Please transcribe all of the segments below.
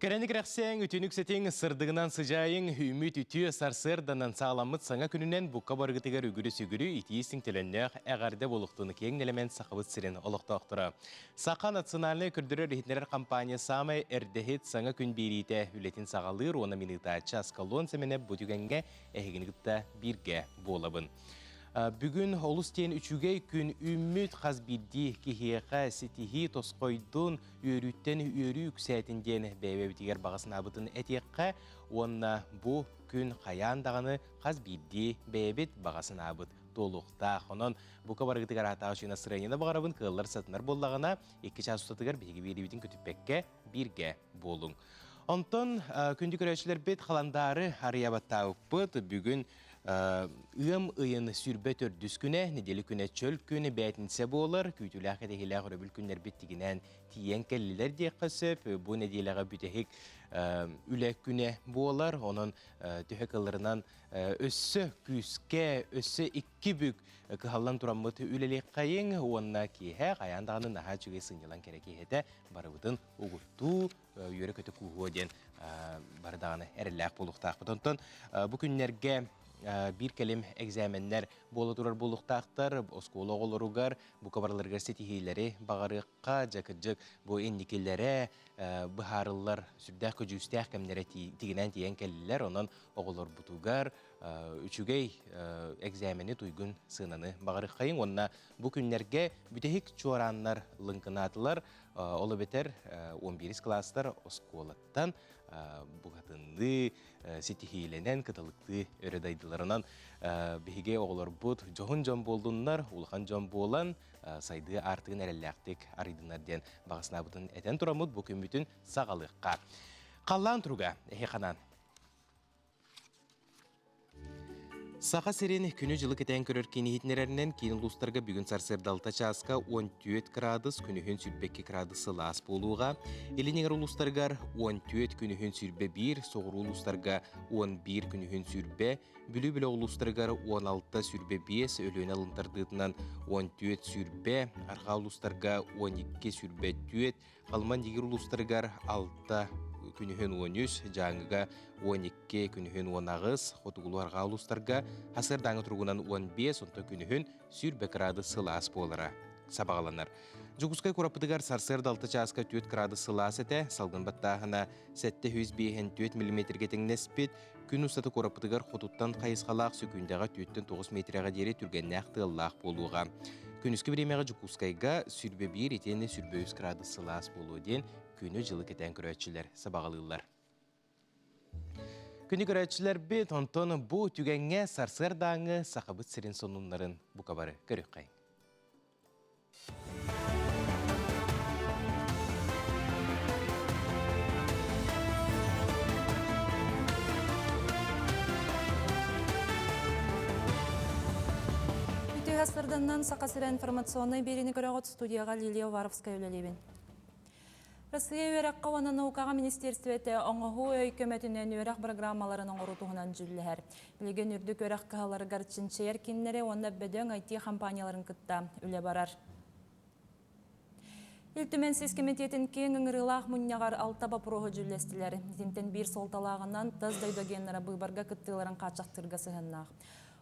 Кэрэни кэрэхсээҥ, үтүөнү үксэтиҥ, сырдыгынан сыдьаайыҥ, үмүт үтүө сарсыарданан сааламмыт саҥа күнүнэн букка барыгытыгар үгүрү-сүгүрү итии-истиҥ төлөннөөх эҕэрдэ буолуохтун киэҥ нэлэмэн Сахабыт сирин олохтоохторо. Саха национальнай көрдөрөр-иһитиннэрэр компания саамай эрдэһит саҥа күн биэриитэ үлэтин саҕалыыр уонна мин ыытааччы Аскалон Сэмэнэп бу түгэҥҥэ эһигини кытта бииргэ буолабын. Бүгүн олус диэн үчүгэй күн үүммүт хас биирдии киһиэхэ ситиһии тосхойдун, үөрүүттэн үөрүү үксээтин диэн бэйэбитигэр баҕа санаабытын этиэххэ уонна бу күн хайаан даҕаны хас биирдии бэйэбит баҕа санаабыт туолуохтаах. Онон бука барыгытыгар аатаах үчүгэй настроениены баҕарабын, кыаллар сатанар буоллаҕына, 2 чаас устатыгар биһиги биэриибитин көтүппэккэ бииргэ буолуҥ. Онтон күндү көрөөччүлэрбит халандаары арыйа баттаабыппыт. Бүгүн ыам ыйын 24 күнэ, нэдиэлэ күнэ чөл күн, бээтинсэ буолар. Күүтүүлээх кэтэһиилээх өрөбүл күннэрбит тигинээн тиийэн кэллилэр диэххэ сөп. Бу нэдиэлэҕэ бүтэһик үлэ күнэ буолар. Онон төһө кылларынан өссө күүскэ, өссө икки бүк кыһаллан тураммыт үлэлиэххэйиҥ уонна киэһэ хайаан даҕаны наһаа үчүгэй сынньалаҥ кэрэ киэһэтэ барыбытын угуттуу, үөрэ-көтө кууһуо диэн бары даҕаны эрэллээх буолуохтаахпыт. Онтон бу күннэргэ биир кэлим экзаменнэр буола турар буолуохтаахтар. Оскуола оҕолоругар бука барыларыгар ситиһиилэри баҕарыахха, дьэ кырдьык бу инникилэрэ быһаарыллар сүрдээх көдьүүстээх кэмнэрэ тигинээн тиийэн кэллилэр. Онон оҕолорбутугар үчүгэй экзамени туйгун сыананы баҕарыаххайыҥ уонна бу күннэргэ бүтэһик чуорааннар лыҥкынаатылар. Ол эбэтэр 11 кылаастар оскуолаттан букатынныы ситиһиилэнэн кыталыктыы өрө дайдыларынан биһиги оҕолорбут дьоһун дьон буоллуннар, улахан дьон буолан сайдыы аартыгын эрэллээхтик арыйдыннар диэн баҕа санаабытын этэн тураммыт бу күммүтүн саҕалыахха. Халлаан туруга эһи ханан? Саха сирин күнү-дьылы кэтээн көрөр киин иһитиннэрэринэн киин улуустарга бүгүн сарсыарда 6 чааска 14 градус, күнүһүн 22 градус сылаас буолуоҕа. Илин эҥэр улуустарыгар 14, күнүһүн 21, соҕуруу улуустарга 11, күнүһүн 20, Бүлүү бөлөх улуустарыгар 16, 25, Өлүөнэ алын тардыытынан 14, 20, арҕаа улуустарга 12, 24, Халыма Нигир улуустарыгар 6 күнүһүн 13, Дьааҥыга 12, күнүһүн 18, хотугулуу-арҕаа улуустарга сарсыардааҥы туругунан 15, онтон күнүһүн 20 градус сылаас буолара сабаҕаланар. Дьокуускай куораппытыгар сарсыарда 6 чааска 4 градус сылаас этэ, салгын баттааһына 754 миллиметргэ тэҥнэспит, күн устата куораппытыгар хотуттан хайысхалаах сөкүүндэҕэ 4-9 метрэҕэ диэри түргэннээх тыаллаах буолуоҕа. Күнүскү бириэмэҕэ Дьокуускайга 21 итиэннэ 23 градус сылаас буолуо диэн күнү-дьылы кэтээн көрөөччүлэр сабаҕалыыллар. Күнү көрөөччүлэрбит, онтон бу түгэҥҥэ сарсыардааҥҥы Сахабыт сирин сонуннарын бука бары көрүөххэйиҥ. Үтүө сарданнан Саха сирэ информационнай биэриини көрөҕүт студияҕа Лилия Уваровская үлэлиибин. Россия үөрэххэ уонна наукаҕа министиэристибэтэ оҥоһуу өй көмөтүнэн үөрэх программаларын оҥоруу туһунан дьүүллэһэр. Билигин үрдүк үөрэх кыһаларыгар чинчийэр кииннэри уонна бөдөҥ IT-компанияларын кытта үлэ барар. Ил Түмэн сис кэмитиэтин киэҥ ыҥырыылаах мунньаҕар алта боппуруоһу дьүүллэстилэр. Итинтэн биир суолталааҕынан тас дойду агеннара быыбарга кыттыыларын хааччахтыырга сыһыаннаах.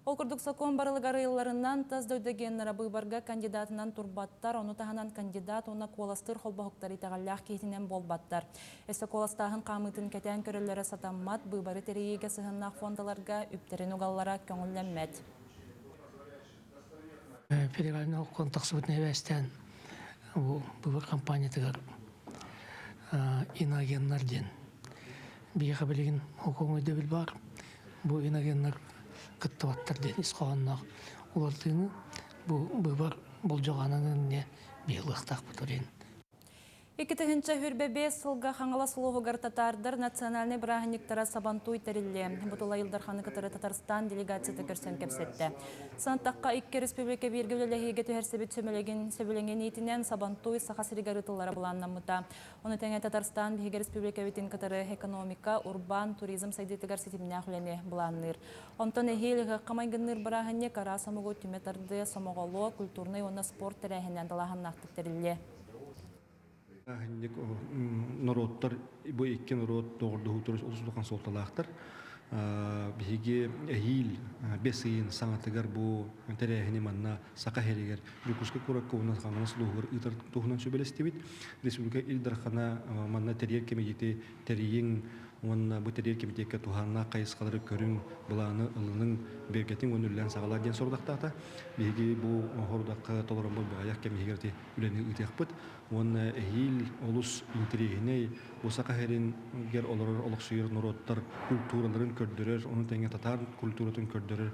Ол курдук сокуон барылыгар ыйылларынан, тас дойду агеннара быыбарга кандидатынан турбаттар, ону таһынан кандидат уонна куоластыыр холбоһуктар итэҕэллээх киһитинэн буолбаттар. Өссө куоластааһын хаамыытын кэтээн көрөллөрө сатаммат, быыбары тэрийиигэ сыһыаннаах фондаларга үптэрин угаллара көҥүллэммэт. Федеральнай оккон тахсыбыт нэбээстээн бу быыбар компаниятыгар иноагеннар диэн биһиэхэ билигин хокуоҥ өйдөбүл баар. Бу иногеннар кыттыбаттар диэн ис хоһоонноох уларытыыны бу быыбар болдьоҕо инньэ биһилыахтаахпыт диэн. 2025 сылга Хаҥалас улууһугар татаардар национальнай бырааһынньыктара Сабантуй тэриллиэ. Бу тула Ил Дарханы кытары Татарстан делегацията көрсөн кэпсэттэ. Сантахха икки республика бииргэ үлэлэһиигэ түһэрсибит сөмөлөгүн сөбүлэҥин иитинэн Сабантуй Саха сиригэр ыытыллара былааннаммыта. Ону тэҥэ Татарстан биһиги республикабытын кытары экономика, урбаан, туризм сайдыытыгар ситимнээх үлэни былаанныыр. Онтон эһиил ыһыахха майгынныыр бырааһынньык араас омугу түмэ тардыа, сомоҕолуо, культурнай уонна спорт тэрээһининэн далааһыннаахтык тэриллиэ. Норуоттар бу икки норуот доҕордоһуутара олус улахан суолталаахтар. Биһиги эһиил бэс ыйын саҥатыгар бу тэрээһини манна Саха сиригэр Дьокуускай куоракка уонна Хаҥалас улууһугар ыытар туһунан сүбэлэстибит. Республика Ил Дархана манна тэрийэр кэмитиэти тэрийиҥ уонна бу тэрийэр кэмитиэккэ туһааннаах хайысхалары көрүҥ, былааны ылыныҥ, бигэргэтиҥ уонна үлэлээн саҕалаа диэн сорудахтаата. Биһиги бу сорудахха толороммут баҕайах кэм иһигэр ити үлэни ыытыахпыт. Уонна эһиил олус интэриэһинэй бу Саха сиригэр олорор олохсуйар норуоттар культураларын көрдөрөр, ону тэҥэ татаар культуратын көрдөрөр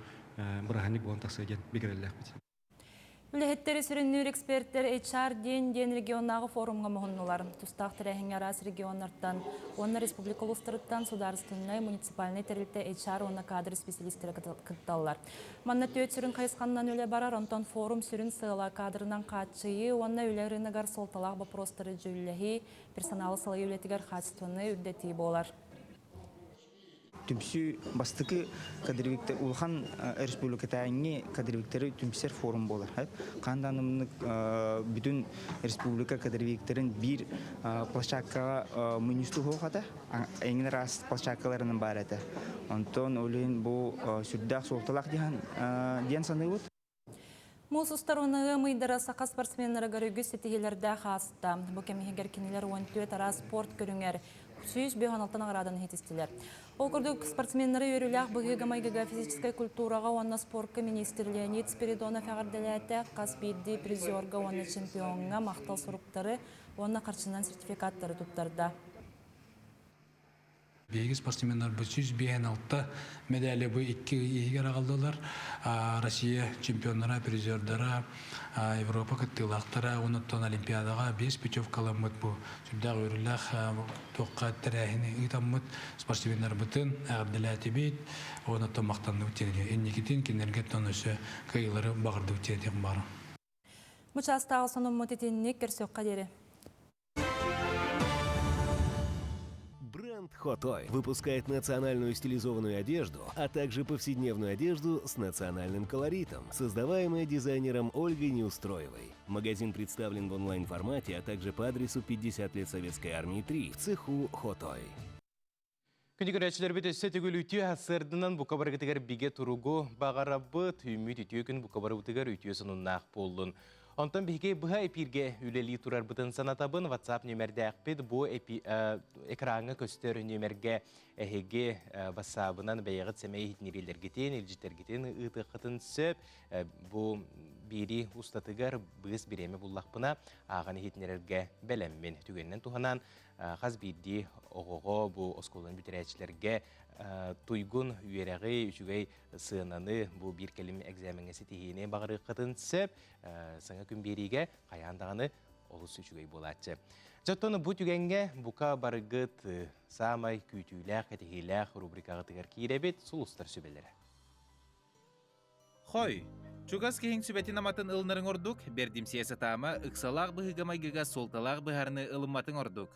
бырааһынньык буолан тахсыа диэн бигэрэллээхпит. Үлэһиттэри сүрүннүүр эксперттэр HR диэн диэн регионнааҕы форумҥа муһуннулар. Тустаах тэрээһиҥҥэ араас регионнартан уонна республика улуустарыттан судаарыстыбаннай муниципальнай тэрилтэ HR уонна кадр исписэлиистэрэ кытталлар. Манна түөрт сүрүн хайысханнан үлэ барар, онтон форум сүрүн сыала кадрынан хааччыйыы уонна үлэ рыногар суолталаах боппуруостары дьүүллэһии, персоналы салайыы үлэтигэр хаачыстыбаны үрдэтии буолар. Түмсүү бастакы кадровиктар улахан республикатааҥҥы кадровиктары түмсэр форум буолар. Хаан даанымнык бүтүн республика кадровиктарын биир площадкаҕа мунньустуу суох этэ. Эҥин араас площадкаларынан баар этэ. Онтон ол иһин бу сүрдээх суолталаах диэн саныыбыт. Муус устар уна ыам ыйдара саха спортсменнарыгар үгүс ситиһиилэрдээх ааста. Бу кэм иһигэр кинилэр 14 араас спорт көрүҥэр 156 наҕарааданы иһитистилэр. Ол курдук, спортсменнары үөрүүлээх быһыыга-майгыга физическэй культураҕа уонна спорка министр Леонид Спиридонов эҕэрдэлээтэ, хас биирдии призерга уонна чемпиоҥҥа махтал суруктары уонна харчынан сертификаттары туттарда. Биһиги спортсменнарбыт 156 медали бу икки ый иһигэр аҕаллылар. Россия чемпионнара, призердара, Европа кыттыылаахтара, онуттан Олимпиадаҕа биэс путевкаламмыт бу сүрдээх үөрүүлээх туохха тэрээһини ыытаммыт спортсменнарбытын эҕэрдэлээтибит, онуттан махтанныбыт диэн инникитин кинилэргэ өссө кыайыылары баҕардыбыт диэн этиэхпин баҕарабын. Бу чаастааҕы сонуммут итинник көрсүөххэ диэри. Бренд Хотой выпускает национальную стилизованную одежду, а также повседневную одежду с национальным колоритом, создаваемая дизайнером Ольгой Неустроевой. Магазин представлен в онлайн-формате, а также по адресу 50 лет Советской Армии 3 в цеху Хотой. Күндү көрөөччүлэрбит өссө төгүл үтүө сарсыарданан бука барыгытыгар бигэ туругу баҕарабыт, үүммүт үтүө күн бука барыбытыгар үтүө сонуннаах буоллун. Онтон биһиги быһа эпииргэ үлэлии турарбытын санатабын. WhatsApp нүөмэрдээхпит бу экраҥҥа көстөр нүөмэргэ эһиги WhatsApp-ынан бэйэҕит сэмэй иһитиннэриилэргитин, илдьиттэргитин ыытыаххытын сөп. Бу биири устатыгар быыс бириэмэ буллахпына ааҕан иһитиннэрэргэ бэлэммин. Түгэнинэн туһанан хас биирдии оҕоҕо бу оскуоланы бүтэрээччилэргэ туйгун үөрэҕи, үчүгэй сыананы бу биир кэлим экзамеҥҥа ситиһиини баҕарыаххытын сөп. Саҥа күн биэриигэ хайаан даҕаны олус үчүгэй буолааччы. Дьоттон бу түгэҥҥэ бука барыгыт саамай күүтүүлээх, кэтэһиилээх рубрикаҕытыгар киирэбит сулустар сүбэлэрэ. Хой, чугас киһиҥ сүбэтин-аматын ылынарыҥ ордук, бэрдимсийэ сатаама, ыксалаах быһыыга-майгыга суолталаах быһаарыны ылымматыҥ ордук.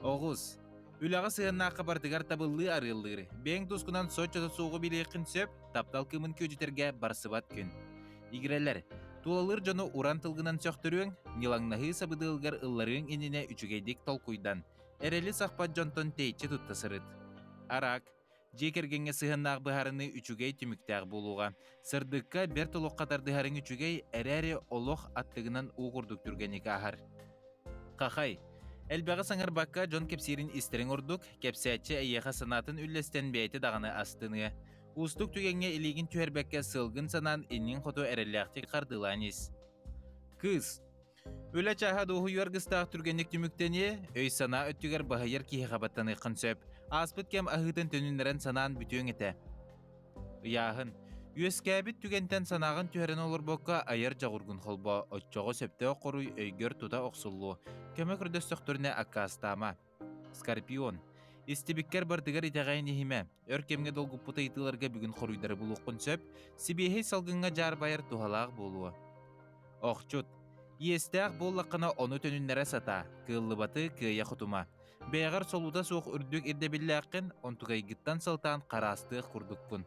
Оҕус, үлэҕэ сыһыаннаахха барытыгар табыллыы арыаллыыр, бэйэҥ тускунан соччото суоҕу билиэххин сөп, таптал кыымын күөдьүтэргэ барсыбат күн. Игирэлэр, тулалыыр дьону уран тылгынан сөхтөрүөҥ, ньылаҥнаһыы сабыдыалыгар ылларыаҥ иннинэ үчүгэйдик толкуйдан, эрэли сахпат дьонтон тэйиччи тутта сырыт. Араак, Дьиэ кэргэҥҥэ сыһыаннаах быһаарыныы үчүгэй түмүктээх буолуоҕа. Сырдыкка, бэрт олоххо тардыһарыҥ үчүгэй, эрээри олох аттыгынан уу курдук түргэнник ааһар. Хахай. Элбэҕи саҥарбакка дьон кэпсиирин истэриҥ ордук, кэпсээччи эйиэхэ санаатын үллэстэн бэйэтэ даҕаны астыныа. Уустук түгэҥҥэ илиигин түһэрбэккэ сыалгын санаан инниҥ хоту эрэллээхтик хардыылаан ис. Кыыс. Үлэ чааһа дуоһуйуу аргыстаах түргэнник түмүктэниэ, өй-санаа өттүгэр баһыйар киһиэхэ баттаныаххын сөп. Ааспыт кэм аһыытын төнүннэрэн санаан бүтүөҥ этэ. Ыйааһын. Үөскээбит түгэнтэн санааҕын түһэрэн олорбокко айар дьоҕургун холбоо, оччоҕо сөптөөх хоруй өйгөр тута охсуллуо. Көмө көрдөстөхтөрүнэ аккаастаама. Скорпион. Истибиккэр бардыгар итэҕэйэн иһимэ. Өр кэмҥэ долгуппут ыйытыыларга бүгүн хоруйдары булуоххун сөп. Сибиэһэй салгыҥҥа дьаарбайар туһалаах буолуо. Охчут. Иэстээх буоллаххына ону төнүннэрэ сатаа, кыаллыбаты кыайа хотума. Бэйэҕэр солуута суох үрдүк ирдэбиллээххин, онтукайгыттан сылтаан хараастыах курдуккун.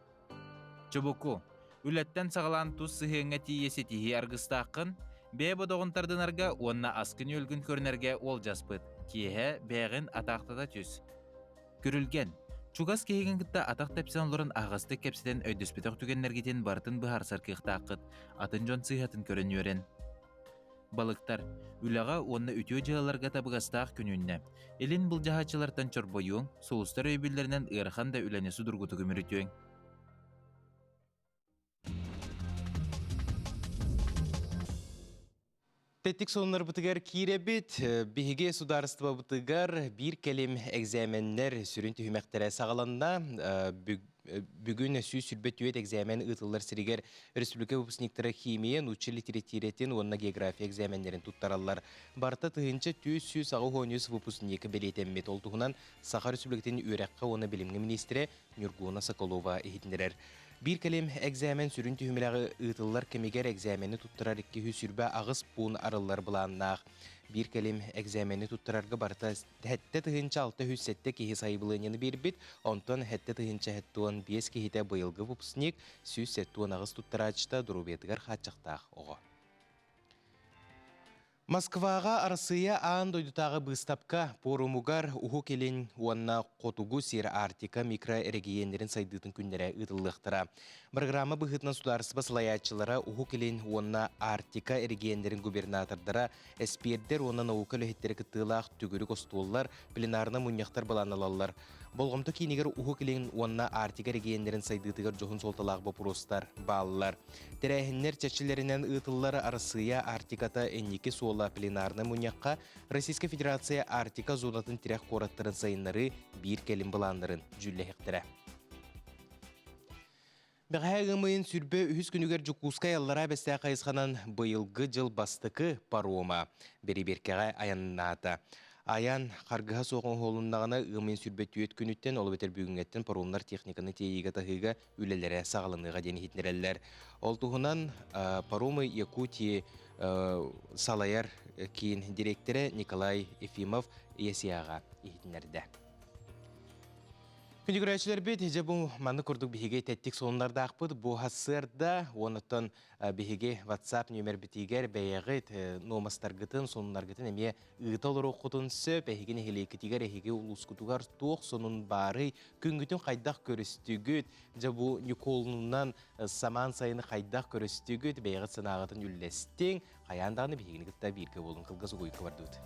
Чубуку. Үлэттэн саҕалаан тус сыһыаҥҥа тиийэ ситиһии аргыстааххын, бэйэ бодоҕун тардынарга уонна аскын-үөлгүн көрүнэргэ уолдьаспыт. Киэһэ бэйэҕин атаахтата түс. Күрүлгэн. Чугас киһигин кытта атах тэпсэн олорон аһаҕастык кэпсэтэн өйдөспөтөх түгэннэргитин барытын быһаарсар кыахтааххыт. Атын дьон сыыһатын көрөн үөрэн. Балыктар. Үлэҕэ уонна үтүө дьыалаларга табыгастаах күн үүннэ. Илин былдьаһааччылартан чорбойуоҥ, сулустар өйөбүллэринэн ыарахан да үлэни судургутук үмүрүтүөҥ. Тэттик сонуннарбытыгар киирэбит. Биһиги судаарыстыбабытыгар биир кэлим экзаменнэр сүрүн түһүмэхтэрэ саҕаланна. Бүгүн 124 экзамен ыытыллар сиригэр республика выпускниктара химия, нуучча литературатын уонна география экзаменнэрин туттараллар. Барыта 1483 выпускник бэлиэтэммит. Ол туһунан Саха Республикатын үөрэххэ уонна билимҥэ миниистирэ Нюргуна Соколова иһитиннэрэр. Биир кэлим экзамен сүрүн түһүмэҕи ыытыллар кэмигэр экзамени туттарар 228 пуун арыллар былааннаах. Биир кэлим экзамени туттарарга барыта 7607 киһи сайабылыанньаны биэрбит, онтон 7675 киһитэ быйылгы выпускник, 178 туттарааччыта доруобуйатыгар хааччахтаах оҕо. Москваҕа Арассыыйа аан дойдутааҕы быыстапка пуорумугар Уһук Илин уонна Хотугу сир Арктика микроэрэгийиэннэрин сайдыытын күннэрэ ыытыллыахтара. Программа быһыытынан судаарыстыба салайааччылара Уһук Илин уонна Арктика эрэгийиэннэрин губернатордара, эспиэрдэр уонна наука үлэһиттэрэ кыттыылаах төгүрүк остуоллар, пленарнай мунньахтар былаанналаллар. Болҕомто киинигэр Уһук Илин уонна Арктика эрэгийиэннэрин сайдыытыгар дьоһун суолталаах боппуруостар бааллар. Тэрээһиннэр чэрчилэринэн ыытыллар Арассыыйа Арктиката инники суола пленарнай мунньахха Российскай Федерация Арктика зонатын тирэх куораттарын сайыннарыы биир кэлим былааннарын дьүүллэһиэхтэрэ. Бэҕэһээ ыам ыйын сүрбэ үһүс күнүгэр Дьокуускай Аллараа Бэстээх хайысханан быйылгы дьыл бастакы парома бэрэбиэркэҕэ айаннаата. Айан харгыһа суох оҥоһулуннаҕына ыам ыйын сүрбэ түөрт күнүттэн, ол эбэтэр бүгүҥҥэттэн паромнар техниканы тиэйиигэ-таһыыга үлэлэрэ саҕаланыаҕа диэн иһитиннэрэллэр. Ол туһунан Паромы Якутии салайар киин дириэктэрэ Николай Ефимов ЕСИА-ҕа иһитиннэрдэ. Күндүгүрээччилэрбит, дьэ бу маннык курдук биһиги тэттик сонуннардаахпыт. Бу сарсыарда уонуттан биһиги WhatsApp нүөмэрбитигэр бэйэҕит нуомастаргытын, сонуннаргытын эмиэ ыыта олоруоххутун сөп. Эһиги нэһилиэккитигэр, эһиги улуускутугар туох сонун баарый, күҥҥүтүн хайдах көрүстүгүт, дьэ бу Ньукуолунунан самаан сайыны хайдах көрүстүгүт, бэйэҕит санааҕытын үллэстиҥ, хайаан даҕаны биһигини кытта бииргэ буолун кылгас угуйукка бардыбыт.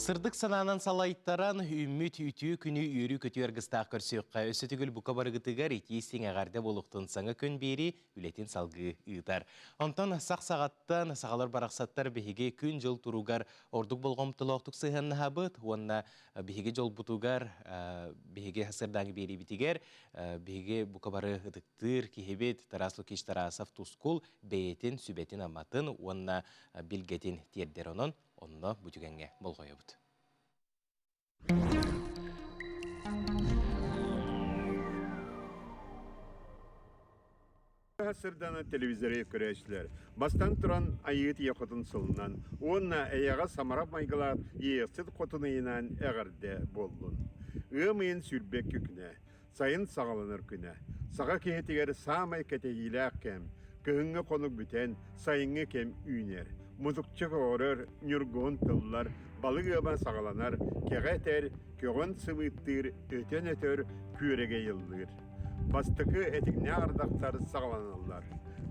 Сырдык санаанан салайтаран, үүммүт үтүө күнү үөрүү-көтүү аргыстаах көрсүөххэ. Өссө төгүл бука барыгытыгар итии истиҥ эҕэрдэ буолуохтун саҥа күн биэрии үлэтин салгыы ыытар. Онтон сах саҕаттан сахалар барахсаттар биһиги күн-дьыл туругар ордук болҕомтолоохтук сыһыаннаһабыт уонна биһиги дьолбутугар, биһиги сырдааҥы биэриибитигэр биһиги бука бары ытыктыыр киһибит Тарас Лукич Тарасов Тускул бэйэтин сүбэтин-аматын уонна билгэтин тиэрдэр. Онон онно бу түгэҥҥэ болҕойобут. Сырдана телевизоры көрөөччүлэр бастан туран Айыы Тиэ Хотун сылынан уонна эйэҕэ самара майгылаах Иэйэхсит Хотун ыйынан эҕэрдэ буоллун. Ыам ыйын сүүрбэкки күнэ, сайын саҕаланар күнэ. Саха киһитигэр саамай кэтэһиилээх кэм, кыһыҥҥы хонук бүтэн, сайыҥҥы кэм үүнэр. Мутукча көҕөрөр, ньургуһун тыллар, балык ыама саҕаланар, кэҕэ этэр, көҕөн сымыыттыыр, өтөн өтөр, күөрэгэй ыллыыр. Бастакы этиҥнээх ардахтар саҕаланаллар.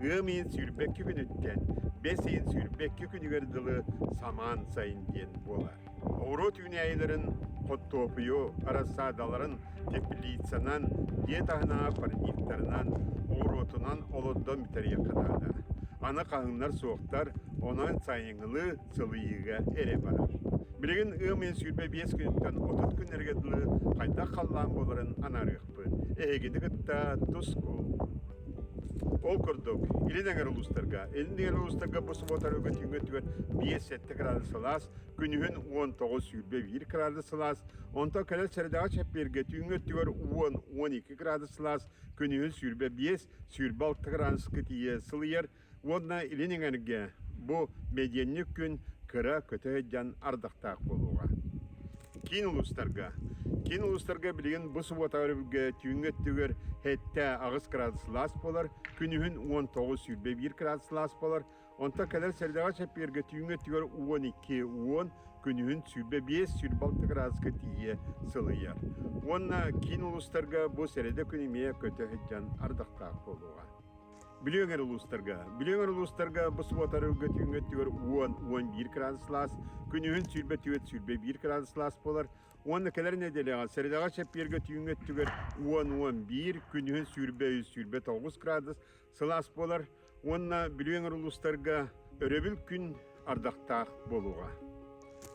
Ыам ыйын сүүрбэкки күнүттэн бэс ыйын сүүрбэкки күнүгэр дылы самаан сайын диэн буолар. Оҕуруот үүнээйилэрин хортуоппуйу рассадаларын теплицанан, дьиэ таһынааҕы парниктарынан, оҕуруотунан олордон бүтэриэххэ наада. Аны хаһыҥнар суохтар, онон сайыҥҥылыы сылыйыыга эрэ барар. Билигин ыам ыйын 25 күнүттэн 30 күннэргэ дылы хайдах халлаан буоларын анаарыахпыт. Эһигини кытта тускул. Ол курдук, илин эҥэр улуустарга, илин эҥэр улуустарга бу субуота түүҥҥү өттүгэр 5-7 градус сылаас, күнүһүн 19-21 градус сылаас, онтон кэлэр сэрэдэҕэ чэппиэргэ түүҥҥү өттүгэр 10-12 градус сылаас, күнүһүн 25-26 градуска тиийэ сылыйар уонна илин эҥэргэ бу бэдиэнньик күн кыра көтө сылдьан ардахтаах буолуоҕа. Киин улуустарга. Киин улуустарга билигин бу субуота өрөбүлгэ түүҥҥү өттүгэр сэттэ аҕыс градус сылаас буолар, күнүһүн 19 21 градус сылаас буолар, онтон кэлэр сэрдэҕэ чэппиэргэ түүҥҥү өттүгэр 12 10, күнүһүн 25 26 градуска тиийэ сылыйар. Уонна киин улуустарга бу сэрэдэ күн эмиэ көтө сылдьан ардахтаах буолуоҕа. Бүлүү эҥэр улуустарга. Бүлүү эҥэр улуустарга бу субуота арыгыга түүҥҥү өттүгэр 10-11 градус сылаас, күнүһүн 24-21 градус сылаас буолар. Уонна кэлэр нэдиэлэҕэ сэрэдэҕэ чэппиэргэ түүҥҥү өттүгэр 10-11, күнүһүн 23-29 градус сылаас буолар. Уонна Бүлүү эҥэр улуустарга өрөбүл күн ардахтаах буолуоҕа.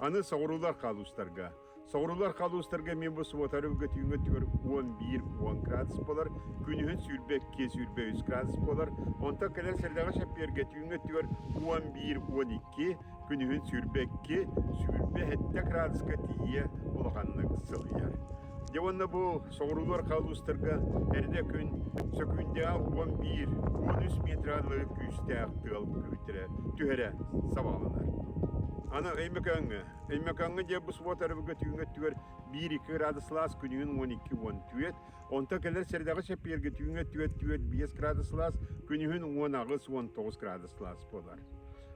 Аны соҕуруулар хаалуустарга. Соҕуруулар халуустарга эмиэ бу субуота өрөбүлгэ түүҥҥү өттүгэр 11-10 градус буолар, күнүһүн 22-23 градус буолар, онтон кэлэр сэрдэҕэ чэппиэргэ түүҥҥү өттүгэр 11-12, күнүһүн 22-27 градуска тиийэ улаханнык сылыйар. Дьэ уонна бу соҕуруулар халуустарга эрдэ күн сөкүүндэҕэ 11-13 метралыы күүстээх тыал күүтэрэ түһэрэ сабаҕаланар. Аны Өймөкөөҥҥө Өймөкөөҥҥө дьиэ бу субуота өрөбүлгэ түүҥҥү өттүгэр 1-2 градус сылаас, күнүһүн 12-14, онтон кэлэр сэрэдэҕэ чэппиэргэ түүҥҥү өттүгэр 4-5 градус сылаас, күнүһүн 18-19 градус сылаас буолар.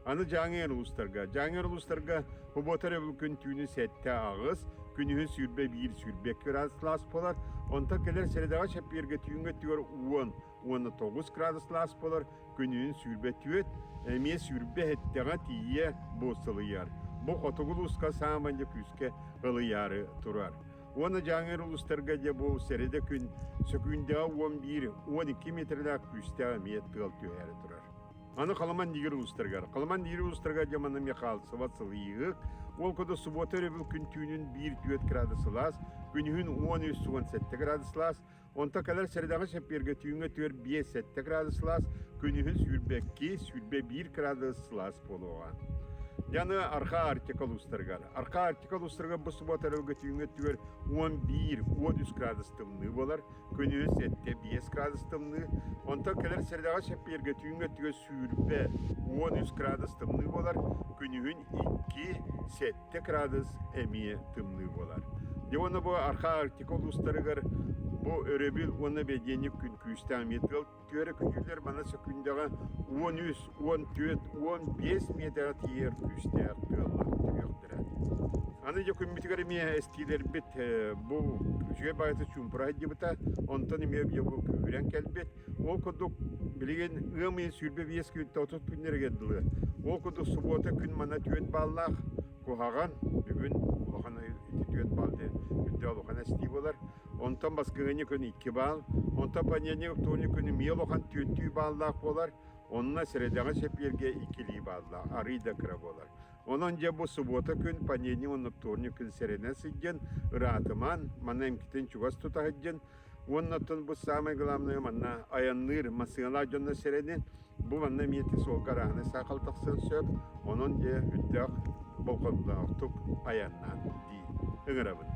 Аны Дьааҥы улуустарга. Дьааҥы улуустарга субуота өрөбүл күн түүнүн 7-8, күнүһүн 21-22 градус сылаас буолар, онтон кэлэр сэрэдэҕэ чэппиэргэ түүҥҥү өттүгэр 10 19 градус сылаас буолар, күнүһүн 24, эмиэ 27-ҕэ тиийэ бу сылыйар. Бу хотугу улууска саамай дьэ күүскэ ылыйаары турар. Уонна Дьааҥы улуустарга дьэ бу сэрэдэ күн сөкүүндэҕэ 11, 12 метрлээх күүстээх эмиэ тыал түһээри турар. Аны Халаман Нигер улуустарыгар. Халаман Нигер улуустарыгар дьэ манна Михалцева сылыйыык. Ол курдук субуота өрөбүл күн түүнүн 1-4 градус сылаас, күнүһүн 13-17 градус сылаас, Онто кэлэр сэрэдэҕэ чэппиэргэ түүҥҥэ 4-5-7 градус сылаас, күнүһүн 22-21 градус сылаас буолуоҕа. Яны Арха Арктика улуустарыгар. Арха Арктика улуустарыгар бу субуота өрөбүлгэ түүҥҥэ өттүгэр 11-13 градус тымныы буолар, күнүһүн 7-5 градус тымныы. Онтон кэлэр сэрэдэҕэ чэппиэргэ түүҥҥэ өттүгэр 20-13 градус тымныы буолар, күнүһүн 2-7 градус эмиэ тымныы буолар. Дьэ уонна бу Арха Арктика улуустарыгар бу өрөбүл уонна бэдиэнньик күн күүстээх эмиэ тыал түөрэ күтүүлэр мана сөкүүндэҕэ 13, 14, 15 миэтэҕэ тиийэр күүстээх тыаллар түһүөхтэрэ. Аны дьэ күммүтүгэр эмиэ эстиилэрбит бу үчүгэй баҕайытык чуумпура сылдьыбыта, онтон эмиэ бу күүһүрэн кэлбит. Ол курдук билигин ыам ыйын 25 күнтэн 30 күннэригэр дылы. Ол курдук субуота күн манна түөрт бааллаах куһаҕан бүгүн улахан ити түөрт баал диэн үрдэ улахан эстии буолар. Онтон баскыһыанньа күн 2 баал, онтон понедельник, вторник күнү эмиэ улахан түөртүү бааллаах буолар. Онно сэрэдэҕэ чэппиэргэ иккилии бааллаах, арыый да кыра буолар. Онон дьэ бу субуота күн, понедельник уонна вторник күн сэрэнэн сылдьан, ыраатымаан, манна эмкитин чугас тута сылдьан, Уонна оттон бу саамай главное манна айанныыр массыыналаах дьонно сэрэнин, бу манна эмиэ ити суолга арааһынай саахал тахсыан сөп, онон дьэ үрдээх болҕомтолоохтук айаннаан дии ыҥырабын.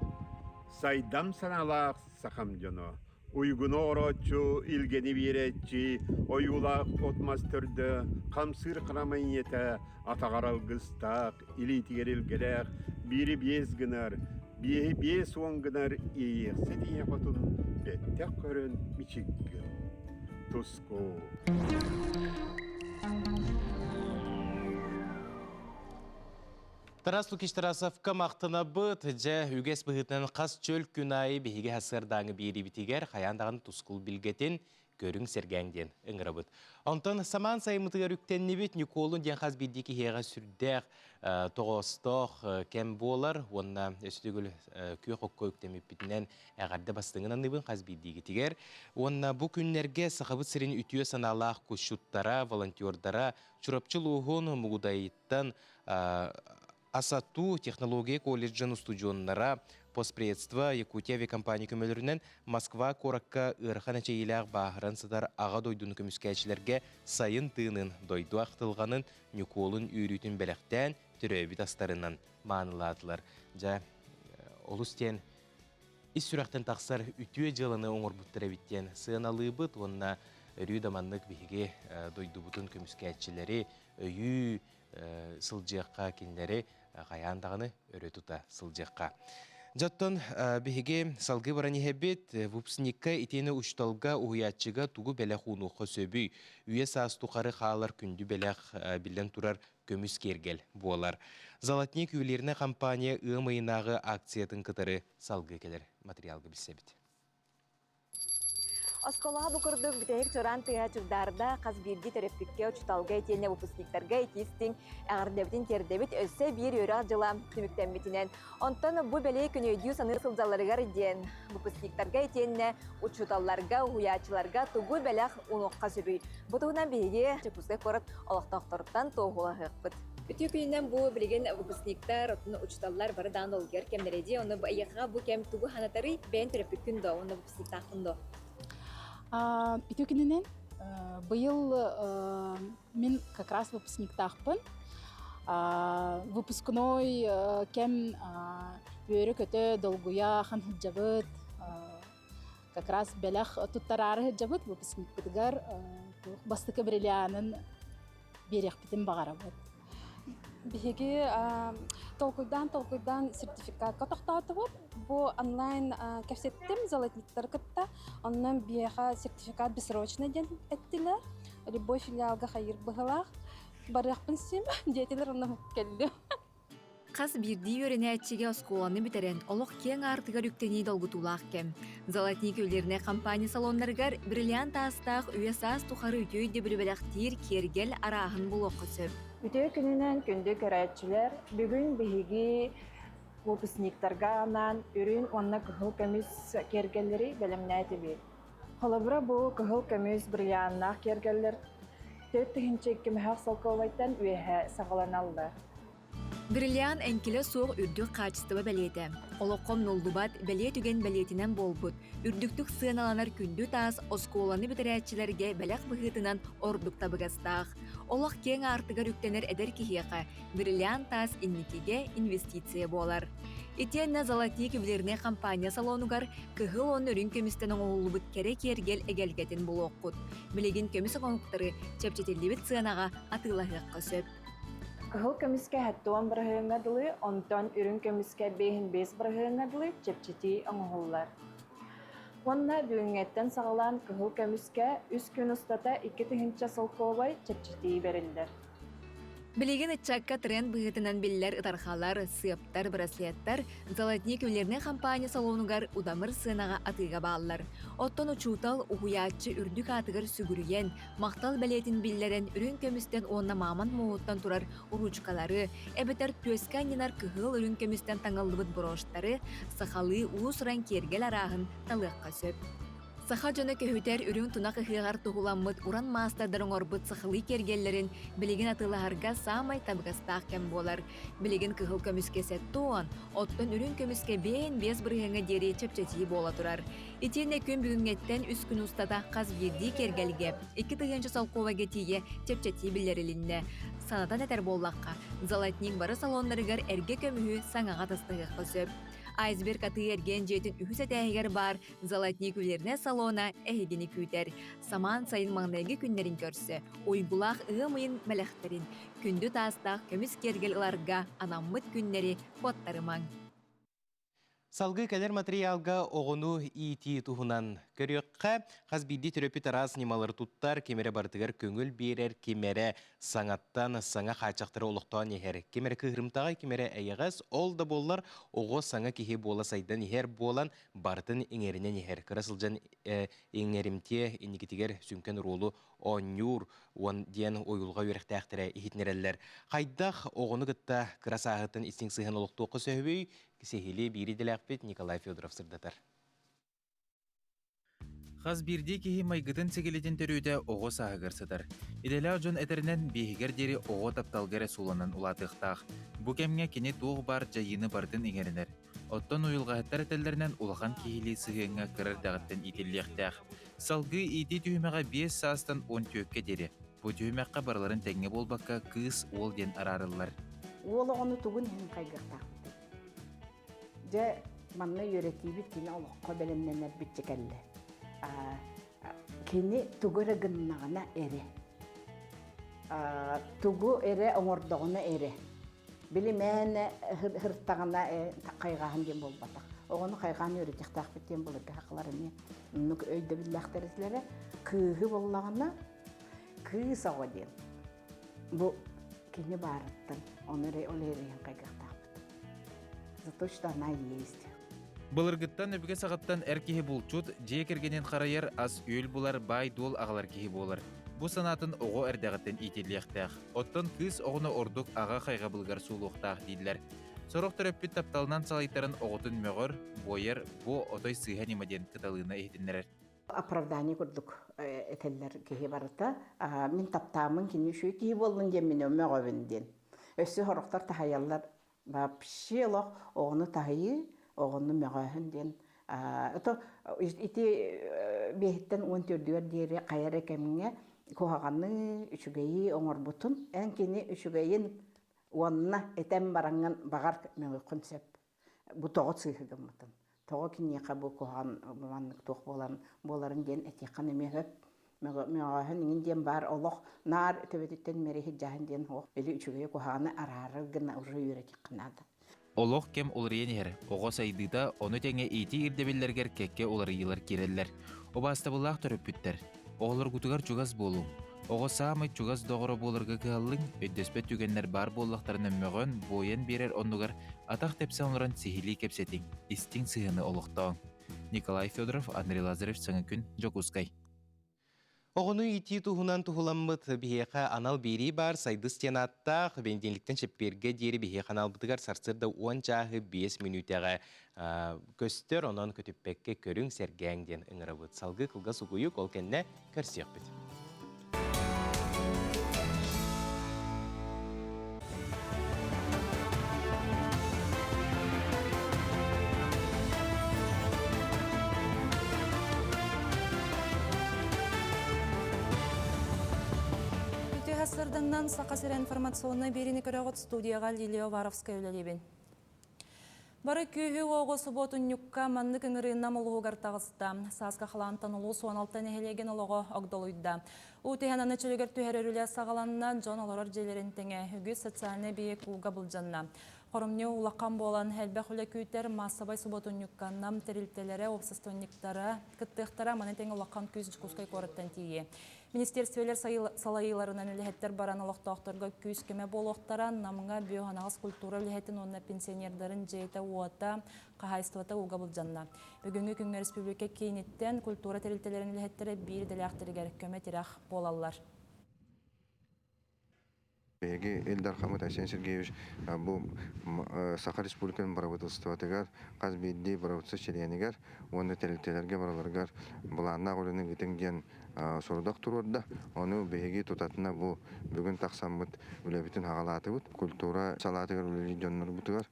Сайдам санаалаах сахам дьоно, уйгуну орооччу, илгэни биэрээччи, ойуулаах от-мас төрдө, хамсыыр харамай ийэтэ, атаҕар алгыстаах, илиитигэр илгэлээх, биири биэс гынар, биэһи 50 гынар иэйиэхсит ийэ хотун бэттэх көрөн мичик гын. Туску. Тарас Лукич Тарасовка махтанабыт. Дьэ, үгэс быһыытынан хас чөл күн аайы биһиги сарсыардааҥы биэриибитигэр хайаан даҕаны тускул билгэтин көрүҥ сэргээҥ диэн ыҥырабыт. Онтон самаан сайыммытыгар үктэннибит Ньукуолун диэн хас биирдии киһиэхэ сүрдээх тоҕоостоох кэм буолар уонна өстүгүл күөх окко үктэммиппитинэн эҕэрдэ бастыҥын аныыбын хас биирдиигитигэр. Уонна бу күннэргэ Сахабыт сирин үтүө санаалаах кусчуттара, волонтердара Чурапчы улууһун Мугудайыттан АСАТУ технология колледжын устудьуоннара Постпредство Якутия авиакомпания көмөлөрүнэн Москва куоракка ыарахан эчэйиилээх бааһыран сытар Аҕа дойдуну көмүскээччилэргэ сайын тыынын, дойду ахтылҕанын, Ньукуолун үөрүүтүн бэлэхтээн, төрөөбүт астарынан маанылаатылар. Дьэ, олус диэн ис сүрэхтэн тахсар үтүө дьыаланы оҥорбуттар эбит диэн сыаналыыбыт уонна өрүү да маннык биһиги дойдубутун көмүскээччилэри өйүү сылдьыахха, кинилэри хайаан даҕаны өрө тута сылдьыахха. Дьоттон биһиги салгыы баран иһэбит. Выпускникка итиэнэ учууталга, уһуйааччыга тугу бэлэх уунуохха сөбүй? Үйэ саас тухары хаалар күндү бэлэх биллэн турар көмүс киэргэл буолар. Золотник ювелирнай компания ыам ыйынааҕы акциятын кытары салгыы кэлэр материалга билсэбит. Оскуолаҕа бу курдук бүтэһик чуораан тыаһа чугдаарда хас биирдии төрөппүккэ, учууталга итиэннэ выпускниктарга итии-истиҥ эҕэрдэбитин тиэрдэбит өссө биир үөрэх дьыла түмүктэммитинэн. Онтон бу бэлиэ күнү өйдүү саныы сылдьалларыгар диэн выпускниктарга итиэннэ учууталларга, уһуйааччыларга тугу бэлэх уунуохха сөбүй? Бу туһунан биһиги Дьокуускай куорат олохтоохторуттан туоһулаһыахпыт. Үтүө күнүнэн бу билигин выпускниктар, оттон учууталлар бары даҕаны долгуйар кэмнэрэ дии. Онно бу эйиэхэҕэ бу кэм тугу санатарый? Бэйэн төрөппүккүн дуо? Уонна выпускниктааххын дуо? Үтүө күнүнэн быйыл мин как раз выпускниктаахпын. Выпускной кэм үөрэ-көтө, долгуйа ахан сылдьабыт. Как раз бэлэх туттараары сылдьабыт выпускникпытыгар бастакы бриллианын биэриэхпитин баҕарабыт. Биһиги толкуйдаан-толкуйдаан сертификатка тохтоотубут. Бу онлайн кэпсэттим золотниктары кытта. Онон биһиэхэ сертификат бессрочно диэн эттилэр. Любой филиалга хайыр быһылаах. Барыахпын сим диэтилэр, онно кэллим. Хас биирдии үөрэнээччигэ оскуоланы бүтэрэн, олох киэҥ аартыгар үктэнии долгутуулаах кэм. Золотник ювелирнай компания салоннарыгар бриллиант таастаах үйэ-саас тухары үтүө өйдөбүлү бэлэхтиир киэргэл арааһын булуохха сөп. Үтүө күнүнэн күндү көрөөччүлэр, бүгүн биһиги выпускниктарга анаан үрүҥ уонна кыһыл көмүс киэргэллэри бэлэмнээтибит. Холобура, бу кыһыл көмүс бриллианнаах киэргэллэр 4002 солкуобайтан үөһэ саҕаланаллар. Бриллиант эҥкилэ суох үрдүк хаачыстыба бэлиэтэ. Олоххо умнуллубат бэлиэ түгэн бэлиэтинэн буолбут, үрдүктүк сыаналанар күндү таас оскуоланы бүтэрээччилэргэ бэлэх быһыытынан ордук табыгастаах. Олох киэҥ аартыгар үктэнэр эдэр киһиэхэ бриллиант таас инникигэ инвестиция буолар. Итиэннэ Золотник ювелирнай компания салонугар кыһыл уонна үрүҥ көмүстэн оҥоһуллубут кэрэ киэргэл эгэлгэтин булуоххут. Билигин көмүс оҥоһуктары чэпчэтиллибит сыанаҕа атыылаһыахха сөп. Кыһыл көмүскэ 70 бырыһыаҥҥа дылы, онтон үрүҥ көмүскэ 55 бырыһыаҥҥа дылы чэпчэтии оҥоһуллар. Уонна бүгүҥҥэттэн саҕалаан кыһыл көмүскэ үс күн устата 2000 солкуобай чэпчэтии бэриллэр. Билигин ыччакка тренд быһыытынан биллэр ытархалар, сыаптар, браслеттар Золотник ювелирнай компания салонугар удамыр сыанаҕа атыыга бааллар. Оттон учуутал, уһуйааччы үрдүк аатыгар сүгүрүйэн, махтал бэлиэтин биллэрэн үрүҥ көмүстэн уонна мааман муоһуттан турар уруучукалары, эбэтэр түөскэ анньынар кыһыл үрүҥ көмүстэн таҥыллыбыт брошьтары, сахалыы уус-уран киэргэл арааһын талыахха сөп. Саха дьоно көһүтэр үрүҥ тунах ыһыаҕар туһуламмыт уран маастардар оҥорбут сахалыы киэргэллэрин билигин атыылаһарга саамай табыгастаах кэм буолар. Билигин кыһыл көмүскэ 70, оттон үрүҥ көмүскэ 55 бырыһыаҥҥа диэри чэпчэтии буола турар. Итиэннэ күн бүгүҥҥэттэн үс күн устата хас биирдии киэргэлгэ 2 тыһыынча солкуобайга тиийэ чэпчэтии биллэрилиннэ. Санатан этэр буоллахха, Золотник бары салоннарыгар эргэ көмүһү саҥаҕа атастаһыахха сөп. Айсберг атыы-эргиэн дьиэтин үһүс этээһигэр баар Золотник ювелирнай салона эһигини күүтэр. Самаан сайын маҥнайгы күннэрин көрсө, уйгулаах ыам ыйын бэлэхтэрин, күндү таастаах көмүс киэргэл ыларга анаммыт күннэри куоттарымаҥ. Салгыы кэлэр материалга оҕону иитии туһунан көрүөххэ. Хас биирдии төрөппүт араас ньымалары туттар, ким эрэ барытыгар көҥүл биэрэр, ким эрэ саҥаттан саҥа хааччахтары олохтоон иһэр, ким эрэ кыыһырымтаҕай, ким эрэ эйэҕэс. Ол да буоллар, оҕо саҥа киһи буола сайдан иһэр буолан, барытын иҥэринэн иһэр. Кыра сылдьан иҥэримтиэ инникитигэр сүҥкэн оруолу оонньуур уон диэн уйулҕа үөрэхтээхтэрэ иһитиннэрэллэр. Хайдах оҕону кытта кыра сааһыттан истиҥ сыһыан олохтуохха сөбүй? Сиһилии биир идэлээхпит Николай Федоров сырдатар. Хас биирдии киһи майгытын-сигилитин төрүөтэ оҕо сааһыгар сытар. Идэлээх дьон этэринэн, биэһигэр диэри оҕо тапталга эрэ сууланан улаатыахтаах. Бу кэмҥэ кини туох баар дьайыыны барытын иҥэринэр. Оттон уйулҕаһыттар этэллэринэн улахан киһилии сыһыаҥҥа кыра эрдэҕиттэн иитиллиэхтээх. Салгыы иитии түһүмэҕэ биэс саастан уон түөккэ диэри. Бу түһүмэххэ барыларын тэҥҥэ буолбакка кыыс, уол диэн араарыллар. Уол оҕону тугун иһин хайгыахтаахпытый? Дьэ, манна үөрэтиибит кини олоххо бэлэмнэнэрбит кэллэ. Кини тугу эрэ гыннаҕына эрэ, тугу эрэ оҥордоҕуна эрэ. Били мээнэ һыртаҕына хайҕааһын диэн буолбатах. Оҕону хайҕаан үөрэтиэхтээхпит диэн былыргы сахалар эмиэ оннук өйдөбүллээхтэр этилэрэ. Кыыһы буоллаҕына кыыс оҕо диэн бу кини баарыттан ону эрэ ол эрэ хайгыахтаахпыт. За то, что она есть. Былыргыттан өбүгэ саҕаттан эр киһи булчут, дьиэ кэргэнин харайар, ас-үөл булар, баай-дуол аҕалар киһи буолар. Бу санаатын оҕо эрдэҕиттэн иитиллиэхтээх. Оттон кыыс оҕону ордук аҕа хайҕабылыгар суулуохтаах дииллэр. Сорох төрөппүт тапталынан салайтаран оҕотун мөҕөр, буойар, бу отой сыыһа ньыма диэн кыталыына иһитиннэрэр. Оправдание курдук этэллэр киһи барыта. Мин таптааммын кини үчүгэй киһи буоллун диэн мин мөҕөбүн диэн. Өссө сорохтор таһайаллар вообще олох оҕону таһыйыы, оҕону мөҕөөһүн диэн. Это ити биэһиттэн уон төрдүгэр диэри хайа эрэ кэмҥэ куһаҕаны, үчүгэйи оҥорбутун, эн кини үчүгэйин уонна этэн бараҥҥын баҕар мөҕүөххүн сөп. Бу тоҕо сыыһы гыммытын, тоҕо киниэхэ бу куһаҕан маннык туох буолан буоларын диэн этиэххин эмиэ сөп. Мөҕөөһүн иҥин диэн баар олох наар төбөтүттэн мэриһирдьээһин диэн суох. Били үчүгэйи куһаҕаны араарар гына уже үөрэтиэххэ наада. Олох кэм уларыйан иһэр. Оҕо сайдыыта, ону тэҥэ иитии ирдэбиллэригэр кэккэ уларыйыылар киирэллэр. Убаастабыллаах төрөппүттэр, оҕолоргутугар чугас буолуҥ. Оҕо саамай чугас доҕоро буоларга кыһаллыҥ, өйдөспөт түгэннэр баар буоллахтарына мөҕөн, буойан биэрэр оннугар атах тэпсэн олорон сиһилии кэпсэтиҥ, истиҥ сыһыаны олохтооҥ. Николай Федоров, Андрей Лазарев, Саҥа күн, Дьокуускай. Оҕону иитии туһунан туһуламмыт биһиэхэ анал биэрии баар Сайдыс диэн ааттаах бэнидиэнньиктэн чэппиэргэ диэри биһиэхэ аналбытыгар сарсыарда уон чааһы биэс мүнүүтэҕэ көстөр, онон көтүппэккэ көрүҥ, сэргээҥ диэн ыҥырабыт. Салгыы кылгас угуйук, ол кэннэ көрсүөхпүт. Үтүө сырданнан Саха сирэ информационнай биэриини көрөҕүт студияҕа Лилия Уваровская үлэлиибин. Бары күүһү-уоҕу субуотунньукка маннык ыҥырыыннам улууһугар таҕыста. Сааскы халаантан улуус 16 нэһилиэгин олоҕо огдолуйда. Уу түһэн аны чөлүгэр түһэрэр үлэ саҕаланна, дьон олорор дьиэлэрин тэҥэ үгүс социальнай эбийиэк ууга былдьанна. Хоромньу улахан буолан, элбэх үлэ күүтэр маассабай субуотунньукка Нам тэрилтэлэрэ, уопсастыбанньыктара кыттыахтара, маны тэҥэ улахан күүс Дьокуускай куораттан тиийиэ. Министиэрстибэлэр салайыыларынан үлэһиттэр баран олохтоохторго күүс-көмө буолуохтара, Намҥа биоханаҕас культура үлэһитин уонна пенсионердарын дьиэтэ-уота, хаһаайыстыбата ууга былдьанна. Бүгүҥҥү күҥҥэ республика кииниттэн культура тэрилтэлэрин үлэһиттэрэ биир идэлээхтэригэр көмө-тирэх буолаллар. Биһиги Ил Дархаммыт Айсен Сергеевич бу Саха Республикатын бырабыыталыстыбатыгар хас биирдии бырабыыталыстыба чилиэнигэр уонна тэрилтэлэргэ барыларыгар былааннаах үлэни ыытыҥ диэн сорудах туруорда. Ону биһиги тутатына бу бүгүн тахсаммыт үлэбитин хаҕалаатыбыт. Культура салаатыгар үлэлиир дьоннорбутугар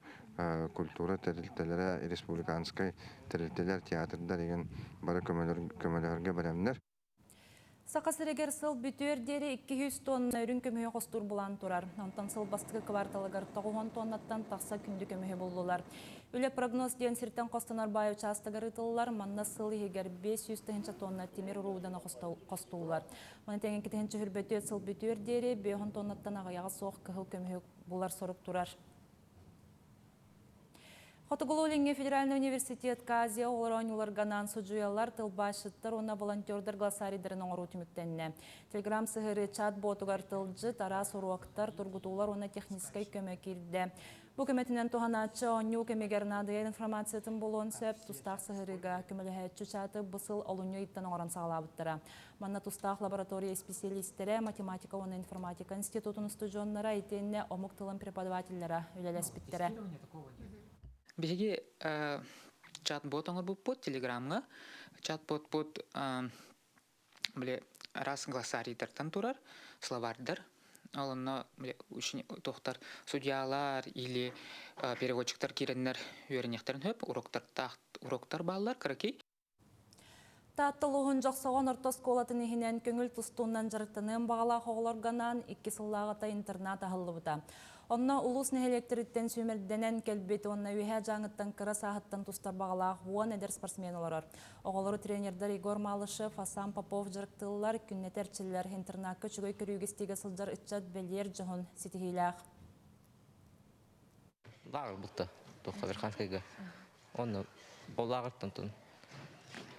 культура тэрилтэлэрэ, республиканскай тэрилтэлэр, театрдар игин бары көмөлөһөргө бэлэмнэр. Саха сиригэр сыл бүтүөр диэри 200 тонна үрүҥ көмүһү хостуур булан турар. Онтон сыл бастакы кварталыгар 90 тоннаттан тахса күндү көмүһү буллулар. Үлэ прогноз диэн сиртэн хостонор баай учаастагар ыытыллар. Манна сыл иһигэр 500 тыһыынча тонна тимир урууданы хостууллар. Маны тэҥэ 2 тыһыынча сыл бүтүөр диэри 5 тоннаттан аҕыйаҕа суох кыһыл көмүһү булар сорук турар. Хотугулуу-Илиҥҥи федеральнай университетка Азия оҕолоро оонньууларга анаан судьуйалар, тылбаасчыттар уонна волонтердар глоссарийдарын оҥоруу түмүктэннэ. Телеграм сыһыарыы чат-ботугар тылдьыт, араас уруоктар, тургутуулар уонна техническэй көмө киирдэ. Бу көмөтүнэн туһанааччы оонньуу кэмигэр наадыйар информациятын булуон сөп, тустаах сыһыарыыга көмөлөһөөччү чаты бу сыл олунньу ыйыттан оҥорон саҕалаабыттара. Манна тустаах лаборатория исписэлиистэрэ, математика уонна информатика институтун устудьуоннара итиэннэ омук тылын преподавателлара үлэлэспиттэрэ. Биһиги чат-бот оҥорбуппут Телеграмҥа. Чат-ботпут били араас глоссарийдартан турар, словарьдар. Ол онно били туохтар судьялар или переводчиктар киирэннэр үөрэниэхтэрин сөп, уроктартаах уроктар бааллар кыракый. Таатта улууһун Дьохсоҕон орто оскуолатын иһинэн көҥүл тустуунан дьарыктаныан баҕалаах оҕолорго анаан икки сыллааҕыта интернат аһыллыбыта. Онно улуус нэһилиэктэриттэн сүүмэрдэнэн кэлбит уонна Үөһээ Дьааҥыттан кыра сааһыттан тустар баҕалаах уон эдэр спортсмен олорор. Оҕолору тренердэр Егор Малышев, Асан Попов дьарыктыыллар, күннэтэ эрчиллэр. Интернакка үчүгэй көрүүгэ-истиигэ сылдьар ыччат бэлиэр дьоһун ситиһиилээх. Лааҕыр булта туохха Верханскайга. Онно ол лааҕыртан тон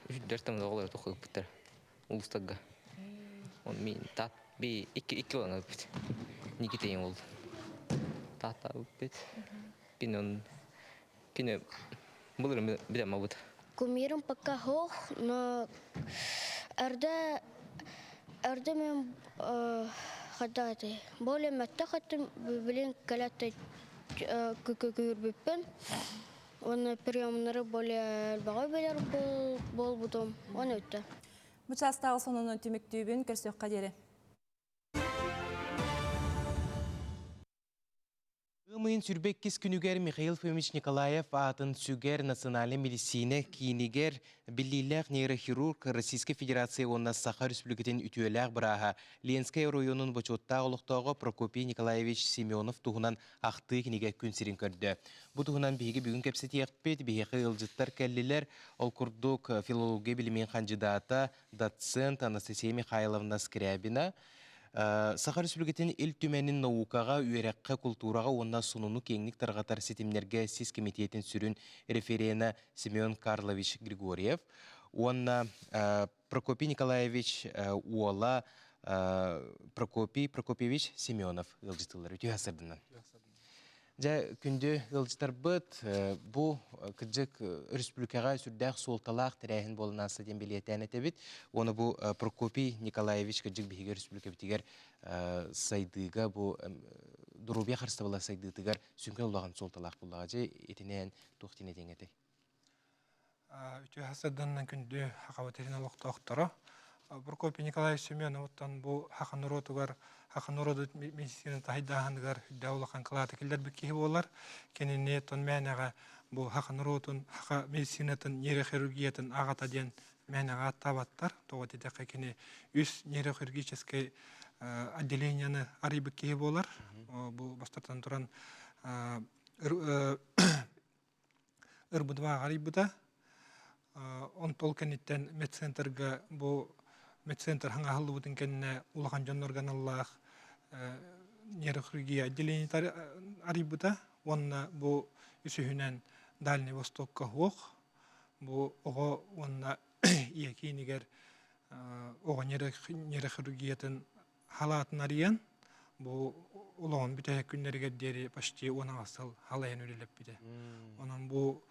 үһүддэр тамда оҕолор туохха ыппыттар улуустарга. Он мин таат би икки икки olan ыппыт. Никитейин ол. Таатта ыппыт. Кини он кини былырын билем абыт. Кумирым пока хох, но эрдэ эрдэ мен хата более мөттө хаттым билин кэлэтте күкүрбүппүн уонна приемнары более элбэҕи билэр буолбутум он өттө. Бу чаастааҕы сонунун түмүктүүбүн көрсүөххэ диэри. Ыам ыйын сүрбэ иккис күнүгэр Михаил Фомич Николаев аатын сүгэр Национальнай медицина киинигэр биллиилээх нейрохирург Российскай Федерация уонна Саха Республикатын үтүөлээх бырааһа Ленскэй оройуонун бочуоттаах олохтооҕо Прокопий Николаевич Семенов туһунан ахтыы кинигэ күн сирин көрдө. Бу туһунан биһиги бүгүн кэпсэтиэхпит, биһиэхэ ыалдьыттар кэллилэр. Ол курдук филология билимин хандьыдаата, доцент Анастасия Михайловна Скрябина, Саха Республикатын Ил Түмэнин наукаҕа, үөрэххэ, култуураҕа уонна сонуну киэҥник тарҕатар ситимнэргэ сис кэмитиэтин сүрүн референа Семен Карлович Григорьев уонна Прокопий Николаевич уола Прокопий Прокопьевич Семенов ыалдьытылар. Үтүө сырдынан. Дьэ, күндү ыалдьытарбыт, бу кырдьык өрөспүүбүлүкэҕэ сүрдээх суолталаах тэрээһин буолан ааста диэн бэлиэтээн этэбит. Уонна бу Прокопий Николаевич кырдьык биһиги өрөспүүбүлүкэбитигэр сайдыыга бу доруобуйа харыстабыла сайдыытыгар сүҥкэн улахан суолталаах буоллаҕа. Дьэ, итинэн туох диэн этиэҥ этэй? Үтүө сарсыарданан күндү Хахабыт сирин олохтоохторо. Прокопий Николаевич Семеновтан бу хаха норуотугар, хаха норуоту медицина таһайдааһыныгар үрдээх улахан кылааты киллэрбит киһи буолар. Кинини тон мээнэҕэ бу хаха норуотун, хаха медицинатын, нейрохирургиятын аҕата диэн мээнэҕэ ааттаабаттар. Тоҕо диэтэххэ кини үс нейрохирургическай отделениены арыйбыт киһи буолар. Бу бастатан туран ырбытыма арыйбыта. Онтол кэнниттэн медцентрга бу медцентр хаҥаһыллыбытын кэннэ улахан дьоннорго аналлаах нейрохирургия отделениета арыйбыта уонна бу үсүһүнэн Дальний Востокка суох бу оҕо уонна ийэ киинигэр оҕо нейрохирургиятын халаатын арыйан, бу олоҕун бүтэһик күннэригэр диэри почти 16 сыл халайан үлэлэппитэ. Онон бу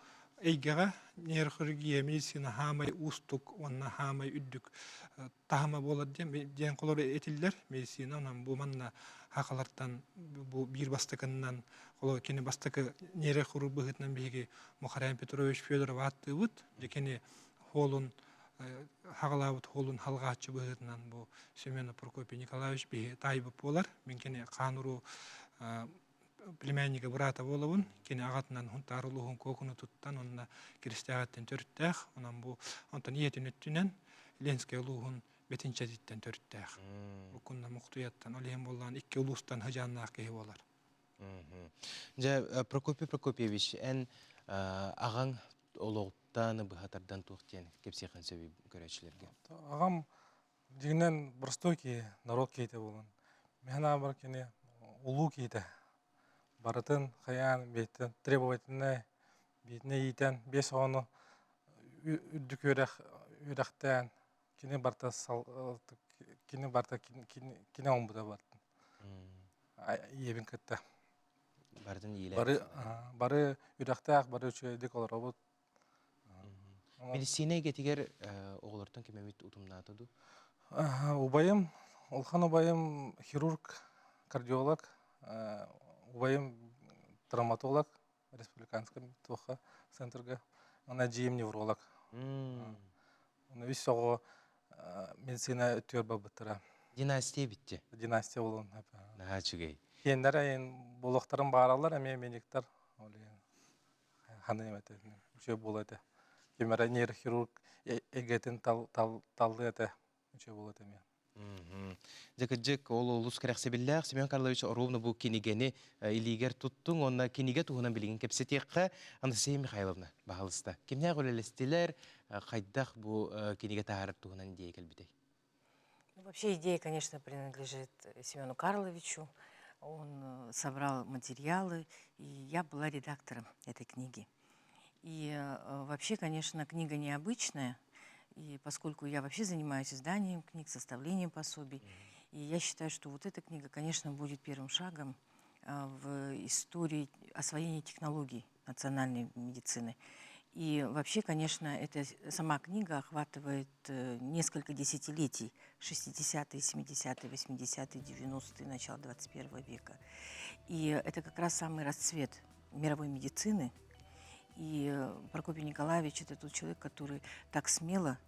эйгэҕэ нейрохирургия медицина хаамай уустук уонна хаамай үрдүк таһыма буолар диэн диэн холор этиллэр медицина онон бу манна хахалартан бу биир бастакыннан холор кини бастакы нейрохирург быһыытынан биһиги Мухарян Петрович Федоров ааттыыбыт дьэ кини холун хаҕалаабыт уолун халҕааччы быһыытынан бу Семенов Прокопий Николаевич биһи таайбыт буолар. Мин кини хаан уруу племяннига быраата буолабын. Кини аҕатынан Хунтаар улууһун Куокуну туттан уонна Киристээҕиттэн төрүттээх. Онон бу онтон ийэтин өттүнэн Ленскэй улууһун Бэтинчэтиттэн төрүттээх. Уккунна Мухтуйаттан ол иһин буоллаан икки улуустан хыдьааннаах киһи буолар. Дьэ, Прокопий Прокопьевич, эн аҕаҥ олоҕуттан быһа тардан туох диэн кэпсиэххин сөбүй көрөөччүлэргэ? Аҕам дьиҥинэн простой киһи, народ киһитэ буолан. Мин аабар кини улуу киһитэ. Барытын хайаан бэйтэн требовательнай, биитинэ иитэн, биэс оҕону үрдүк үөрэх үөрэхтээн кини барыта кини барыта кини оҥбута бартын. Ийэбин кытта. Барытын иилээн. Бары бары үрэхтээх, бары үчүгэйдик олоробут. Медицина эйгэтигэр оҕолортон ким эмит утумнаата дуу? Убайым, улахан убайым хирург, кардиолог, убайым травматолог республиканскай туохха центрга, уонна эдьиийим невролог. Уонна үс оҕо медицина өттүгэр барбыттара. Династия битти. Династия болон. Наһаа үчүгэй. Киэннэр айын болохтарын бааралар эмиэ медиктар. Ол ханыым этэ. Үчүгэй буолуо этэ. Ким эрэ нейрохирург эгэтин таллыа этэ. Үчүгэй буолуо этэ эмиэ. Дьэ кырдьык, ол олус кэрэхсэбиллээх Семен Карлович оруобуна бу кинигэни илиигэр туттуҥ уонна кинигэ туһунан билигин кэпсэтиэххэ. Анастасия Михайловна, баһалыста. Кимнээх үлэлэстилэр, хайдах бу кинигэ таһаарар туһунан идея кэлбитэй? Ну, вообще идея, конечно, принадлежит Семену Карловичу. Он собрал материалы, и я была редактором этой книги. И вообще, конечно, книга необычная, и поскольку я вообще занимаюсь изданием книг, составлением пособий, и я считаю, что вот эта книга, конечно, будет первым шагом в истории освоения технологий национальной медицины. И вообще, конечно, эта сама книга охватывает несколько десятилетий, 60-е, 70-е, 80-е, 90-е, начало 21 века. И это как раз самый расцвет мировой медицины. И Прокопий Николаевич – это тот человек, который так смело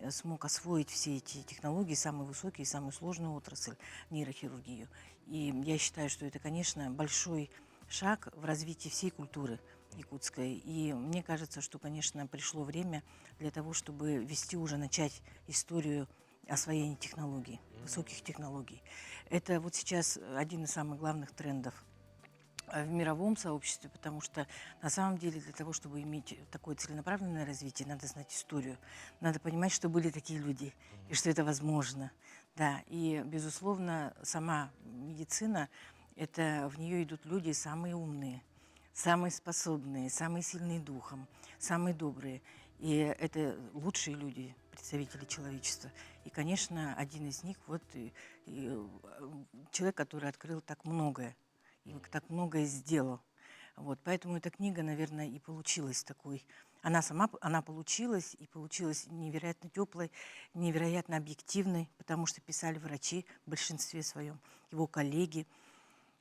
смог освоить все эти технологии, самые высокие, самую сложную отрасль – нейрохирургию. И я считаю, что это, конечно, большой шаг в развитии всей культуры якутской. И мне кажется, что, конечно, пришло время для того, чтобы вести уже, начать историю освоения технологий, высоких технологий. Это вот сейчас один из самых главных трендов в мировом сообществе, потому что на самом деле для того, чтобы иметь такое целенаправленное развитие, надо знать историю, надо понимать, что были такие люди и что это возможно. Да, и, безусловно, сама медицина, это в нее идут люди самые умные, самые способные, самые сильные духом, самые добрые. И это лучшие люди, представители человечества. И, конечно, один из них вот и человек, который открыл так многое, и так многое сделал. Вот, поэтому эта книга, наверное, и получилась такой. Она сама, она получилась, и получилась невероятно теплой, невероятно объективной, потому что писали врачи в большинстве своем, его коллеги,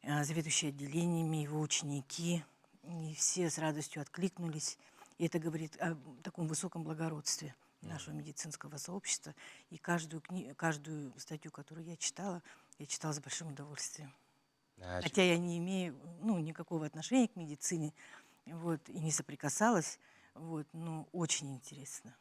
заведующие отделениями, его ученики, и все с радостью откликнулись. И это говорит о таком высоком благородстве нашего медицинского сообщества. И каждую статью, которую я читала с большим удовольствием. Хотя я не имею, ну, никакого отношения к медицине, вот, и не соприкасалась, вот, но очень интересно.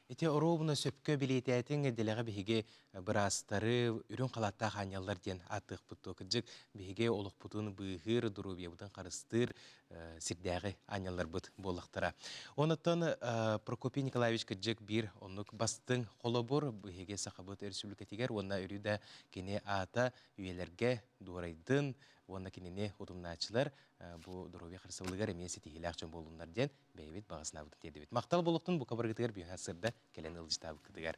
Ити оруобуна сөпкө бэлиэтээтиҥ, дэлэҕэ биһиги быраастары үрүҥ халааттаах аанньаллар диэн ааттыахпыт дуо. Кырдьык, биһиги олохпутун быыһыыр, доруобуйабытын харыстыыр сирдээҕи аанньалларбыт буоллахтара. Онтон Прокопий Николаевич кырдьык биир оннук бастыҥ холобур биһиги Сахабыт Өрөспүүбүлүкэтигэр уонна өрүү да кини аата үйэлэргэ дуорайдын уонна кинини утумнааччылар бу доруобуйа харыстабылыгар эмиэ ситиһиилээх дьон буоллуннар диэн бэйэбит баҕа санаабытын тиэрдибит. Махтал буолуохтун бука барыгытыгар бүгүн сырда кэлэн ыалдьытаабыккытыгар.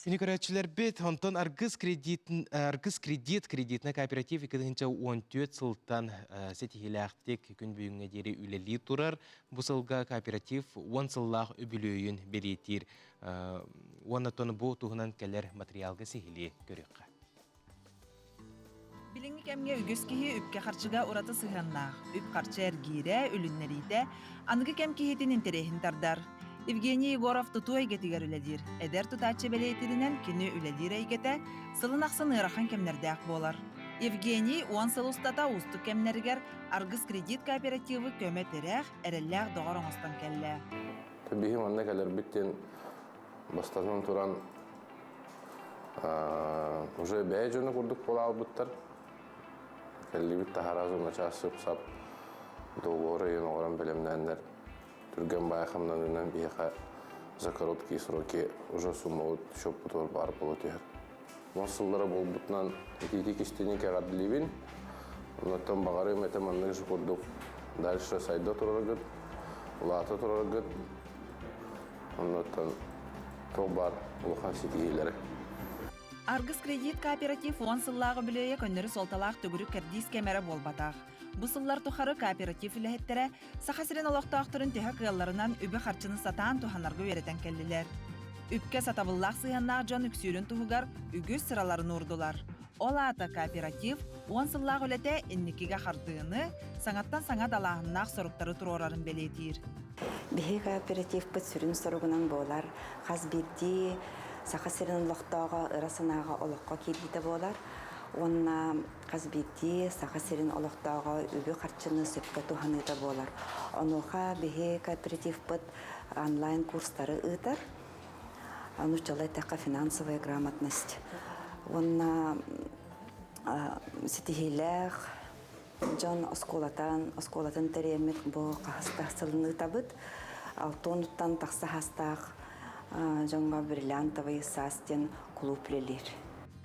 Күнү көрөөччүлэрбит, онтон Аргыс кредит, Аргыс кредит кредитный кооператив 2014 сылтан ситиһиилээхтик күн бүгүҥҥэ диэри үлэлии турар. Бу сылга кооператив 10 сыллаах үбүлүөйүн бэлиэтиир. Уонна бу туһунан кэлэр материалга сиһилии көрүөххэ. Билиҥҥи кэмҥэ үгүс киһи үпкэ-харчыга ураты сыһыаннаах. Үп-харчы эргиирэ, үлүннэриитэ аныгы кэм киһитин интэриэһин тардар. Евгений Егоров тутуу эйгэтигэр үлэлиир. Эдэр тутааччы бэлиэтииринэн кини үлэлиир эйгэтэ сылын ахсын ыарахан кэмнэрдээх буолар. Евгений 10 сыл устата уустук кэмнэригэр Аргыс кредит кооперативы көмө-тирэх, эрэллээх доҕор оҥостон кэллэ. Биһи манна кэлэрбит диэн бастатан туран уже бэйэ дьоно курдук буолаалбыттар. Кэллибит таһара начаас сып-сап договор ыйын оҥорон бэлэмнээннэр түргэн баай хамнанынан биһиэхэ за короткие сроки уже суммабыт счеппутугар баар буола түһэр. 10 сыллара буолбутунан итиитик истиҥник эҕэрдэлиибин. Оннуттан баҕарыам этэ маннык же курдук дальше сайда тураргыт, улаата тураргыт. Оннуттан туох баар улахан ситиһиилэри. Аргыс кредит кооператив 10 сыллааҕы үбүлүөйэ көннөрү суолталаах төгүрүк кэрдиис кэмэрэ буолбатах. Бу сыллар тухары кооператив үлэһиттэрэ Саха сирин олохтоохторун төһө кыалларынан үбү-харчыны сатаан туһанарга үөрэтэн кэллилэр. Үпкэ сатабыллаах сыһыаннаах дьон үксүүрүн туһугар үгүс сыраларын уурдулар. Ол аата кооператив 10 сыллаах үлэтэ инникигэ хардыыны, саҥаттан саҥа далааһыннаах соруктары туруорарын бэлиэтиир. Биһиги кооперативпыт сүрүн соругунан буолар хас биирдии Саха сирин олохтооҕо ыра санааҕа олоххо киирбитэ буолар уонна хас биирдии Саха сирин олохтооҕо үбү-харчыны сөпкө туһаныыта буолар. Онуоха биһи кооперативпыт онлайн-курстары ыытар. Нууччалыы эттэххэ финансовая грамотность. Уонна ситиһиилээх дьон оскуолатан, оскуолатын тэрийэммит бу хаһыстаах сылын ыытабыт. Алтуонуттан тахса хастаах дьоҥҥо бриллиантовый саас диэн кулууп үлэлиир.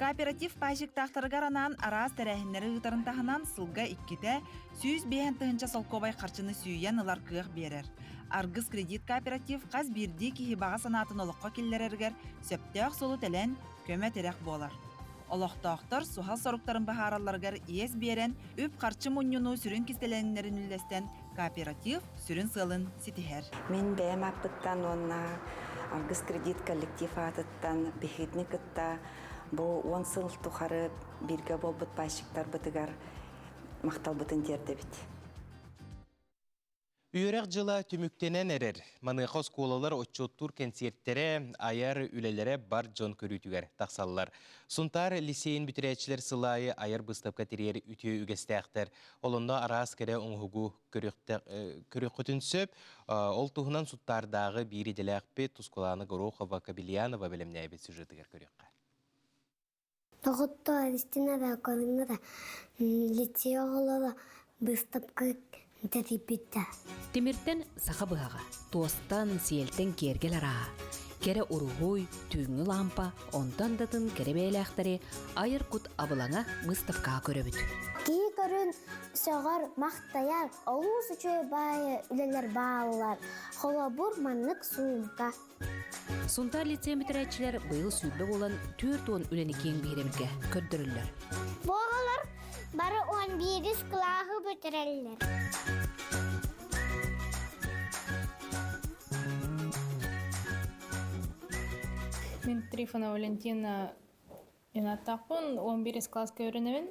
Кооператив пайщиктаахтарыгар анаан араас тэрээһиннэри ыытарын таһынан сылга иккитэ 105 тыһыынча солкуобай харчыны сүүйэн ылар кыах биэрэр. Аргыс кредит кооператив хас биирдии киһи баҕа санаатын олоххо киллэрэригэр сөптөөх суолу тэлэн, көмө-тирэх буолар. Олохтоохтор суһал соруктарын быһааралларыгар иэс биэрэн, үп-харчы мунньунуу сүрүн кистэлэҥнэрин үллэстэн, кооператив сүрүн сыалын ситиһэр. Мин бэйэм ааппыттан уонна Аргыс кредит коллектив аатыттан биһигини кытта бу уон сыл тухары бииргэ буолбут пайщиктарбытыгар махталбытын тиэрдэбит. Үөрэх дьыла түмүктэнэн эрэр. Маныаха оскуолалар отчуоттуур кэнсиэртэрэ, айар үлэлэрэ бар дьон көрүүтүгэр тахсаллар. Сунтаар лиссиэйин бүтэрээччилэр сыл аайы айар быыстапка тэрийэр үтүө үгэстээхтэр. Ол онно араас кэрэ оҥоһугу көрүөххүтүн сөп. Ол туһунан Сунтаардааҕы биир идэлээхпит Тускулаана Горохова-Кобельянова бэлэмнээбит сюжетыгар көрүөххэ. Доҕоттоор, истинэ да, көрүҥҥэ да лицей оҕолоро быыстапка тэрийбиттэр. Тимиртэн саха быһаҕа, туостан, сиэлтэн киэргэл арааһа, кэрэ уруһуй, түүҥҥү лаампа, онтон да атын кэрэ бэйэлээхтэри айар кут абылаҥа быыстапкаҕа көрөбүт. Киһи көрүн сөҕөр, махтайар, олус үчүгэй баайы үлэлэр бааллар. Холобур, маннык суумка. Сунтаар лицейин бүтэрээччилэр быйыл 20 буолан 40 үлэни киэҥ биһирэмгэ көрдөрөллөр. Бу оҕолор бары 11 кылааһы бүтэрэллэр. Мин Трифонова Валентина Инаттаахпын 11 класска үөрэнэбин.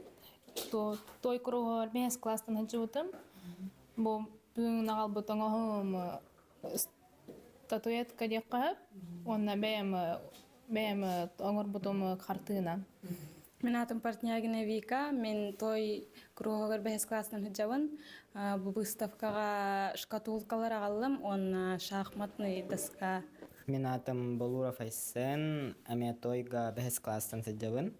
Той куруһугар 5 класстан сылдьыбытым. Бу бүгүн аҕалбыт оҥоһуум статуэтка диэххэ сөп. Уонна бэйэм бэйэм оҥорбутум хартыына. Мин аатым Портнягина Вика. Мин той кругогар бэһис класстан сылдьабын. Бу выставкаҕа шкатулкалар аҕаллым уонна шахматный доска. Мин аатым Болуров Айсен, эмиэ Тойга бэһис класстан сылдьабын.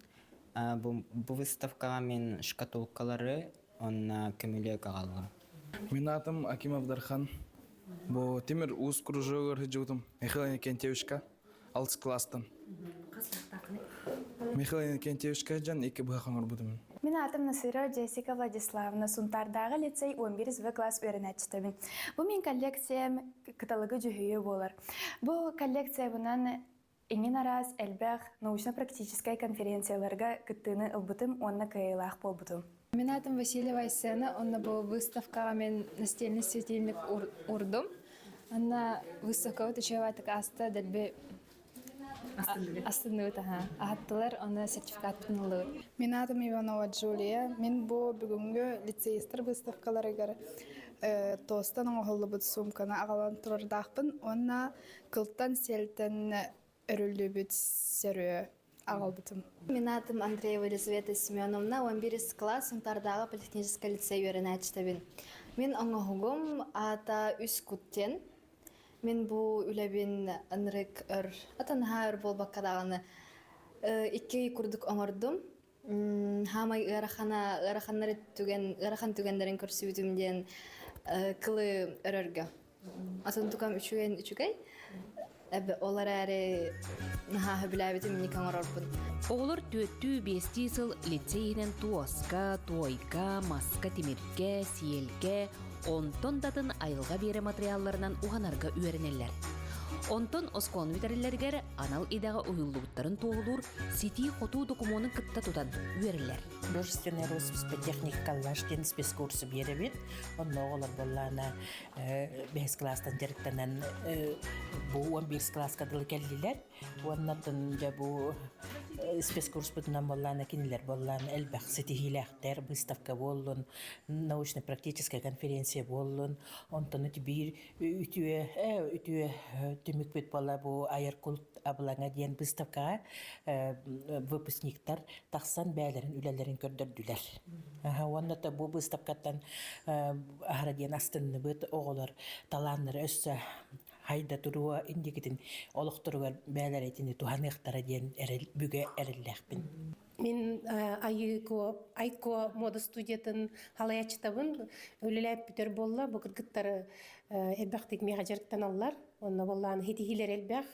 Бу, бу выставкаҕа мин шкатулкалары уонна көмүлүөк аҕаллым. Мин аатым Акимов Дархан. Бу Тимир Уус кружогар сылдьыбытым Михаил Иннокентьевичка алтыс класстан. Михаил Иннокентьевичка дьон икки быһах оҥорбутум. Мин аатым Насырова Джессика Владиславовна, Сунтаардааҕы лицей 11 В класс үөрэнээччитэбин. Бу мин коллекциям кыталыгы дьүһүйүү буолар. Бу коллекциябынан иҥин араас элбэх научно-практическай конференцияларга кыттыыны ылбытым уонна кыайыылаах буолбутум. Мин аатым Васильева Айсена, онно бу выставкаҕа мин настольный светильник урдум. Онно выставкабыт үчүгэй ааста дэлби астынныбыт аха. Аһаттылар, онно сертификатпын ыллыбыт. Мин аатым Иванова Джулия. Мин бу бүгүҥҥү лицеистэр выставкаларыгар туостан оҥоһуллубут суумканы аҕалан турардаахпын уонна кылтан сиэлтэн өрүллүбүт сөрүө аҕалбытым. Мин аатым Андреева Елизавета Семеновна, 11 класс Сунтаардааҕы политехническай лицей үөрэнээччитэбин. Мин оҥоһугум аата Үс кут диэн. Мин бу үлэбин ынырык өр, атанаһаа өр буолбакка даҕаны икки ый курдук оҥордум. Хаамай ыарахана, ыараханнары түгэн, ыарахан түгэннэрин көрсүбүтүм диэн кылы өрөргө. Атын тукам үчүгэн үчүгэй. Эбэ ол эрээри наһаа сөбүлээбитим инник оҥорорбун. Оҕолор түөртүү биэстии сыл лицей иһинэн туоска, туойга, маска, тимиргэ, сиэлгэ, онтон да атын айылҕа биэрэ матырыйаалларынан уһанарга үөрэнэллэр. Онтон оскуоланы бүтэрэллэригэр анал идэҕэ уһуйуллубуттарын туоһулуур ситии-хотуу докумуонун кытта тутан үөрэллэр. Художественная роспись по технике коллаж диэн спецкурсу биэрэбит. Онно оҕолор буоллаана бэһис класстан дьарыктанан бу 11 класска дылы кэллилэр. Уонна дьэ бу спецкурспутунан буоллаана кинилэр буоллаана элбэх ситиһиилээхтэр выставка буоллун, научно-практическая конференция буоллун. Онтон биир үтүө үтүө түмүкпүт буолла бу айар культ абылаҥа диэн выставкаҕа выпускниктар тахсан бэйэлэрин үлэлэрин көрдөрдүлэр. Уонна да бу выставкаттан аһара диэн астынныбыт оҕолор талааннара өссө хайда туруо инникитин олохторугар бэйэлэрэ итини туһаныахтара диэн эрэл бүгэ эрэллээхпин. Мин Айыко, Айко мода студиятын халаячытабын. Үлэлээп бүтэр буолла. Бу кыргыттары Элбэхтик миэхэ дьарыктаналлар. Онно буоллаан хитиһиилэр элбэх.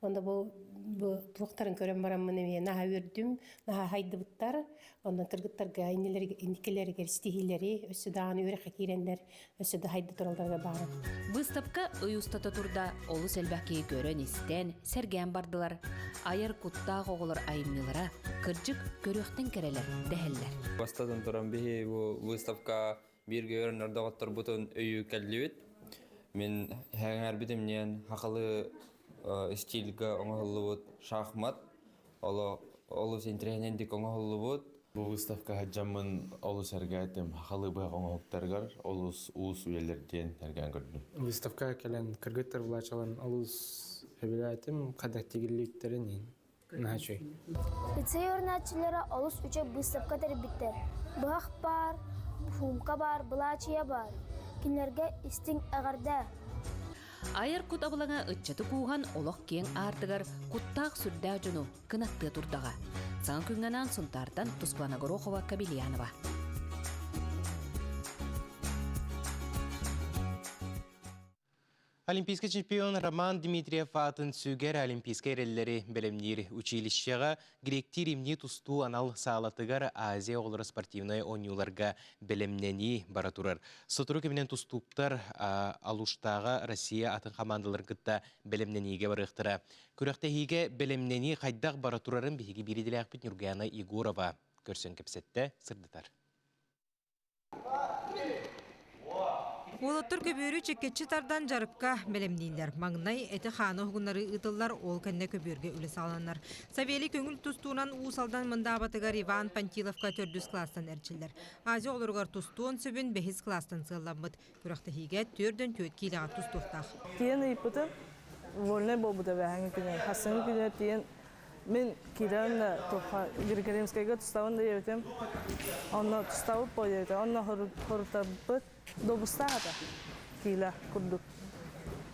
Онно бу бу туохтарын көрөн бараммын эмиэ наһаа үөрдүм, наһаа хайдыбыттар. Онно кыргыттарга инникилэригэр ситиһиилэри өссө даҕаны үөрэххэ киирэннэр өссө да хайда туралларга баара. Выставка ый устата турда олус элбэх киһи көрөн-истэн, сэргээн бардылар. Айар куттаах оҕолор айымньылара кырдьык көрүөхтэн кэрэлэр дэһэллэр. Бастатан туран биһи бу выставка бииргэ үөрэнэр доҕотторбутун өйүү кэллибит. Мин сэҥээрбитим диэн хахалы стильга оҥоһуллубут шахмат олус интэриэһинэйдик оҥоһуллубут. Бу выставка сылдьаммын олус эргээтим. Хахалы быһах оҥоһуктарыгар олус уус үлэлэр диэн эргээн көрдүм. Выставка кэлэн кыргыттар былаачаларын олус сөбүлээтим, хайдах тигиллииттэрин Наһаа үчүгэй. Лицей үөрэнээччилэрэ олус үчүгэй быыстапка тэрийбиттэр. Быһах баар, суумка баар, былаачыйа баар. Кинилэргэ истиҥ эҕэрдэ! Айар кут абылаҥа ыччаты кууһан олох киэҥ аартыгар куттаах сүрдээх дьону кынаттыа турдаҕа. Саҥа күҥҥэ анаан Сунтаартан Тускулана Горохова Кабельянова. Олимпийскай чемпион Роман Дмитриев аатын сүгэр Олимпийскай эрэллэри бэлэмниир училищеҕа гректии римнии тустуу анал саалатыгар Азия оҕолоро спортивнай оонньууларга бэлэмнэнии бара турар. Сотору кэминэн тустууктар Алуштааҕа Россия атын хамаандаларын кытта бэлэмнэниигэ барыахтара. Күрэхтэһиигэ бэлэмнэнии хайдах бара турарын биһиги биир идэлээхпит Нюргана Егорова көрсөн кэпсэттэ, сырдатар. Уолаттар көбүөрү чиккэччи тардан дьарыкка бэлэмнииллэр. Маҥнай эти-хааны уһугуннарыы ыытыллар, ол кэннэ көбүөргэ үлэ саҕаланар. Савелий көҥүл тустуунан Уус Алдан Мындаабатыгар Иван Пантиловка төрдүс класстан эрчиллэр. Азия оҕолоругар тустуон сөбүн бэһис класстан сыалламмыт. Күрэхтэһиигэ түөрдөн түөрт киилэҕэ тустуохтаах. Тиэн ыйыппытым, вольнай буолбута бээһэҥҥи күнү. Хассыҥҥы күнүгэр тиийэн Мин киирэн туохха Григорьевскайга тустабын диэбитим. Онно тустабыт буо диэбитэ. Онно хорутарбыт добустаах этэ киилэ курдук.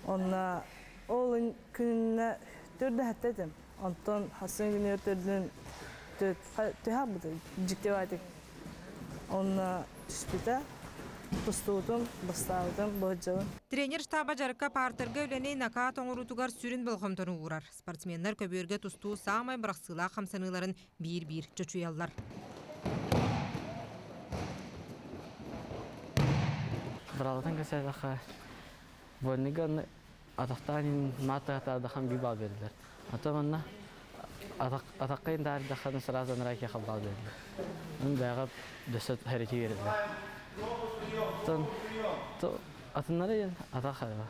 Онно ол күнүнэ төрдөһөттө этим. Онтон хасын күнүгэр төрдүн түһэ албыта дьиктибаатик. Онно түспүтэ, тустубутум, бастаабытым, быһыдьабын. Тренер штаба дьарыкка партерга үлэни накаат оҥоруутугар сүрүн болҕомтону уурар. Спортсменнар көбүөргэ тустуу саамай бырахсыылаах хамсаныыларын биир-биир чочуйаллар. Быраалатын кэсээтэххэ, вольныйга атахтаан мааттаатаадахан биир баал берилэр. Ата манна атахха таардахан сразу анараа киэхэ баал берилэр. Ын бэҕэ дөссө хэрити берилэр. Тон атыннары атах хайва.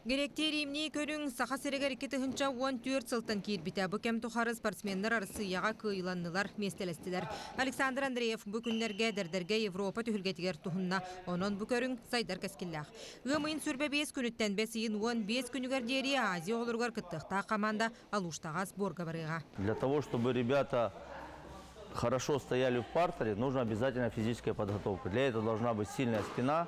Гректии римнии көрүҥ Саха сиригэр 2014 сылтан киирбитэ. Бу кэм тухары спортсменнар Арассыыйаҕа кыайыыланнылар, миэстэлэстилэр. Александр Андреев бу күннэргэ эдэрдэргэ Европа түһүлгэтигэр туһунна. Онон бу көрүҥ сайдар кэскиллээх. Ыам ыйын 25 күнүттэн бэс ыйын 15 күнүгэр диэри Азия оҕолоругар кыттыахтаах команда Алуштаҕа сборга барыаҕа. Для того, чтобы ребята хорошо стояли в партере, нужна обязательно физическая подготовка. Для этого должна быть сильная спина,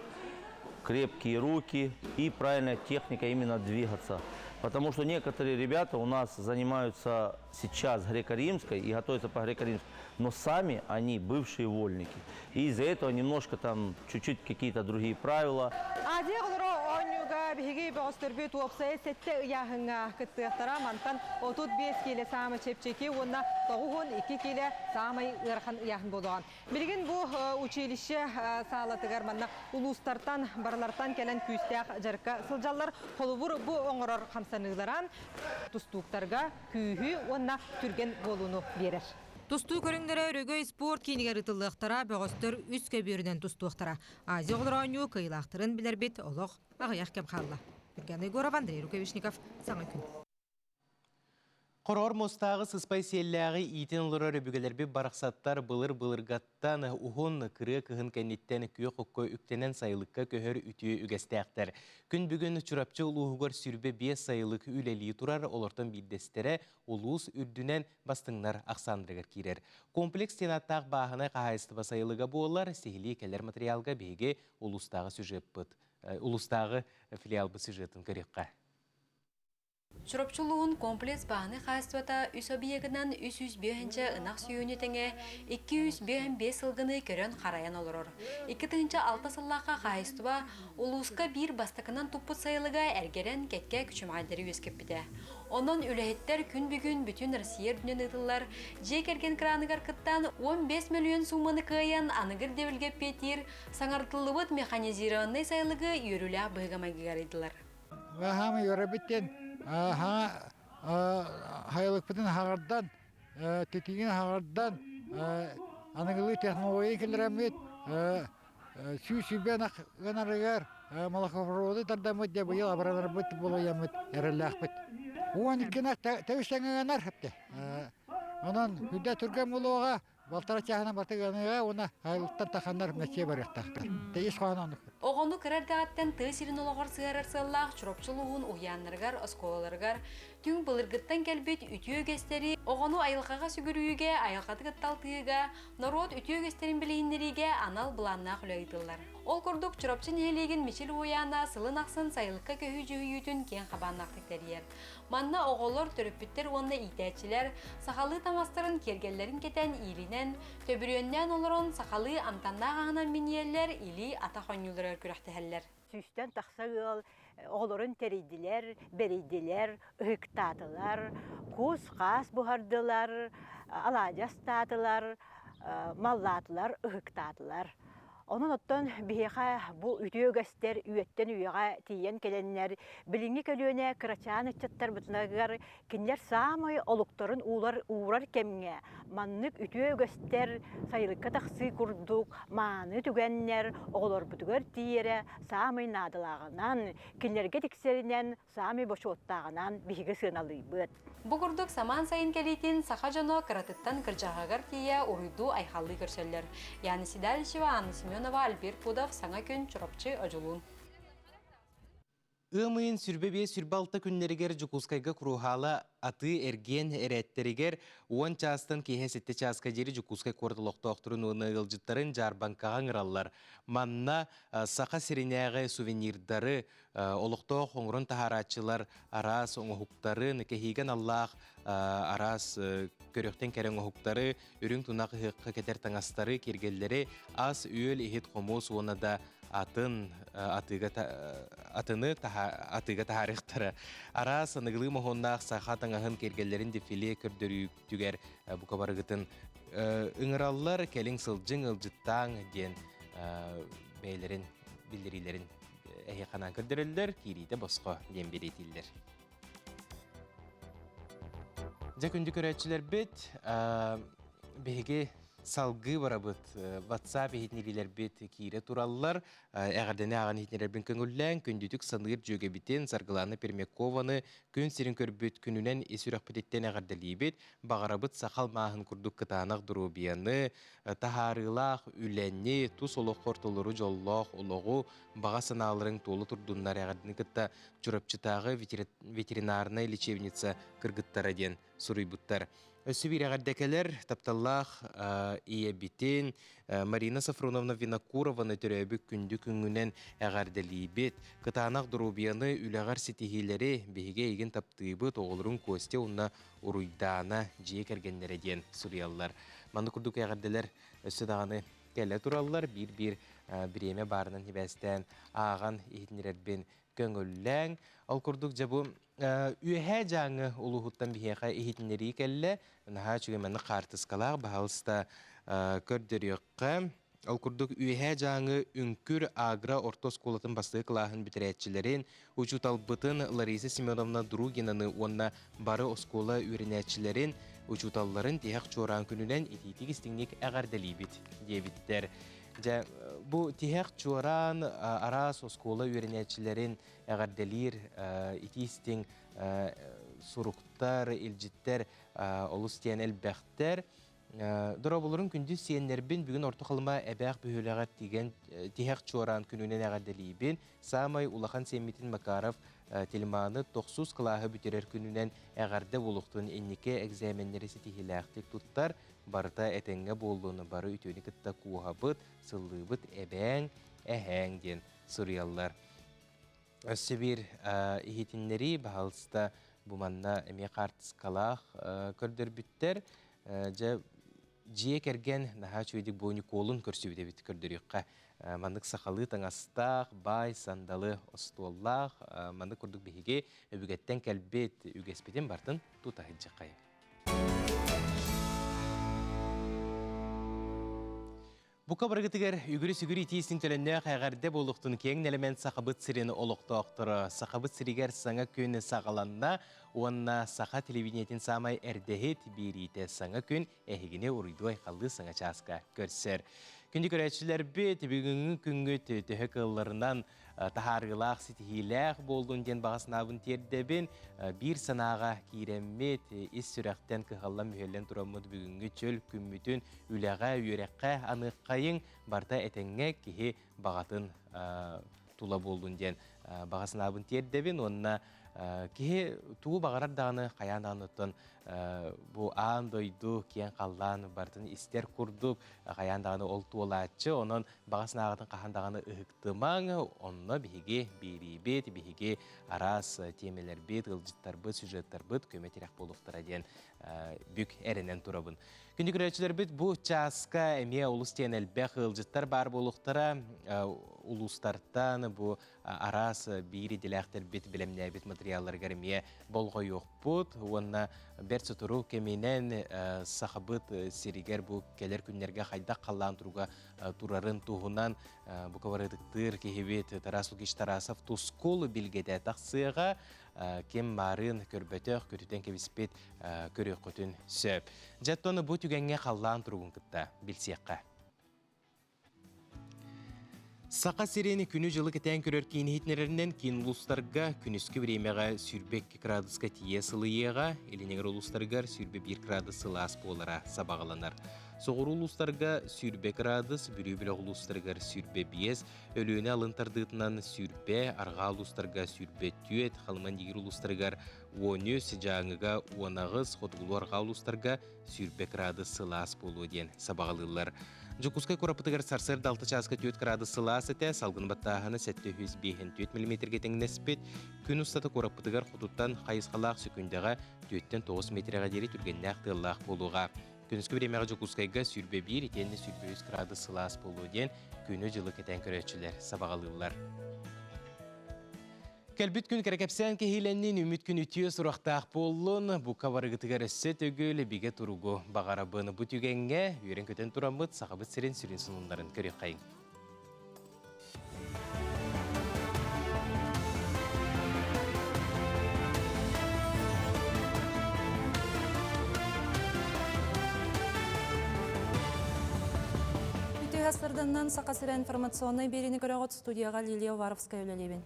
крепкие руки и правильная техника именно двигаться. Потому что некоторые ребята у нас занимаются сейчас греко-римской и готовятся по греко-римской, но сами они бывшие вольники. И из-за этого немножко там чуть-чуть какие-то другие правила. Азия оҕолоро оонньууга биһиги бөҕөстөрбүт уопсайа сэттэ ыйааһыҥҥа кыттыахтара. Мантан 35 киилэ саамай чэпчэки уонна 92 киилэ саамай ыарахан ыйааһын буолуоҕа. Билигин бу училище саалатыгар манна улуустартан, барылартан кэлэн күүстээх дьарыкка сылдьаллар. Холобур, бу оҥорор хамсаныылара тустууктарга күүһү уонна түргэн буолууну биэрэр. Тустуу көрүҥнэрэ Өрөгөй спорт киинигэр ыытыллыахтара, бөҕөстөр үс көбүөрүнэн тустуохтара. Азия оҕолоро оонньуу кыайыылаахтарын билэрбит олох аҕыйах кэм хаалла. Юргена Егорова, Андрей Рукавишников, Саҥа күн. Хороор муостааҕы сыспай сиэллээҕи иитин олорор өбүгэлэрбит барахсаттар былыр-былыргаттан уһун кырыа кыһын кэнниттэн күөх окко үктэнэн сайылыкка көһөр үтүө үгэстээхтэр. Күн бүгүн Чурапчы улууһугар 25 сайылык үлэлии турар, олортон биирдэстэрэ улуус үрдүнэн бастыҥнар ахсааннарыгар киирэр. Комплекс сенаттаах бааһынай хаһаайыстыба сайылыга буолар, сиһилии кэлэр материалга биһиги улуустааҕы сюжеппыт, улуустааҕы филиалбыт сюжетын көрүөххэ. Чурапчы улууһун комплекс бааһынай хаһаайыстыбата үс объегынан 305 ынах сүөһүнү тэҥэ 255 сылгыны көрөн-харайан олорор. 2006 сыллаахха хаһаайыстыба улууска биир бастакынан туппут сайылыга эргэрэн кэккэ күчүмэҕэйдэри үөскэппитэ. Онон үлэһиттэр күн бүгүн бүтүн Россия үрдүнэн ыытыллар дьиэ кэргэн краныгар кыттан 15 мөлүйүөн сууманы кыайан аныгы ирдэбилгэ эппиэттиир саҥардыллыбыт механизированнай сайылыгы үөрүүлээх быһыыга-майгыга арыйдылар. Хаама үөрэбиттэн хайалыкпытын хаҕардан, титигин хаҕардан, аныгылыы технология киллэрэммит, 120 ынах ынарыгар молокопроводы тардаммыт дьэ быйыл абыранарбыт булуйаммыт эрэллээхпит. 12 ынах тэбис тэҥҥэ хэпте. Онон үрдэ түргэн булуоҕа Балтара чааһынан батыганыга уонна айылыттан таханнар мэччиэ барыахтаахтар. Ис хоһооно оннук. Оҕону кыра эрдэҕиттэн тыа сирин олоҕор сыһыарар сыаллаах Чурапчы улууһун уһуйааннарыгар, оскуолаларыгар түҥ былыргыттан кэлбит үтүө үгэстэри, оҕону айылҕаҕа сүгүрүйүүгэ, айылҕаты кытта алтыһыыга, норуот үтүө үгэстэрин билиһиннэриигэ анал былааннаах үлэ ыытыллар. Ол курдук, Чурапчы нэһилиэгин Мичил уһуйаана сылын ахсын сайылыкка көһүү дьүһүйүүтүн киэҥ хабааннаахтык тэрийэр. Манна оҕолор, төрөппүттэр уонна иитээччилэр сахалыы таҥастарын, киэргэллэрин кэтэн, иилинэн, төбүрүөннээн олорон сахалыы амтаннаах аһынан минньийэллэр, илии-атах оонньууларыгар күрэхтэһэллэр. Сүүстэн тахса ыал оҕолорун тэрийдилэр, бэрийдилэр, ыһыктаатылар, кус-хаас буһардылар, алаадьы астаатылар, маллаатылар, ыһыктаатылар. Онон оттон биһиэхэ бу үтүө үгэстэр үйэттэн үйэҕэ тиийэн кэлэннэр, билиҥҥи көлүөнэ кырачаан ыччаттарбытыгар кинилэр саамай олуктарын уулар уурар кэмҥэ маннык үтүө үгэстэр сайылыкка тахсыы курдук мааны түгэннэр оҕолорбутугар тиийэрэ саамай наадалааҕынан, кинилэргэ тиксэринэн саамай бочуоттааҕынан биһиги сыаналыыбыт. Бу курдук самаан сайын кэлиитин саха дьоно кыратыттан кырдьаҕаһыгар тиийэ уруйдуу-айхаллыы көрсөллөр. Яна Седалищева, Анна Семенова, Альберт Пудов, Саҥа күн, Чурапчы, Одьулуун. Ыам ыйын 25-26 күннэригэр Дьокуускайга Куруһаала атыы-эргиэн эрээттэригэр 10 чаастан киэһэ 7 чааска диэри Дьокуускай куорат олохтоохторун уонна ыалдьыттарын дьаарбаҥкаҕа ыҥыраллар. Манна Саха сиринээҕи сувенирдары, олохтоох оҥорон таһаарааччылар араас оҥоһуктарын, кэһиигэ аналлаах араас көрүөхтэн кэрэ оҥоһуктары, үрүҥ тунах ыһыахха кэтэр таҥастары, киэргэллэри, ас-үөл, иһит-хомуос уонна да атын атыыга атыны атыыга таһаарыахтара. Араас аныгылыы моһуоннаах саха таҥаһын киэргэллэрин дефиле көрдөрүүтүгэр бука барыгытын ыҥыраллар, кэлиҥ сылдьыҥ, ыалдьыттааҥ диэн бэйэлэрин биллэриилэрин эһиэхэ көрдөрөллөр, киириитэ босхо диэн бэлиэтииллэр. Дьэ күндү көрөөччүлэрбит, биһиги салгыы барабыт. WhatsApp иһитиннэриилэрбит киирэ тураллар. Эҕэрдэни ааҕан иһитиннэрэрбин көҥүллээн, күндүтүк саныыр дьүөгэбитин Саргылана Пермякованы күн сирин көрбүт күнүнэн ис сүрэхпититтэн эҕэрдэлиибит. Баҕарабыт саха алмааһын курдук кытаанах доруобуйаны, таһаарыылаах үлэни, тус олоххор толору дьоллоох олоҕу, баҕа санааларыҥ туола турдуннар эҕэрдэни кытта Чурапчытааҕы ветеринарнай лечебница кыргыттара диэн суруйбуттар. Өссө биир эҕэрдэ кэлэр тапталлаах ийэбитин Марина Софроновна Винокурованы төрөөбүт күндү күҥҥүнэн эҕэрдэлиибит. Кытаанах доруобуйаны, үлэҕэр ситиһиилэри биһиги эйигин таптыыбыт, оҕолоруҥ Костя уонна Уруйдаана дьиэ кэргэннэрэ диэн суруйаллар. Маннык курдук эҕэрдэлэр өссө даҕаны кэлэ тураллар. Биир-биир бириэмэ баарынан сибээстээн ааҕан иһитиннэрэрбин көҥүллээҥ. Ол курдук дьэ бу Үөһээ Дьааҥы улууһуттан биһиэхэ иһитиннэрии кэллэ. Наһаа үчүгэй маннык хаартыскалаах, баһаалыста көрдөрүөххэ. Ол курдук Үөһээ Дьааҥы Үҥкүр агро орто оскуолатын бастакы кылааһын бүтэрээччилэрин, учууталбытын Лариса Семеновна Другинаны уонна бары оскуола үөрэнээччилэрин, учууталларын тиһэх чуораан күнүнэн итиитик-истиҥник эҕэрдэлиибит диэбиттэр. Дьэ, бу тиһэх чуораан араас оскуола үөрэнээччилэрин эҕэрдэлиир итии-истиҥ суруктар, илдьиттэр олус диэн элбэхтэр. Дорооболорун күндү сиэннэрбин бүгүн Орто Халыма Эбээх бөһүөлэҕэр тиийэн тиһэх чуораан күнүнэн эҕэрдэлиибин. Саамай улахан сиэммитин Макаров Тельманы тохсус кылааһы бүтэрэр күнүнэн эҕэрдэ буолуохтун инники экзаменнэри ситиһиилээхтик туттар, барыта этэҥҥэ буоллун, бары үтүөнү кытта кууһабыт, сыллыыбыт эбээҥ, эһээҥ диэн суруйаллар. Өссө биир иһитиннэрии, баһаалыста. Бу манна эмиэ хаартыскалаах көрдөрбүттэр. Дьэ, дьиэ кэргэн наһаа үчүгэйдик бу Ньукуолун көрсүбүт эбит көрдөрүөххэ. Маннык сахалыы таҥастаах, баай сандалы остуоллаах, маннык курдук биһиги өбүгэттэн кэлбит үгэспитин бартын тута сылдьыаххайыҥ. Бука барыгытыгар үгүрү-сүгүрү итиисин төлөннөөх эҕэрдэ буолуохтун киэҥ нэлэмэн Сахабыт сирин олохтоохторо. Сахабыт сиригэр саҥа күн саҕаланна уонна саха телевидениетин саамай эрдэһит биэриитэ саҥа күн эһигини уруйдуу-айхаллыы саҥа чааска көрсөр. Күндү көрөөччүлэрбит, бүгүҥҥү күҥҥүт төһө кыалларынан таһаарыылаах, ситиһиилээх буоллун диэн баҕа санаабын тиэрдэбин. Биир санааҕа киирэммит, ис сүрэхтэн кыһаллан-мүһэллэн тураммыт бүгүҥҥү чөл күммүтүн үлэҕэ, үөрэххэ аныаххайыҥ, барыта этэҥҥэ киһи баҕатын тула буоллун диэн баҕа санаабын тиэрдэбин уонна киһи тугу баҕарар даҕаны хайаан даҕаны оттон бу аан дойду киэҥ халлаан барытын истэр курдук хайаан даҕаны ол туолааччы онон баҕа санааҕытын хаһан даҕаны ыһыктымаҥ онно биһиги биэриибит биһиги араас тиэмэлэрбит ыалдьыттарбыт сюжеттарбыт көмө-тирэх буолуохтара диэн бүк эрэнэн турабын Күндү көрөөччүлэрбит бу чааска эмиэ олус диэн элбэх ыалдьыттар баар буолуохтара. Улуустартан бу араас биир идэлээхтэрбит бэлэмнээбит материалларыгар эмиэ болҕойуохпут уонна бэрт сотору кэминэн Сахабыт сиригэр бу кэлэр күннэргэ хайдах халлаан туруга турарын туһунан бу кыбарытыктыыр киһибит Тарас Лукич Тарасов тускул билгэтэ тахсыаҕа. Ким маарыын көрбөтөх, көтүтэн кэбиспит көрүөххүтүн сөп. Дьэ, оттон бу түгэҥҥэ халлаан туругун кытта билсиэххэ. Саха сирин күнү-дьылы кэтээн көрөр киин иһитиннэрэринэн киин улуустарга күнүскү бириэмэҕэ 22 градуска тиийэ сылыйыаҕа, илиниҥэр улуустарыгар 21 градус сылаас буолара сабаҕаланар. Соҕуруу улуустарга 20 градус, Бүлүү бөлөх улуустарыгар 25, Өлүөнэ алын тардыытынан 20, арҕаа улуустарга 24, Халыман-Дигир улуустарыгар 13, Дьааҥыга 18, хотугулуу-арҕаа улуустарга 20 градус сылаас буолуо диэн сабаҕалыыллар. Дьокуускай куораппытыгар сарсыарда 6 чааска 4 градус сылаас этэ, салгын баттааһына 754 миллиметргэ тэҥнэспит. Күн устата куораппытыгар хотуттан хайысхалаах сөкүндэҕэ 4-9 метрэҕэ диэри түргэннээх тыаллаах буолуоҕа. Күнүскү бириэмэҕэ Дьокуускайга 21 итиэннэ 23 градус сылаас буолуо диэн күнү-дьылы кэтээн көрөөччүлэр сабаҕалыыллар. Кэлбит күн кэрэкэпсээн кэһиилэннин, үмүт күн үтүө сурахтаах буоллун, бука барыгытыгар өссө төгүл бигэ туругу баҕарабын. Бу түгэҥҥэ үөрэн-көтөн тураммыт Сахабыт сирин сүрүн сонуннарын көрүөххэйиҥ. Үтүө сарданнан Саха сирэ информационнай биэриини көрөҕүт студияҕа Лилия Уваровская үлэлиибин.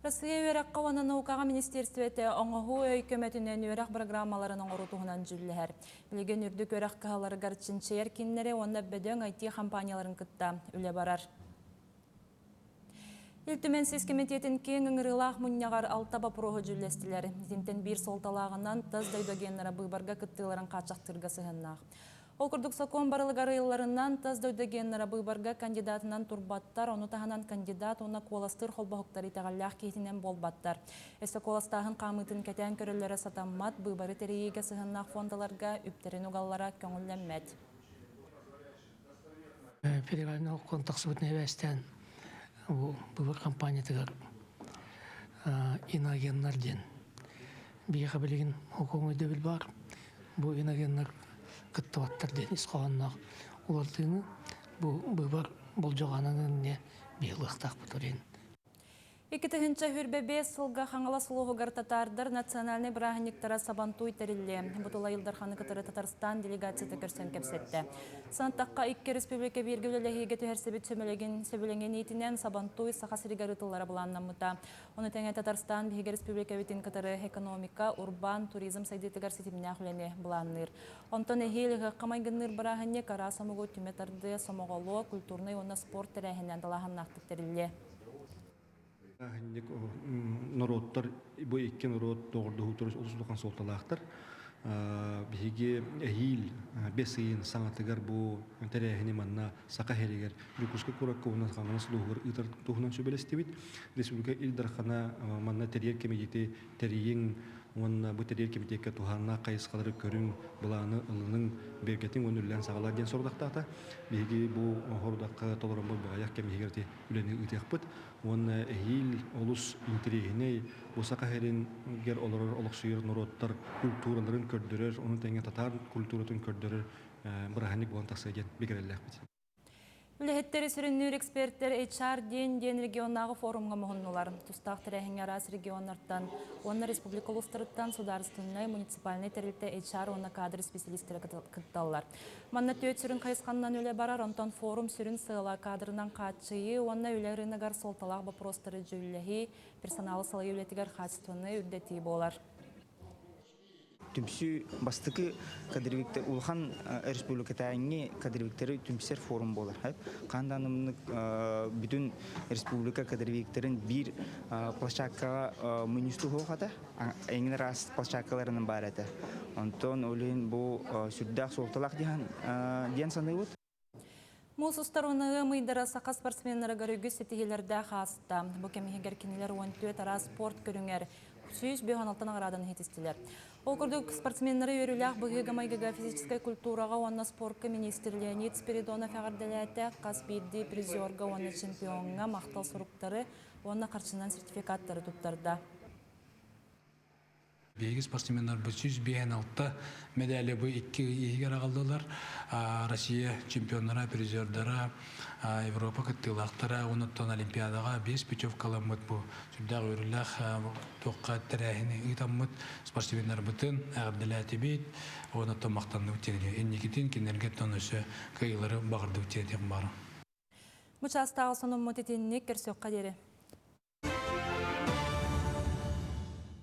Россия үөрэххэ уонна наукаҕа министиэристибэтэ оҥоһуу өй көмөтүнэн үөрэх программаларын оҥоруу туһунан дьүүллэһэр. Билигин үрдүк үөрэх кыһаларыгар чинчийэр кииннэри уонна бөдөҥ IT-компанияларын кытта үлэ барар. Ил Түмэн сис кэмитиэтин киэҥ ыҥырыылаах мунньаҕар алта боппуруоһу дьүүллэстилэр. Итинтэн биир суолталааҕынан тас дойду агеннара быыбарга кыттыыларын хааччахтыырга сыһыаннаах. Ол курдук сокуон барылыгар ыйылларынан, тас дойду агеннара быыбарга кандидатынан турбаттар, ону таһынан кандидат уонна куоластыыр холбоһуктар итэҕэллээх киһитинэн буолбаттар. Өссө куоластааһын хаамыытын кэтээн көрөллөрө сатаммат, быыбары тэрийиигэ сыһыаннаах фондаларга үптэрин угаллара көҥүллэммэт. Федеральнай сокуон тахсыбытын эбээстээн бу быыбар компаниятыгар иноагеннар диэн биһиэхэ билигин сокуон өйдөбүл баар. Бу иноагеннар кыттыбаттар диэн ис хоһоонноох уларытыыны бу быыбар болдьоҕо ананан эмиэ биһилыахтаахпыт диэн. 2025 сылга Хаҥалас улууһугар татаардар национальнай бырааһынньыктара Сабантуй тэриллиэ. Бу тула Ил Дарханы кытары Татарстан делегацията көрсөн кэпсэттэ. Сантахха икки республика бииргэ үлэлэһиигэ түһэрсибит сөмөлөгүн сөбүлэҥин иитинэн Сабантуй Саха сиригэр ыытыллара былааннаммыта. Ону тэҥэ Татарстан биһиги республикабытын кытары экономика, урбаан, туризм сайдыытыгар ситимнээх үлэни былаанныыр. Онтон эһиил ыһыахха майгынныыр бырааһынньык араас омугу түмэ тардыа, сомоҕолуо, культурнай уонна спорт тэрээһининэн далааһыннаахтык тэриллиэ. Норуоттар бу икки норуот доҕордоһуу олус улахан суолталаахтар. Биһиги эһиил бэс ыйын саҥатыгар бу тэрээһини манна Саха сиригэр Дьокуускай куоракка уонна Хаҥалас улууһугар ыытар туһунан сүбэлэстибит. Республика Ил Дархана манна тэрийэр кэмитиэти тэрийиҥ уонна бу тэрийэр кэмитиэккэ туһааннаах хайысхалары көрүҥ, былааны ылыныҥ, бигэргэтиҥ уонна үлэлээн саҕалаа диэн сорудахтаата. Биһиги бу сорудахха толороммут баҕайах кэм иһигэр ити үлэни ыытыахпыт. Уонна эһиил олус интэриэһинэй бу Саха сиригэр олорор олохсуйар норуоттар культураларын көрдөрөр, ону тэҥэ татаар культуратын көрдөрөр бырааһынньык буолан тахсыа диэн бигэрэллээхпит. Үлэһиттэри сүрүннүүр экспертэр HR диэн диэн регионнааҕы форумҥа муһуннулар. Тустаах тэрээһиҥҥэ араас регионнартан уонна республика улуустарыттан судаарыстыбаннай муниципальнай тэрилтэ HR уонна кадр специалистэрэ кытталлар. Манна түөрт сүрүн хайысханнан үлэ барар, онтон форум сүрүн сыала кадрынан хааччыйыы уонна үлэ рыногар суолталаах боппуруостары дьүүллэһии, персоналы салайыы үлэтигэр хаачыстыбаны үрдэтии буолар. Түмсүү бастакы кадровиктар улахан республикатааҥҥы кадровиктары түмсэр форум буолар. Хаан бүтүн республика кадровиктарын биир площадкаҕа мунньустуу хата эҥин араас площадкаларынан баар этэ. Онтон ол иһин бу сүрдээх суолталаах диэн саныыбыт. Муус устар уна ыам ыйдара саха спортсменнарыгар үгүс ситиһиилэрдээх ааста. Бу кэм иһигэр кинилэр 14 араас спорт көрүҥэр 156 наҕарааданы иһитистилэр. Ол курдук, спортсменнары үөрүүлээх быһыыга-майгыга физическэй культураҕа уонна спорка министр Леонид Спиридонов эҕэрдэлээтэ, хас биирдии призерга уонна чемпиоҥҥа махтал суруктары уонна харчынан сертификаттары туттарда. Биһиги спортсменнарбыт 156 медали бу икки ый иһигэр аҕаллылар. Россия чемпионнара, призердара, Европа кыттыылаахтара, онуттан Олимпиадаҕа биэс путевкаламмыт бу сүрдээх үөрүүлээх туохха тэрээһини ыытаммыт спортсменнарбытын эҕэрдэлээтибит, онуттан махтанныбыт диэн инникитин кинилэргэ оттон өссө кыайыылары баҕардыбыт диэн баара. Бу чаастааҕы сонуммут итинник көрсүөххэ диэри.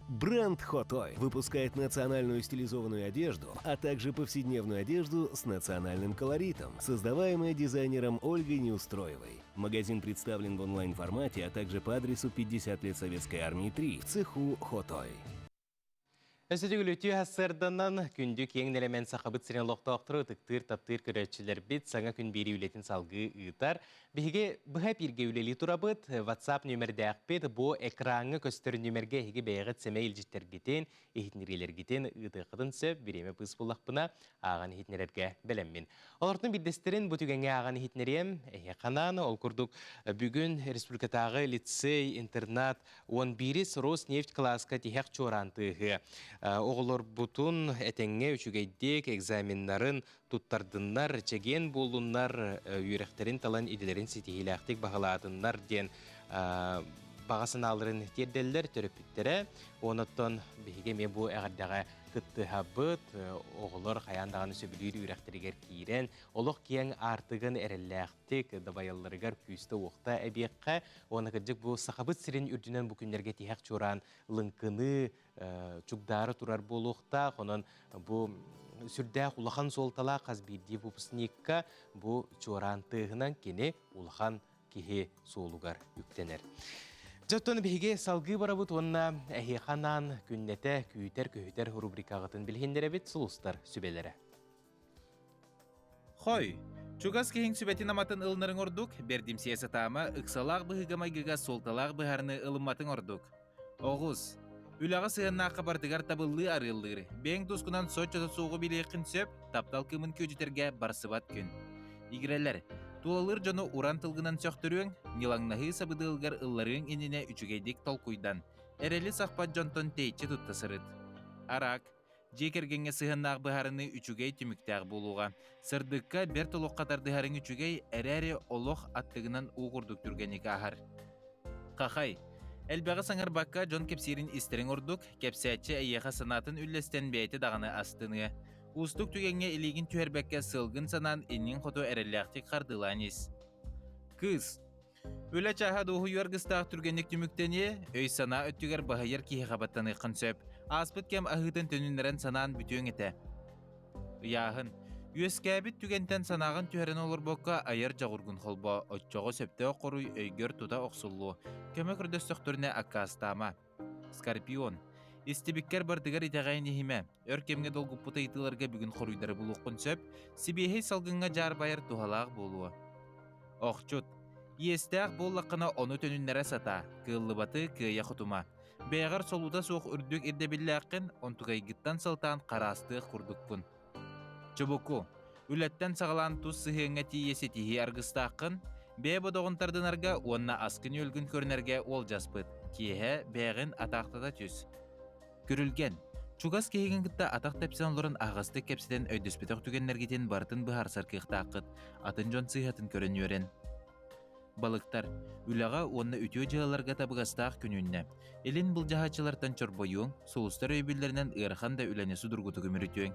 Бренд Хотой выпускает национальную стилизованную одежду, а также повседневную одежду с национальным колоритом, создаваемая дизайнером Ольгой Неустроевой. Магазин представлен в онлайн-формате, а также по адресу 50 лет Советской Армии 3 в цеху Хотой. Өссө төгүл үтүө сарсыарданан күндү киэҥ нэлэмэн Сахабыт сирин олохтоохтору ытыктыыр, таптыыр көрөөччүлэрбит саҥа күн биэрии үлэтин салгыы ыытар. Биһиги быһа эпииргэ үлэлии турабыт. WhatsApp нүөмэрдээхпит. Бу экраҥҥа көстөр нүөмэргэ эһиги бэйэҕит сэмэй илдьиттэргитин, иһитиннэриилэргитин ыытыаххытын сөп. Бириэмэ быыс буллахпына, ааҕан иһитиннэрэргэ бэлэммин. Олортон биирдэстэрин бу түгэҥҥэ ааҕан иһитиннэриэм. Эһиэхэ анаан, ол курдук бүгүн республикатааҕы лицей, интернат 11 Роснефть кылааска тиһэх чуораан тыаһыа. Оҕолорбутун этэҥҥэ үчүгэйдик экзаменнарын туттардыннар, чэгиэн буоллуннар, үөрэхтэрин талан идэлэрин ситиһиилээхтик баһылаатыннар диэн баҕа санааларын тиэрдэллэр төрөппүттэрэ. Онон биһиги эмиэ бу эҕэрдэҕэ кыттыһабыт. Оҕолор хайаан даҕаны сөбүлүүр үөрэхтэригэр киирэн, олох киэҥ аартыгын эрэллээх дабайалларыгар күүстэ-уохта эбиэххэ уонна кырдьык бу Сахабыт сирин үрдүнэн бу күннэргэ тиһэх чуораан лыҥкыныы чугдаары турар буолуохтаах. Онон бу сүрдээх улахан суолталаах хас биирдии выпускникка бу чуораан тыаһынан кини улахан киһи суолугар үктэнэр. Дьэ, оттон биһиги салгыы барабыт уонна эһиэхэ анаан күннэтэ күүтэр-көһүтэр рубрикаҕытын билиһиннэрэбит сулустар сүбэлэрэ. Хой, чугас киһиҥ сүбэтин-аматын ылынарыҥ ордук, бэрдимсийэ сатаама, ыксалаах быһыыга-майгыга суолталаах быһаарыны ылымматыҥ ордук. Оҕус, үлэҕэ сыһыаннаахха барытыгар табыллыы арыаллыыр, бэйэҥ тускунан соччото суоҕу билиэххин сөп, таптал кыымын күөдьүтэргэ барсыбат күн. Игирэлэр, тулалыыр дьону уран тылгынан сөхтөрүөҥ, ньылаҥнаһыы сабыдыалыгар ылларыаҥ иннинэ үчүгэйдик толкуйдан, эрэли сахпат дьонтон тэйиччи тутта сырыт. Араак, Дьиэ кэргэҥҥэ сыһыаннаах быһаарыныы үчүгэй түмүктээх буолуоҕа. Сырдыкка, бэрт олоххо тардыһарыҥ үчүгэй, эрээри олох аттыгынан уу курдук түргэнник ааһар. Хахай. Элбэҕи саҥарбакка дьон кэпсиирин истэриҥ ордук, кэпсээччи эйиэхэ санаатын үллэстэн бэйэтэ даҕаны астыныа. Уустук түгэҥҥэ илиигин түһэрбэккэ сыалгын санаан инниҥ хоту эрэллээхтик хардыылаан ис. Кыыс. Үлэ чааһа дуоһуйуу аргыстаах түргэнник түмүктэниэ, өй-санаа өттүгэр баһыйар киһиэхэ баттаныаххын сөп. Ааспыт кэм аһыытын төнүннэрэн санаан бүтүөҥ этэ. Ыйааһын. Үөскээбит түгэнтэн санааҕын түһэрэн олорбокко айар дьоҕургун холбоо, оччоҕо сөптөөх хоруй өйгөр тута охсуллуо. Көмө көрдөстөхтөрүнэ аккаастаама. Скорпион. Истибиккэр барытыгар итэҕэйэн иһимэ. Өр кэмҥэ долгуппут ыйытыыларга бүгүн хоруйдары булуоххун сөп. Сибиэһэй салгыҥҥа дьаарбайар туһалаах буолуо. Охчут. Иэстээх буоллаххына ону төнүннэрэ сатаа, кыаллыбаты кыайа хотума. Бэйэҕэр солуута суох үрдүк ирдэбиллээххин, онтукайгыттан сылтаан хараастыах курдуккун. Чубуку. Үлэттэн саҕалаан тус сыһыаҥҥа тиийэ ситиһии аргыстааххын, бэйэ бодоҕун тардынарга уонна аскын-үөлгүн көрүнэргэ уолдьаспыт. Киэһэ бэйэҕин атаахтата түс. Күрүлгэн. Чугас киһигин кытта атах тэпсэн олорон аһаҕастык кэпсэтэн өйдөспөтөх түгэннэргитин барытын быһаарсар кыахтааххыт, атын дьон сыыһатын көрөн үөрэн. Балыктар. Үлэҕэ уонна үтүө дьыалаларга табыгастаах күн үүннэ. Илин былдьаһааччылартан чорбойуоҥ, сулустар өйөбүллэринэн ыарахан да үлэни судургутук үмүрүтүөҥ.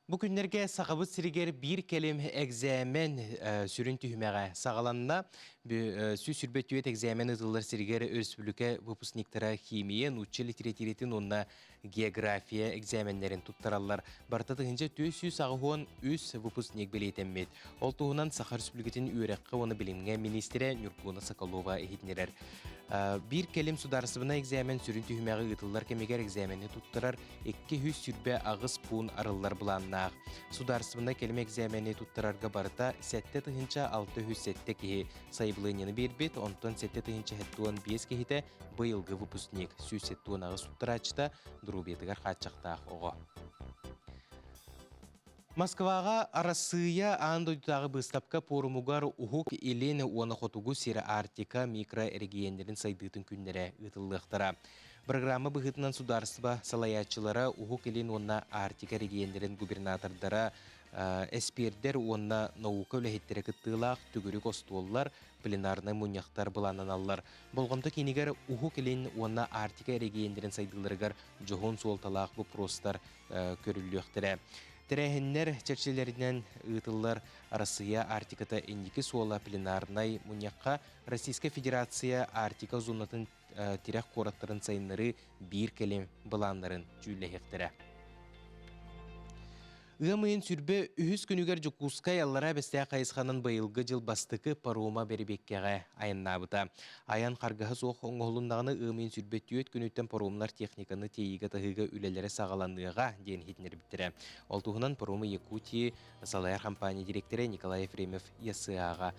Бу күннэргэ Сахабыт сиригэр биир кэлим экзээмэн сүрүн түһүмэҕэ саҕаланна. 124 экзээмэн ыытыллар сиригэр өрөспүүбүлүкэ выпускниктара химия, нуучча литэрэтиирэтин уонна география экзээмэннэрин туттараллар. Барыта 1483 выпускник бэлиэтэммит. Ол туһунан Саха Өрөспүүбүлүкэтин үөрэххэ уонна билимҥэ миниистирэ Ньургуна Соколова иһитиннэрэр. Биир кэлим судаарыстыбаннай экзээмэн сүрүн түһүмэҕи ыытыллар кэмигэр экзээмэни туттарар 228 пуун арыллар былааннаах. Судаарыстыбаннай кэлим экзээмэни туттарарга барыта 7607 киһи сайабылыанньаны биэрбит, онтон 7075 киһитэ быйылгы выпускник, 178 туттарааччыта доруобуйатыгар хааччахтаах оҕо. Москваҕа Арассыыйа аан дойдутааҕы быыстапка пуорумугар Уһук Илин уонна Хотугу сир Арктика микроэрэгийиэннэрин сайдыытын күннэрэ ыытыллыахтара. Программа быһыытынан судаарыстыба салайааччылара Уһук Илин уонна Арктика эрэгийиэннэрин губернатордара, эспиэрдэр уонна наука үлэһиттэрэ кыттыылаах төгүрүк остуоллар, пленарнай мунньахтар былааннаналлар. Болҕомто киинигэр Уһук Илин уонна Арктика эрэгийиэннэрин сайдыыларыгар дьоһун суолталаах боппуруостар көрүллүөхтэрэ. Тэрээһиннэр чэрчилэринэн ыытыллар Арассыыйа Арктиката инники суола пленарнай мунньахха Российскай Федерация Арктика зонатын тирэх куораттарын сайыннарыы биир кэлим былааннарын дьүүллэһиэхтэрэ. Ыам ыйын сүрбэ үһүс күнүгэр Дьокуускай Аллараа Бэстээх хайысханан быйылгы дьыл бастакы парома бэрэбиэккэҕэ айаннаабыта. Айан харгаһа суох оҥоһулуннаҕына ыам ыйын сүрбэ түөрт күнүттэн паромнар техниканы тиэйиигэ-таһыыга үлэлэрэ саҕаланыаҕа диэн иһитиннэрбиттэрэ. Ол туһунан Паромы Якутии салайар компания дириэктэрэ Николай Ефремов ЯСА-ҕа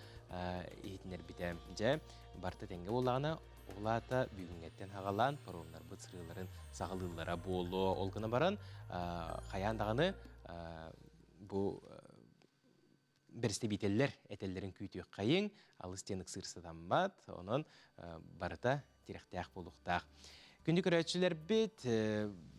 иһитиннэрбитэ. Дьэ, барыта тэҥҥэ буоллаҕына, Ол аата бүгүҥҥэттэн хаҕалаан паромнарбыт сырыыларын саҕалыыллара буолуо. Ол гына баран хайаан даҕаны бу бэрэстэбиитэллэр этэллэрин күүтүөххэйиҥ, алыс диэн ыксыыр сатаммат, онон барыта тирэхтээх буолуохтаах. Күндү көрөөччүлэрбит,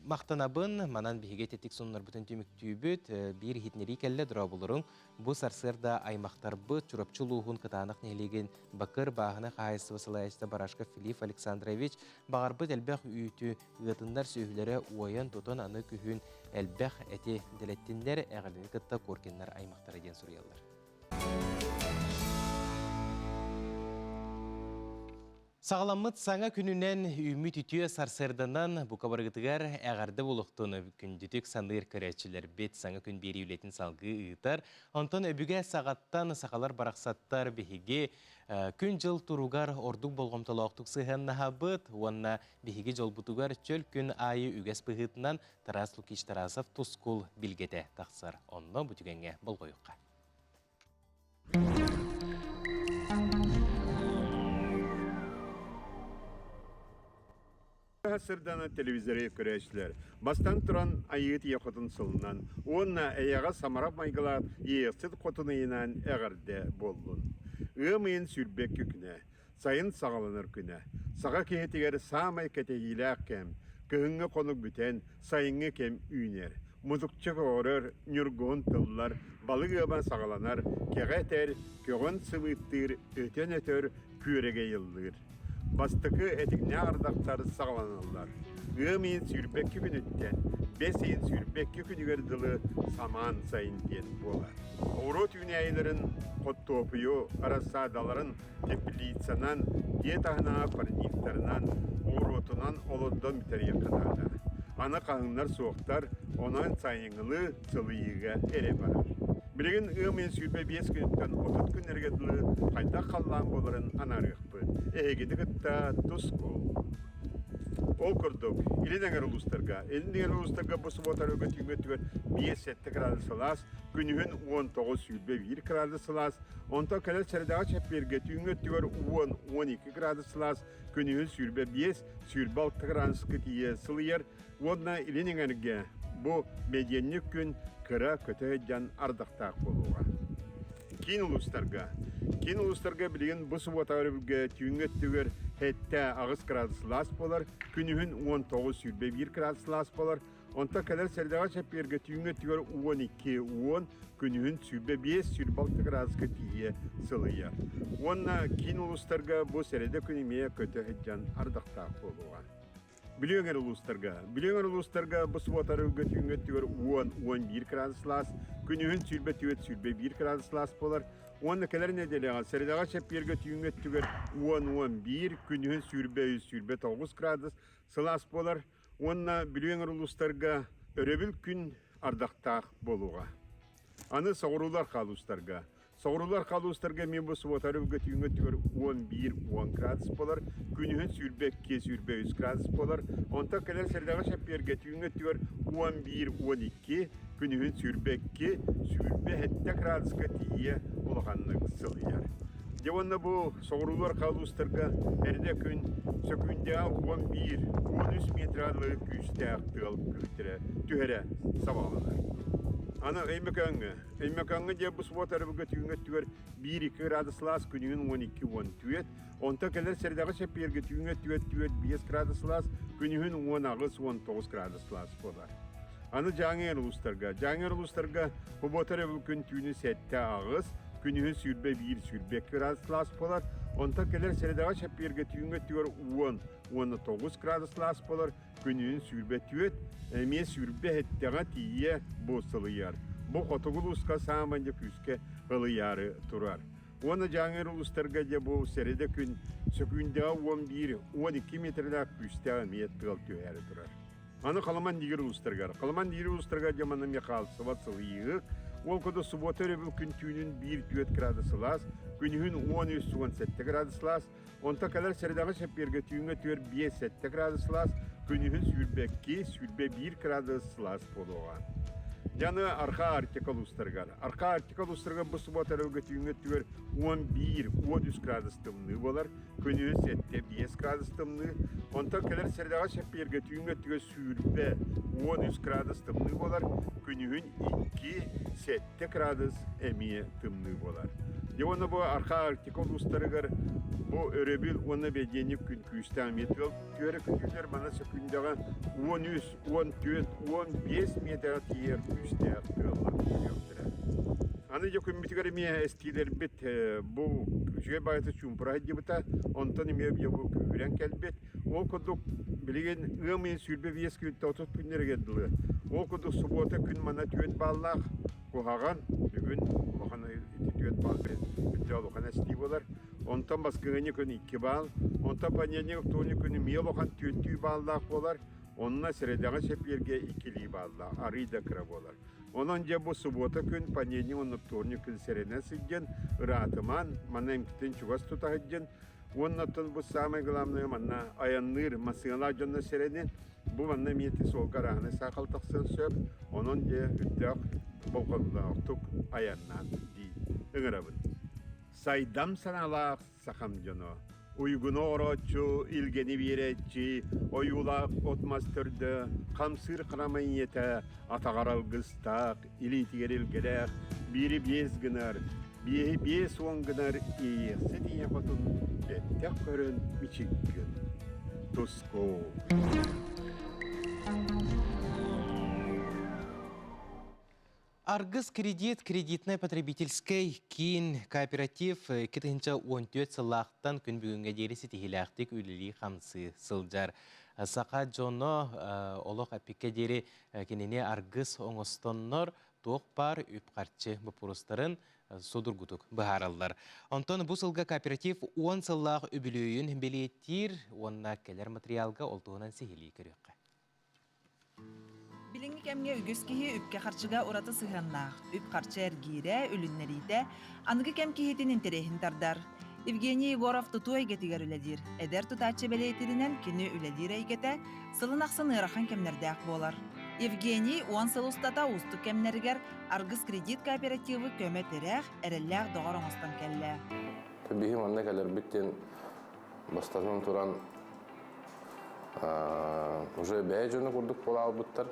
махтанабын, манан биһиги тэтик сонуннарбытын түмүктүүбүт. Биир иһитиннэрии кэллэ, дорооболоруҥ. Бу сарсыарда аймахтарбыт Чурапчы улууһун Кытаанах нэһилиэгин Бакыр бааһынай хаһаайыстыба салайааччыта Барашков Филипп Александрович баҕарбыт элбэх үүтү ыатыннар сүөһүлэрэ уойан-тутан аны күһүн элбэх эти дэлэттиннэр, эҕэрдэни кытта Коркиннар аймахтара диэн суруйаллар. Саҕаламмыт саҥа күнүнэн үүммүт үтүө сарсыарданан бука барыгытыгар эҕэрдэ буолуохтун күндүтүк саныыр көрөөччүлэрбит саҥа күн биэрии үлэтин салгыы ыытар. Онтон өбүгэ саҕаттан сахалар барахсаттар биһиги күн-дьыл туругар ордук болҕомтолоохтук сыһыаннаһабыт уонна биһиги дьолбутугар чөл күн аайы үгэс быһыытынан Тарас Лукич Тарасов тускул билгэтэ тахсар. Онно бу түгэҥҥэ болҕойуохха. Сырдана телевизоры көрөөччүлэр бастан туран Айыы Ийэ Хотун сылынан уонна эйэҕэ самара майгылаах Иэйэхсит Хотун ыйынан эҕэрдэ буоллун. Ыам ыйын сүүрбэкки күнэ, сайын саҕаланар күнэ. Саха киһитигэр саамай кэтэһиилээх кэм, кыһыҥҥы хонук бүтэн, сайыҥҥы кэм үүнэр. Мутукча көҕөрөр, ньургуһун тыллар, балык ыаба саҕаланар, кэҕэ этэр, көҕөн сымыыттыыр, өтөн өтөр, күөрэгэй ыллыыр. Бастакы этиҥнээх ардахтар саҕаланаллар. Ыам ыйын сүүрбэкки күнүттэн бэс ыйын сүүрбэкки күнүгэр дылы самаан сайын диэн буолар. Оҕуруот үүнээйилэрин хортуопуйу, рассадаларын теплицанан, дьиэ таһынааҕы парниктарынан, оҕуруотунан олордон бүтэриэххэ наада. Аны хаһыҥнар суохтар, онон сайыҥҥылыы сылыйыыга эрэ барар. Билигин ыам ыйын 25 күнүттэн 30 күннэргэ дылы хайдах халлаан буоларын анаарыахпыт. Эһигини кытта тускул. Ол курдук, илин эҥэр улуустарга, илин эҥэр улуустарга бу субуота өрөгө түүҥҥү өттүгэр 5-7 градус сылаас, күнүһүн 19-21 градус сылаас, онтон кэлэр сэрэдэҕэ чэппиэргэ түүҥҥү өттүгэр 10-12 градус сылаас, күнүһүн 25-26 градуска тиийэ сылыйар уонна илин эҥэргэ бу бэдиэнньик күн кыра көтө сылдьан ардахтаах буолуоҕа. Киин улуустарга. Киин улуустарга билигин бу субуота өрөбүлгэ түүҥҥү өттүгэр 7-8 градус сылаас буолар, күнүһүн 19-21 градус сылаас буолар, онтон кэлэр сэрдэҕэ чэппиэргэ түүҥҥү өттүгэр 12-10, күнүһүн 25-26 градуска тиийэ сылыйар. Уонна киин улуустарга бу сэрэдэ күн эмиэ көтө сылдьан ардахтаах буолуоҕа. Бүлүү эҥэр улуустарга. Бүлүү эҥэр улуустарга бу субуота арыгыга түүҥҥү өттүгэр 10-11 градус сылаас, күнүһүн 24-21 градус сылаас буолар. Уонна кэлэр нэдиэлэҕэ сэрэдэҕэ чэппиэргэ түүҥҥү өттүгэр 10-11, күнүһүн 23-29 градус сылаас буолар. Уонна Бүлүү эҥэр улуустарга өрөбүл күн ардахтаах буолуоҕа. Аны соҕуруулар хаалуустарга. Соҕуруулар халуустарга эмиэ бу субуота өрөбүлгэ түүҥҥү өттүгэр 11-10 градус буолар, күнүһүн 22-23 градус буолар, онтон кэлэр сэрдэҕэ чэппиэргэ түүҥҥү өттүгэр 11-12, күнүһүн 22-27 градуска тиийэ улаханнык сылыйар. Дьэ уонна бу соҕуруулар халуустарга эрдэ күн сөкүүндэҕэ 11-13 метр дылы күүстээх тыал күүстэрэ түһэрэ сабаҕаланар. Аны Өймөкөөҥҥө Өймөкөөҥҥө дьэ бу субуота өрөбүлгэ түүҥҥү өттүгэр 1-2 градус сылаас, күнүһүн 12-14, онтон кэлэр сэрэдэҕэ чэппиэргэ түүҥҥү өттүгэр 4-5 градус сылаас, күнүһүн 18-19 градус сылаас буолар. Аны Дьааҥы улуустарга. Дьааҥы улуустарга субуота өрөбүл күн түүнүн 7-8, күнүһүн 21-22 градус сылаас буолар, онтон кэлэр сэрэдэҕэ чэппиэргэ түүҥҥү өттүгэр 10-19 градус сылаас буолар, күнүһүн 24, эмиэ 27-ҕэ тиийэ бу сылыйар. Бу хотугу улууска саамай дьэ күүскэ ылыйаары турар. Уонна Дьааҥы улуустарга дьэ бу сэрэдэ күн сөкүүндэҕэ 11, 12 метрлээх күүстээх эмиэ тыал түһээри турар. Аны Халаман Дигир улуустарыгар. Халаман Дигир улуустарыгар дьэ манна эмиэ хаалсыбат сылыйыыһык. Ол курдук субуота өрөбүл күн түүнүн 1-4 градус сылаас, күнүһүн 13-17 градус сылаас, Онтон кэлэр сэрэдэҕэ чэппиэргэ түүҥҥэ 4-5-7 градус сылаас, күнүһүн 22-21 градус сылаас буолуоҕа. Дьаны Арха Арктика улуустарыгар. Арха Арктика улуустарыгар бу субуота өрөбүлгэ түүҥҥэ өттүгэр 11-13 градус тымныы буолар, күнүһүн 7-5 градус тымныы. Онтон кэлэр сэрэдэҕэ чэппиэргэ түүҥҥэ өттүгэр 20-13 градус тымныы буолар, күнүһүн 2-7 градус эмиэ тымныы буолар. Дьэ уонна бу Арха Арктика улуустарыгар бу өрөбүл уонна бэдиэнньик күн күүстээх эмиэ тыал түөрэ көтүүлэр мана сөкүүндэҕэ 13, 14, 15 миэтэҕэ тиийэр күүстээх тыаллар түһүөхтэрэ. Аны дьэ күммүтүгэр эмиэ эстиилэрбит бу үчүгэй баҕайытык чуумпура сылдьыбыта, онтон эмиэ бу күүһүрэн кэлбит. Ол курдук билигин ыам ыйын 25 күнтэн 30 күннэригэр дылы. Ол курдук субуота күн мана түөрт бааллаах куһаҕан, бүгүн улахан ити түөрт баал бүтэ улахан эстии буолар. Онтон баскыһыанньа күн 2 баал, онтон понедельник, вторник күнү эмиэ улахан түөртүү бааллаах буолар. Онно сэрэдэҕэ чэппиэргэ иккилии бааллаах, арыый да кыра буолар. Онон дьэ бу субуота күн, понедельник уонна вторник күн сэрэнэн сылдьан, ыраатымаан, манна эмтитин чугас тута сылдьан, Уонна оттон бу самое главное манна айанныыр массыыналаах дьонно сэрэнин, бу манна эмиэ ити суолга арааһынай саахал тахсыан сөп, онон дьэ үрдээх болҕомтолоохтук айаннаан дии ыҥырабын. Сайдам санаалаах сахам дьоно, уйгуну орооччу, илгэни биэрээччи, ойуулаах от-мас төрдө, хамсыыр харамай ийэтэ, атаҕар алгыстаах, илиитигэр илгэлээх, биири биэс гынар, биэһи 50 гынар иэйиэхсит ийэ хотун бэттэх көрөн мичиккин. Туску. Аргыс кредит кредитнай потребительскэй киин кооператив 2014 сыллаахтан күн бүгүҥҥэ диэри ситиһиилээхтик үлэлии-хамсыы сылдьар. Саха дьоно олох эппиккэ диэри кинини аргыс оҥостоннор туох баар үп-харчы боппуруостарын судургутук быһаараллар. Онтон бу сылга кооператив 10 сыллаах үбүлүөйүн бэлиэтиир уонна кэлэр материалга ол туһунан сиһилии көрүөххэ. Билиҥҥи кэмҥэ үгүс киһи үпкэ-харчыга ураты сыһыаннаах. Үп-харчы эргиирэ, үлүннэриитэ аныгы кэм киһитин интэриэһин тардар. Евгений Егоров тутуу эйгэтигэр үлэлиир. Эдэр тутааччы бэлиэтииринэн кини үлэлиир эйгэтэ сылын ахсын ыарахан кэмнэрдээх буолар. Евгений уон сыл устата уустук кэмнэригэр Аргыс кредит кооперативы көмө-тирэх, эрэллээх доҕор оҥостон кэллэ. Биһи манна кэлэрбит диэн бастатан туран уже бэйэ дьоно курдук буолаалбыттар.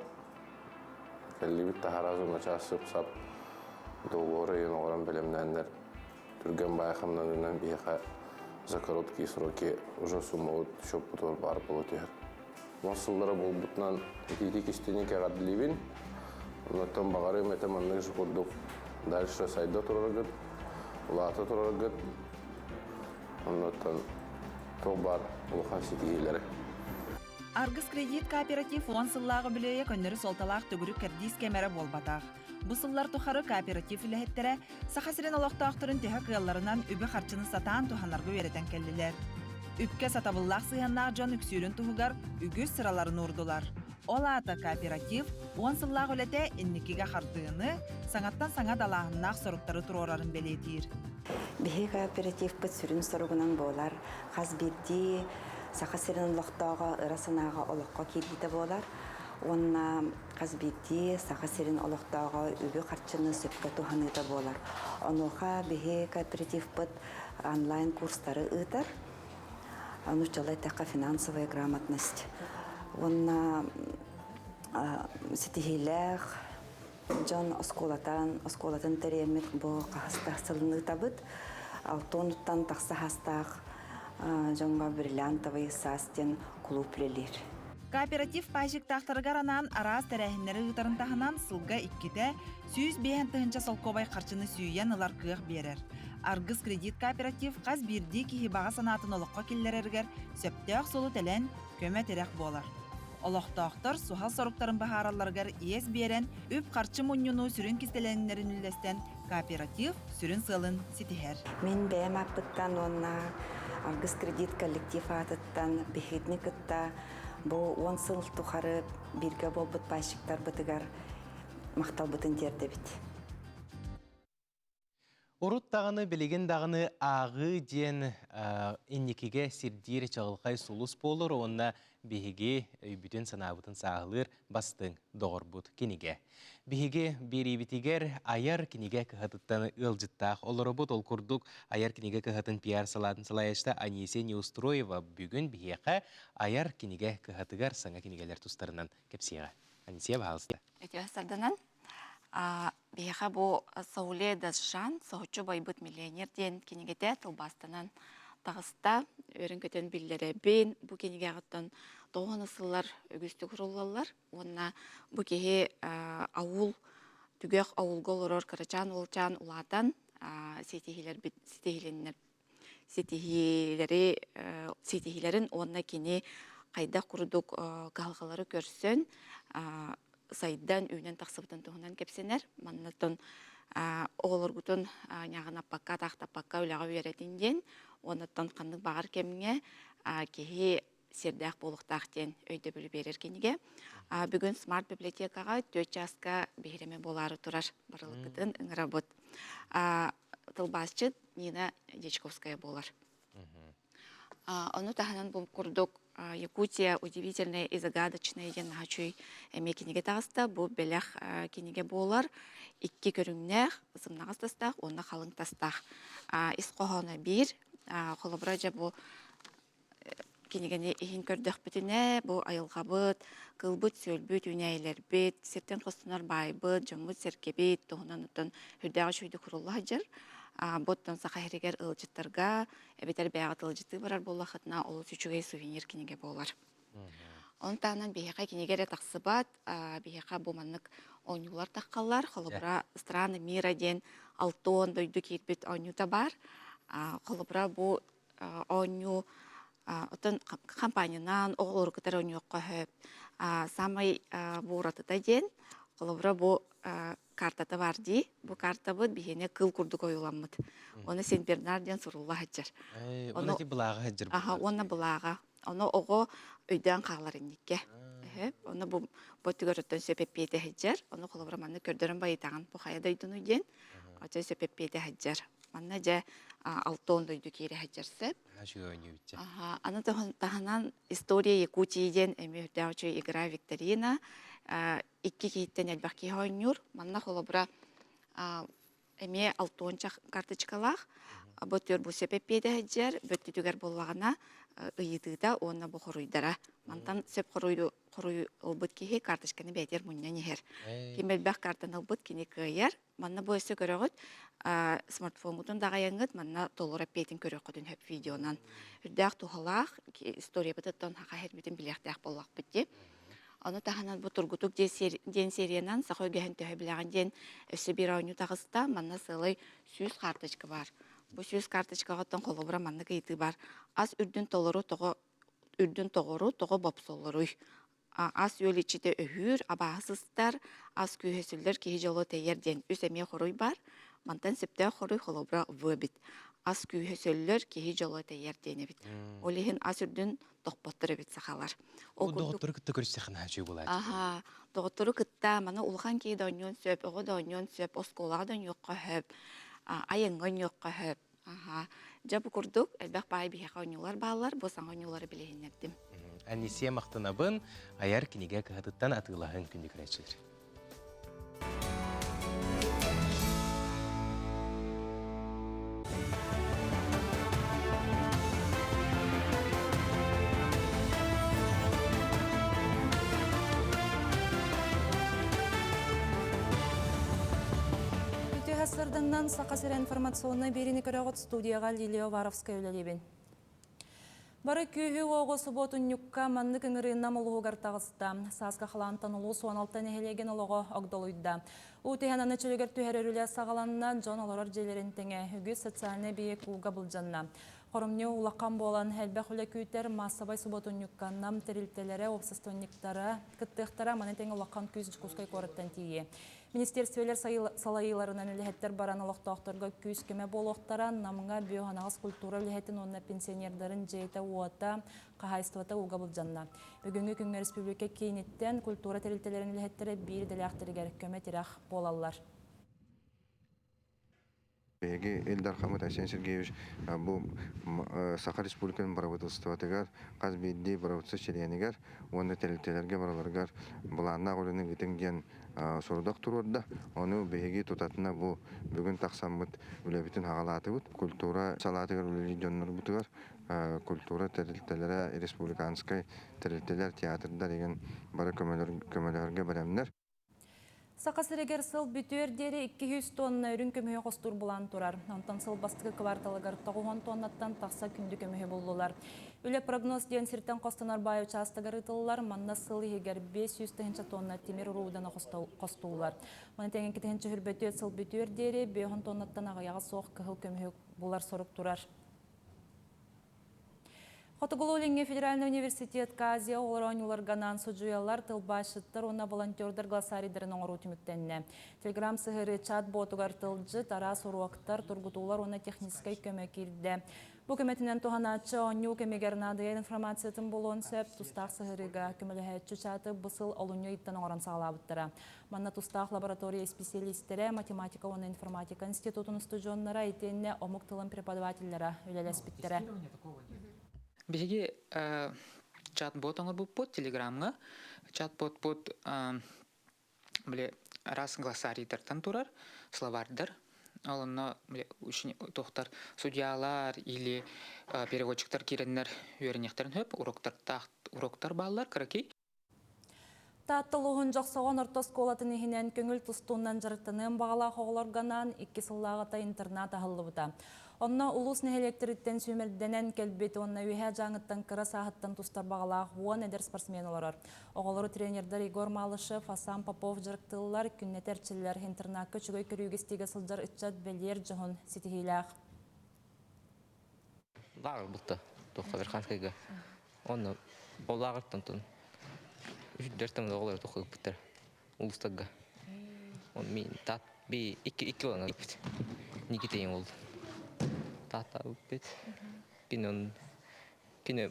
Кэллибит таһараас уонна сып-сап договор ыйын оҥорон бэлэмнээннэр түргэн баай хамнанынан биһиэхэ за короткие сроки уже суммабыт счеппутугар баар буола түһэр. Мас сыллара буолбутунан итиитик истиҥник эҕэрдэлиибин. Оннуттан баҕарыам этэ маннык же курдук дальше сайда тураргыт, улаата тураргыт. Оннуттан туох баар улахан ситиһиилэри. Аргыс кредит кооператив уон сыллааҕы үбүлүөйэ көннөрү суолталаах төгүрүк кэрдиис кэм эрэ буолбатах. Бу сыллар тухары кооператив үлэһиттэрэ Саха сирин олохтоохторун төһө кыалларынан үбү-харчыны сатаан туһанарга үөрэтэн кэллилэр. Үпкэ сатабыллаах сыһыаннаах дьон үксүүрүн туһугар үгүс сыраларын уурдулар. Ол аата кооператив уон сыллаах үлэтэ инникигэ хардыыны, саҥаттан саҥа далааһыннаах соруктары туруорарын бэлиэтиир. Биһиги кооперативпыт сүрүн соругунан буолар хас биирдии Саха сирин олохтооҕо ыра санааҕа олоххо киирбитэ буолар уонна хас биирдии Саха сирин олохтооҕо үбү-харчыны сөпкө туһаныыта буолар. Онуоха биһи кооперативпыт онлайн-курстары ыытар. Нууччалыы эттэххэ финансовая грамотность. Уонна ситиһиилээх дьон оскуолатан, оскуолатын тэрийэммит бу хаһыстаах сылын ыытабыт. Алтонуттан тахса хастаах дьоҥҥо бриллиантовый саас диэн кулууп үлэлиир. Кооператив пайщиктаахтарыгар анаан араас тэрээһиннэри ыытарын таһынан сылга иккитэ 105 тыһыынча солкуобай харчыны сүүйэн ылар кыах биэрэр. Аргыс кредит кооператив хас биирдии киһи баҕа санаатын олоххо киллэрэригэр сөптөөх суолу тэлэн, көмө-тирэх буолар. Олохтоохтор суһал соруктарын быһааралларыгар иэс биэрэн, үп-харчы мунньунуу сүрүн кистэлэҥнэрин үллэстэн кооператив сүрүн сыалын ситиһэр. Мин бэйэм ааппыттан уонна Аргыс кредит коллектив аатыттан биһигини кытта бу уон сыл тухары бииргэ буолбут пайщиктарбытыгар махталбытын тиэрдэбит. Урут даҕаны билигин даҕаны ааҕыы диэн инникигэ сирдиир чаҕылхай сулус буолар уонна биһиги өйбүтүн-санаабытын сааһылыыр бастыҥ доҕорбут кинигэ. Биһиги биэриибитигэр айар кинигэ кыһатыттан ыалдьыттаах олоробут. Ол курдук айар кинигэ кыһатын пиар салаатын салайааччыта Анисия Неустроева бүгүн биһиэхэ айар кинигэ кыһатыгар саҥа кинигэлэр тустарынан кэпсиэҕэ. Анисия, баһаалыста. Үтүө сарданан. Биһиэхэ бу Сауле Дасжан соһуччу байбыт миллионер диэн кинигэтэ тылбаастанан таҕыста. Үөрэн-көтөн биллэрэбин. Бу кинигэҕиттэн тоҕуһуна сыллар үгүстүк суруллаллар. Уонна бу киһи аул түгэх аулга олорор кырачаан уолчаан улаатан ситиһиилэрбит ситиһилиннэр ситиһиилэри ситиһиилэрин уонна кини хайдах курдук кыһалҕалары көрсөн сайдан үүнэн тахсыбытын туһунан кэпсэнэр. Маннаттан оҕолоргутун ньаҕынаппакка, атаахтаппакка үлэҕэ үөрэтин диэн, уоннаттан ханнык баҕар кэмҥэ киһи сиэрдээх буолуохтаах диэн өйдөбүлү биэрэр кинигэ. Бүгүн смарт библиотекаҕа түөрт чааска биһирэмэ буолаары турар барылыккытын ыҥырабыт. Тылбаасчыт Нина Дьячковская буолар. Ону таһынан бу курдук Якутия удивительная и загадочная диэн наһаа үчүгэй эмиэ кинигэ таҕыста. Бу бэлэх кинигэ буолар. Икки көрүҥнээх, сымнаҕас тастаах уонна халыҥ тастаах. Ис хоһооно биир. Холобура, дьэ бу кинигэни иһин көрдөхпүтүнэ, бу айылҕабыт, кылбыт-сүөлбүт, үүнээйилэрбит, сиртэн хостонор баайбыт, дьоммут-сэргэбит туһунан оттон үрдээх үчүгэйдик курулла сылдьар. Бу оттон Саха сиригэр ыалдьыттарга эбэтэр бэйэҕит ыалдьыттыы барар буоллаххытына, олус үчүгэй сувенир кинигэ буолар. Ону таһынан биһиэхэ кинигэ эрэ тахсыбат, биһиэхэ бу маннык оонньуулар таххаллар. Холобура, «Страны мира» диэн алтон дойду киирбит оонньуута баар. Холобура, бу оонньуу оттон компаниянан оҕолору кытары оонньуохха сөп. Саамай бу уратыта диэн, холобура бу картата бар дии. Бу картабыт биһиэнэ кыл курдук ойууламмыт. Оны Сен-Бернар диэн сурулла сылдьар. Оны былааҕа сылдьар. Аха, уонна былааҕа. Ону оҕо өйдөөн хаалар инникке. Хөп. Оны бу бу өттүгэр оттон сөп эппиэти сылдьар. Ону холобура манна көрдөрөн байытаҕын бу хайа дойдуну диэн. Очо сөп эппиэти сылдьар. Манна дьэ алтон дойду киирэ сылдьар сөп. Аха, аны таһынан «История Якутии» диэн эмиэ үрдээх үчүгэй игра викторина. Икки киһиттэн элбэх киһи оонньуур. Манна холобура эмиэ алтуонча карточкалаах. Бу түөр бу сөп эппиэтэ сылдьар, бөттүтүгэр буоллаҕына ыйытыыта уонна бу хоруйдара. Мантан сөп хоруйу хоруй ылбыт киһи карточканы бэйэтигэр мунньан иһэр. Ким элбэх картаны ылбыт кини кыайар. Манна бу өссө көрөҕүт, смартфоҥҥутун даҕайаҥҥыт манна толору эппиэтин көрүөххүтүн сөп видеонан. Үрдээх туһалаах историябытыттан хаха иһэрбитин билиэхтээх буоллахпыт дии. Ону таһынан бу Тургутук диэн сериянан саха үгэһин төһө билэҕин диэн өссө биир оонньуу таҕыста. Манна сыалай 100 карточка бар. Бу 100 карточкаҕыттан холобура маннык ыйытыы бар. Ас үрдүн толору тоҕо үрдүн тоҕору тоҕо бопсолоруй? Ас-үөл иччитэ өһүүр, абааһы сыстар, ас күүһэ киһи дьоло тэйэр диэн үс эмиэ хоруй бар. Мантан сөптөөх хоруй холобура В эбит. Ас күүһэ сөллөр, киһи дьоло тэйэр диэн эбит. Ол иһин ас үрдүн тохпоттор эбит сахалар. Ол доҕоттору кытта көрүстэххинэ үчүгэй буолааччы. Аха, доҕоттору кытта маны улахан киһи да оонньуон сөп, оҕо да оонньуон сөп, оскуолаҕа да оонньуохха сөп, айаҥҥа оонньуохха сөп. Аха. Дьэ бу курдук элбэх баай биһиэхэ оонньуулар бааллар, бу саҥа оонньуулары билиһиннэрдим. Анисия махтанабын, айар кинигэ кыһатыттан атыылаһын күндү көрөөччүлэр. Үтүө сырдыннан Саха сирэ информационнай биэриини көрөҕүт студияға Лилия Уваровская үлэлиибин. Бары күүһү оҕо субуотунньукка маннык ыҥырыыннам улууһугар таҕыста. Сааскы халаантан улуус 16 нэһилиэгин олоҕо огдолуйда. Уу түһэн аны чөлүгэр түһэрэр үлэ саҕаланна, дьон олорор дьиэлэрин тэҥэ үгүс социальнай эбийиэк ууга былдьанна. Хоромньу улахан буолан, элбэх үлэ күүтэр маассабай субуотунньукка Нам тэрилтэлэрэ, уопсастыбанньыктара кыттыахтара, маны тэҥэ улахан күүс Дьокуускай куораттан тиийиэ. Министиэрстибэлэр салайыыларынан үлэһиттэр баран олохтоохторго күүс-көмө буолуохтара, Намҥа биоханаҕас культура үлэһитин уонна пенсионердарын дьиэтэ-уота, хаһаайыстыбата ууга былдьанна. Бүгүҥҥү күҥҥэ республика кииниттэн культура тэрилтэлэрин үлэһиттэрэ биир идэлээхтэригэр көмө-тирэх буолаллар. Биһиги Ил Дархаммыт Айсен Сергеевич бу Саха Республикатын бырабыыталыстыбатыгар хас биирдии бырабыыталыстыба чилиэнигэр уонна тэрилтэлэргэ барыларыгар былааннаах үлэни ыытыҥ диэн сорудах туруорда. Ону биһиги тутатына бу бүгүн тахсаммыт үлэбитин хаҕалаатыбыт. Культура салаатыгар үлэлиир дьоннорбутугар культура тэрилтэлэрэ, республиканскай тэрилтэлэр, театрдар игин бары көмөлөһөргө бэлэмнэр. Саха сиригэр сыл бүтүөр диэри 200 тонна үрүҥ көмүһү хостуур булан турар. Онтон сыл бастакы кварталыгар 90 тоннаттан тахса күндү көмүһү буллулар. Үлэ прогноз диэн сиртэн хостонор баай учаастагар ыытыллар. Манна сыл иһигэр 500 тыһыынча тонна тимир урууданы хостууллар. Маны тэҥэ 2 сыл бүтүөр диэри 5 тоннаттан аҕыйаҕа суох кыһыл көмүһү булар сорук турар. Хотугулуу-Илиҥҥи федеральнай университетка Азия оҕолоро оонньууларга судьуйалар, тылбаасчыттар уонна волонтердар глоссарийдарын оҥоруу түмүктэннэ. Телеграм сыһыарыы чат-ботугар тылдьыт, араас уруоктар, тургутуулар уонна техническэй көмө киирдэ. Бу көмөтүнэн туһанааччы оонньуу кэмигэр наадыйар информациятын булуон сөп, тустаах сыһыарыыга көмөлөһөөччү чаты бу сыл олунньу ыйыттан оҥорон саҕалаабыттара. Манна тустаах лаборатория исписэлиистэрэ, математика уонна информатика институтун устудьуоннара итиэннэ омук тылын преподавателлэрэ үлэлэспиттэрэ. Биһиги чат-бот оҥорбуппут Телеграмҥа. Чат-ботпут били араас глоссарийдартан турар, словарьдар. Ол онно били туохтар судьялар или переводчиктар киирэннэр үөрэниэхтэрин сөп, уроктартаах уроктар бааллар кыракый. Таатта улууһун Дьохсоҕон орто оскуолатын иһинэн көҥүл тустуунан дьарыктаныан баҕалаах оҕолорго анаан 2 сыллааҕыта интернат аһыллыбыта. Онно улуус нэһилиэктэриттэн сүүмэрдэнэн кэлбит уонна Үөһээ Дьааҥыттан кыра сааһыттан тустар баҕалаах 10 эдэр спортсмен олорор. Оҕолору тренердэр Егор Малышев, Асан Попов дьарыктыыллар, күннэтэ эрчиллэр. Интернакка үчүгэй көрүүгэ-истиигэ сылдьар ыччат бэлиэр дьоһун ситиһиилээх. Лааҕыр булта туохха Верханскайга. Онно ол лааҕыртан тун үһүрдэр тамда оҕолор туохха ыппыттар улуустарга. Он мин таат би икки икки болан ыппыт. Никитейин болду. Таатта ыппыт. Кини он кини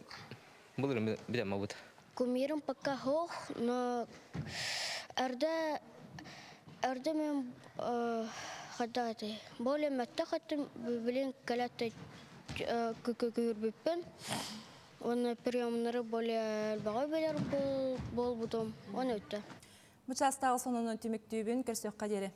былырын билем абыт. Кумирым пока суох, но эрдэ эрдэ мин хайдах этэй более мөттөх этим билин кэлэ күһүрбүппүн уонна приемнары более элбэҕи билэр буолбутум уонна өттө. Бу чаастааҕы сонунун түмүктүүбүн көрсүөххэ диэри.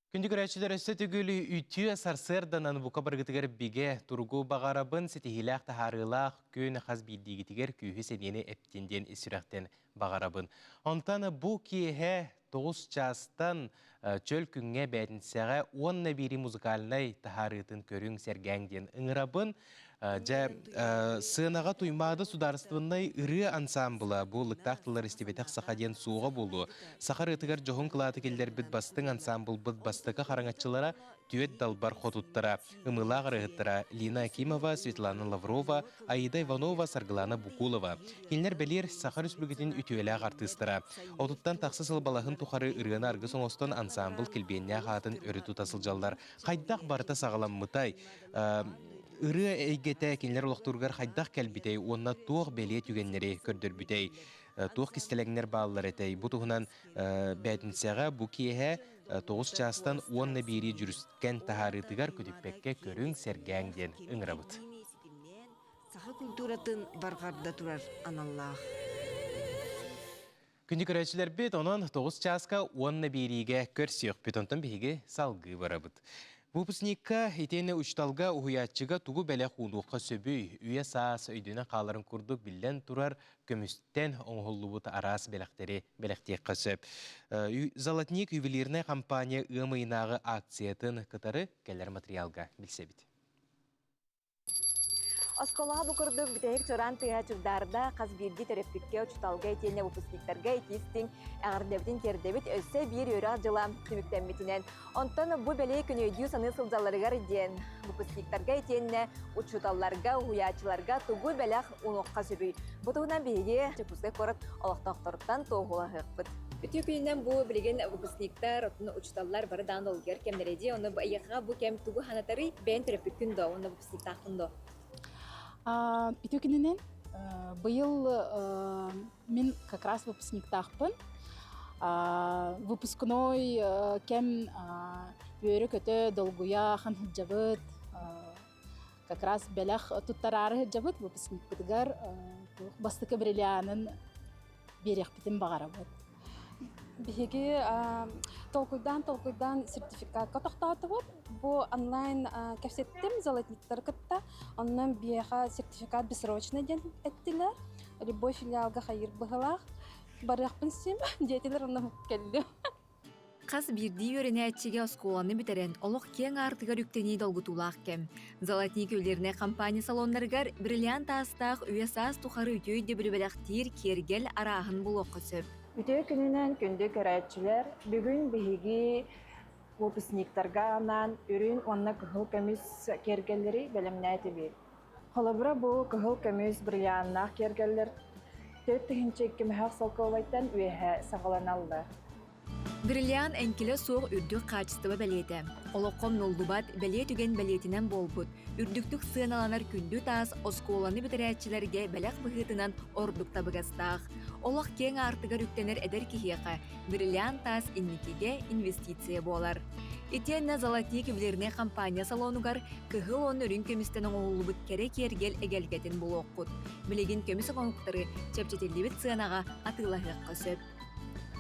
Күндү көрөөччүлэр өссө төгүл үтүө сарсыарданан бука барыгытыгар бигэ туругу баҕарабын ситиһиилээх таһаарыылаах күн хас биирдиигитигэр күүһү сэниэни эптин диэн ис сүрэхтэн баҕарабын. Онтон бу киэһэ 9 чаастан чөл күҥҥэ бээтинсэҕэ уонна биири музыкальнай таһаарыытын көрүҥ сэргээҥ диэн ыҥырабын. Дьэ, сыанаҕа Туймаада судаарыстыбаннай ырыа ансаамбыла бу ыллыктаах тыллар истибэтэх саха диэн суоҕа буолуо. Саха ырыатыгар дьоһун кылааты киллэрбит бастыҥ ансаамбылбыт бастакы хараҥаччылара түөрт далбар хотуттара, ымыылаах ырыаһыттара Лина Акимова, Светлана Лаврова, Аида Иванова, Саргылана Букулова. Кинилэр бэлиэр Саха Өрөспүүбүлүкэтин үтүөлээх артыыстара. Отуттан тахса сыл балаһын тухары ырыаны аргыс оҥостон ансаамбыл килбиэннээх аатын өрө тута сылдьаллар. Хайдах барыта саҕаламмытай? Ырыа эйгэтэ кинилэр олохторугар хайдах кэлбитэй уонна туох бэлиэ түгэннэри көрдөрбүтэй? Туох кистэлэҥнэр бааллар этэй? Бу туһунан бээтинсэҕэ бу киэһэ 9 чаастан уонна биэрии дьүрүскэн таһаарыытыгар көтүппэккэ көрүҥ, сэргээҥ диэн ыҥырабыт. Саха культуратын барҕарда турар аналлаах. Күндү көрөөччүлэрбит, онон 9 чааска уонна биэриигэ көрсүөхпүт. Онтон биһиги салгыы барабыт. Выпускникка итиэннэ учууталга, уһуйааччыга тугу бэлэх уунуохха сөбүй? Үйэ саас өйдөнөн хааларын курдук биллэн турар көмүстэн оҥоһуллубут араас бэлэхтэри бэлэхтиэххэ сөп. Золотник ювелирнай компания ыам ыйынааҕы акциятын кытары кэлэр материалга билсэбит. Оскуолаҕа бу курдук бүтэһик чуораан тыаһа чугдаарда хас биирдии төрөппүккэ, учууталга итиэннэ выпускниктарга итии-истиҥ эҕэрдэбитин тиэрдэбит өссө биир үөрэх дьыла түмүктэммитинэн. Онтон бу бэлиэ күнү өйдүү-саныы сылдьалларыгар диэн выпускниктарга итиэннэ учууталларга, уһуйааччыларга тугу бэлэх уунуохха сөбүй? Бу туһунан биһиги Дьокуускай куорат олохтоохторуттан туоһулаһыахпыт. Үтүө күнүнэн бу билигин выпускниктар, оттон учууталлар бары даҕаны долгуйар кэмнэрэ дии. Онно бу эйиэхэҕэ бу кэм тугу санатарый? Бэйэн төрөппүккүн дуо? Уонна выпускниктааххын дуо? Үтүө күнүнэн быйыл мин как раз выпускниктаахпын. Выпускной кэм үөрэ-көтө, долгуйа ахан сылдьабыт. Как раз бэлэх туттараары сылдьабыт выпускникпытыгар бастакы бриллианын биэриэхпитин баҕарабыт. Биһиги толкуйдаан-толкуйдаан сертификатка тохтоотубут. Бу онлайн кэпсэттим золотниктары кытта. Онон биһиэхэ сертификат бессрочный диэн эттилэр. Любой филиалга хайыыр быһылаах. Барыахпын сим диэтилэр, онно кэллим. Хас биирдии үөрэнээччигэ оскуоланы бүтэрэн, олох киэҥ аартыгар үктэнии долгутуулаах кэм. Золотник ювелирнай компания салоннарыгар бриллиант таастаах үйэ-саас тухары үтүө өйдөбүлү бэлэхтиир киэргэл арааһын булуохха сөп. Үтүө күнүнэн күндү көрөөччүлэр, бүгүн биһиги выпускниктарга анаан үрүн уонна кыһыл көмүс киэргэллэри бэлэмнээтибит. Холобура, бу кыһыл көмүс бриллианнаах киэргэллэр 4002 мөһөөх солкуобайтан үөһэ саҕаланаллар. Бриллиант эҥкилэ суох үрдүк хаачыстыба бэлиэтэ. Олоххо умнуллубат бэлиэ түгэн бэлиэтинэн буолбут, үрдүктүк сыаналанар күндү таас оскуоланы бүтэрээччилэргэ бэлэх быһыытынан ордук табыгастаах. Олох киэҥ аартыгар үктэнэр эдэр киһиэхэ бриллиант таас инникигэ инвестиция буолар. Итиэннэ Золотник ювелирнай компания салонугар кыһыл уонна үрүҥ көмүстэн оҥоһуллубут кэрэ киэргэл эгэлгэтин булуоххут. Билигин көмүс оҥоһуктары чэпчэтиллибит сыанаҕа атыылаһыахха сөп.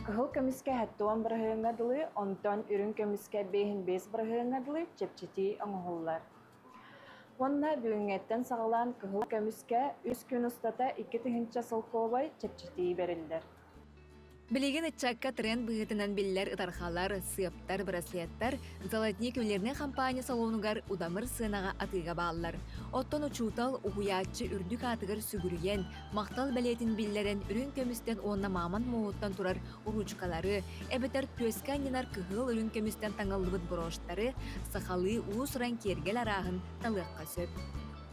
Кыһыл көмүскэ 70 бырыһыаҥҥа дылы, онтон үрүҥ көмүскэ 55 бырыһыаҥҥа дылы чэпчэтии оҥоһуллар. Уонна бүгүҥҥэттэн саҕалаан кыһыл көмүскэ үс күн устата 2000 солкуобай чэпчэтии бэриллэр. Билигин ыччакка тренд быһыытынан биллэр ытархалар, сыаптар, браслеттар Золотник ювелирнай компания салонугар удамыр сыанаҕа атыыга бааллар. Оттон учуутал, уһуйааччы үрдүк аатыгар сүгүрүйэн, махтал бэлиэтин биллэрэн үрүҥ көмүстэн уонна мааман муоһуттан турар уруучукалары, эбэтэр түөскэ анньынар кыһыл үрүҥ көмүстэн таҥыллыбыт брошьтары, сахалыы уус-уран киэргэл арааһын талыахха сөп.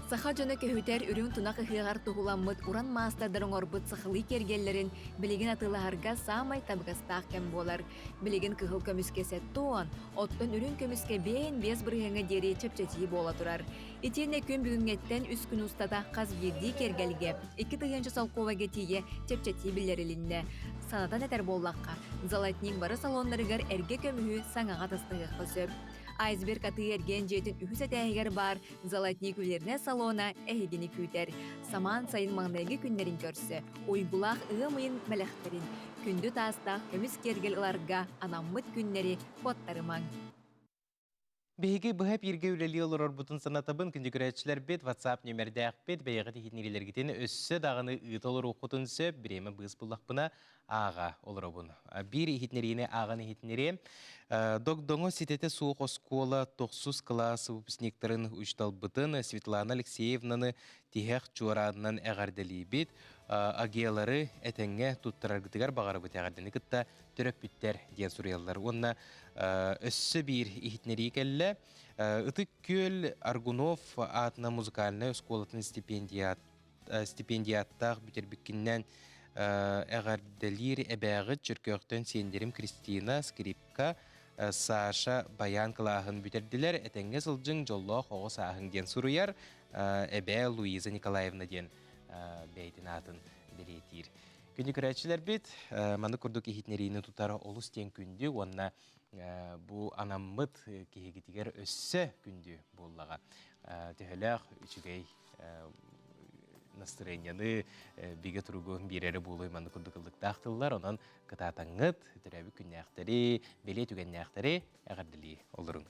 Саха дьоно көһүтэр үрүҥ тунах ыһыаҕар туһуламмыт уран маастардар оҥорбут сахалыы киэргэллэрин билигин атыылаһарга саамай табыгастаах кэм буолар. Билигин кыһыл көмүскэ 70, оттон үрүҥ көмүскэ 55 бырыһыаҥҥа диэри чэпчэтии буола турар. Итиэннэ күн бүгүҥҥэттэн үс күн устата хас биирдии киэргэлгэ 2 000 солкуобайга тиийэ чэпчэтии биллэрилиннэ. Санатан этэр буоллахха, Золотник бары салоннарыгар эргэ көмүһү саҥаҕа атастаһыахха сөп. Айсберг атыы-эргиэн дьиэтин үһүс этээһигэр баар Золотник ювелирнай салона эһигини күүтэр. Самаан сайын маҥнайгы күннэрин көрсө, уйгулаах ыам ыйын бэлэхтэрин, күндү таастаах көмүс киэргэл ыларга анаммыт күннэри куоттарымаҥ. Биһиги быһа бииргэ үлэлии олорорбутун санатабын күндү WhatsApp нүмердээхпит, бэйэҕит иһитиннэриилэргитин өссө даҕаны ыыта олоруоххутун сөп, бириэмэ быыс буллахпына ааҕа олоробун. Биир иһитиннэриини ааҕан иһитиннэриэм. Догдоҥо ситэтэ суох оскуола тохсус кылаас выпускниктарын учууталбытын Светлана Алексеевнаны тиһэх чуораанынан эҕэрдэлиибит. Агиялары этэҥҥэ туттараргытыгар баҕарабыт эҕэрдэни кытта төрөппүттэр диэн суруйаллар. Уонна өссө биир иһитиннэрии кэллэ. Ытык Күөл Аргунов аатынан музыкальнай оскуолатын стипендиат стипендиаттаах бүтэрбиккиннэн эҕэрдэлиир эбээҕит Чөркөөхтөн сиэннэрим Кристина, скрипка, Саша баян кылааһын бүтэрдилэр. Этэҥҥэ сылдьыҥ, дьоллоох оҕо сааһыҥ диэн суруйар эбээ Луиза Николаевна диэн бэйэтин аатын бэлиэтиир. Күндү көрөөччүлэрбит, маннык курдук иһитиннэриини тутар олус диэн күндү уонна бу анаммыт киһигитигэр өссө күндү буоллаҕа. Төһөлөөх үчүгэй настырыанньаны бигэ туругу биэрэрэ буолуой маннык курдук ыллыктаах тыллар. Онон кытаатаҥҥыт, төрөөбүт күннээхтэри, бэлиэ түгэннээхтэри эҕэрдэлии олоруҥ.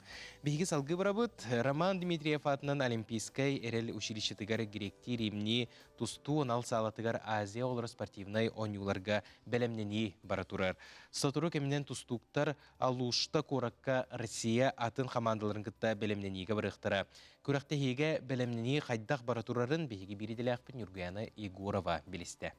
Биһиги салгыы барабыт. Роман Дмитриев аатынан Олимпийскай эрэл училищетыгар гректии римнии тустуу анал саалатыгар Азия оҕолоро спортивнай оонньууларга бэлэмнэнии бара турар. Сотору кэминэн тустууктар Алушта куоракка Россия атын хамаандаларын кытта бэлэмнэниигэ барыахтара. Күрэхтэһиигэ бэлэмнэнии хайдах бара турарын биһиги биир идэлээхпит Ньургуяна Егорова билистэ.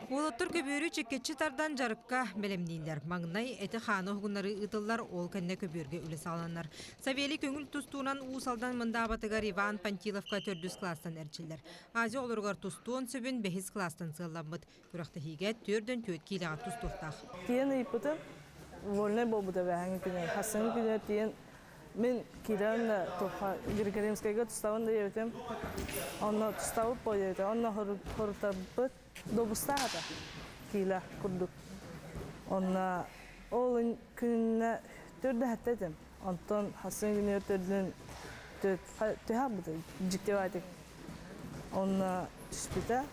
Уолаттар көбүөрү чиккэччи тардан дьарыкка бэлэмнииллэр. Маҥнай эти-хааны уһугуннарыы ыытыллар, ол кэннэ көбүөргэ үлэ саҕаланар. Савелий көҥүл тустуунан Уус Алдан Мындаабатыгар Иван Пантиловка төрдүс кылаастан эрчиллэр. Азия оҕолоругар тустуон сөбүн бэһис кылаастан сыалламмыт. Күрэхтэһиигэ түөрдөн түөрт киилэҕэ тустуохтаах. Тиийэн ыйыппытым, вольнай буолбута бээһэҥҥи күнү. Хассыҥҥы күнүгэр тиийэн мин киирэн да туохха Григорьевскайга тустабын да диэбитим. Онно тустабыт буо диэбитэ. Онно хорутарбыт добустаах этэ киилэ курдук. Онно ол күнүнэ төрдө этим. Онтон хассыҥҥы күнүгэр төрдүн түһэ албыта дьиктибаатик. Онно түспүтэ,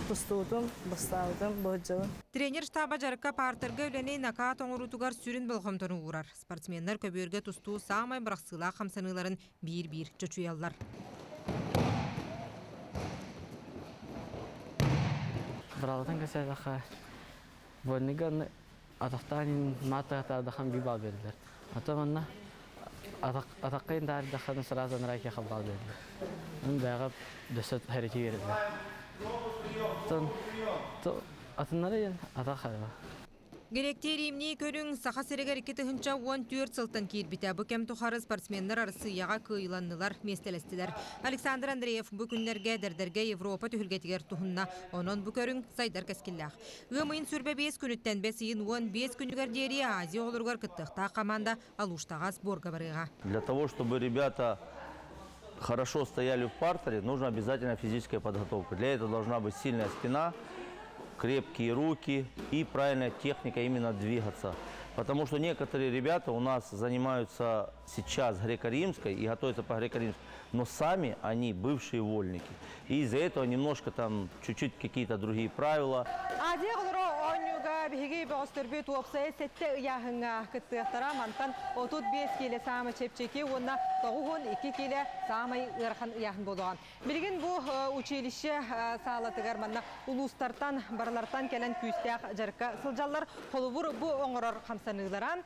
тустубутум, бастаабытым, быһыдьабын. Тренер штаба дьарыкка партерга үлэни накаат оҥоруутугар сүрүн болҕомтону уурар. Спортсменнар көбүөргэ тустуу саамай бырахсыылаах хамсаныыларын биир-биир чочуйаллар. Быраалатын кэсээтэххэ, вольныйга атахтаан мааттаатадахан би бал бердилер. Ата манна атахха таардахан сразу анарайки халбал бердилер. Ын бэҕэ дөссө хэреки бердилер. Тон атыннары атах хайва. Гректии римнии көрүҥ Саха сиригэр 2014 сылтан киирбитэ. Бу кэм тухары спортсменнар Арассыыйаҕа кыайыланнылар, миэстэлэстилэр. Александр Андреев бу күннэргэ эдэрдэргэ Европа түһүлгэтигэр туһунна. Онон бу көрүҥ сайдар кэскиллээх. Ыам ыйын 25 күнүттэн бэс ыйын 15 күнүгэр диэри Азия оҕолоругар кыттыахтаах команда Алуштаҕа сборга барыаҕа. Для того, чтобы ребята хорошо стояли в партере, нужна обязательно физическая подготовка. Для этого должна быть сильная спина, крепкие руки и правильная техника именно двигаться. Потому что некоторые ребята у нас занимаются сейчас греко-римской и готовятся по греко-римской, но сами они бывшие вольники. И из-за этого немножко там чуть-чуть какие-то другие правила. Азия оҕолоро оонньууга биһиги бөҕөстөрбүт уопсайа сэттэ ыйааһыҥҥа кыттыахтара. Мантан 35 киилэ саамай чэпчэки уонна 92 киилэ саамай ыарахан ыйааһын буолуоҕа. Билигин бу училище саалатыгар манна улуустартан, барылартан кэлэн күүстээх дьарыкка сылдьаллар. Холобур, бу оҥорор хамсаныылара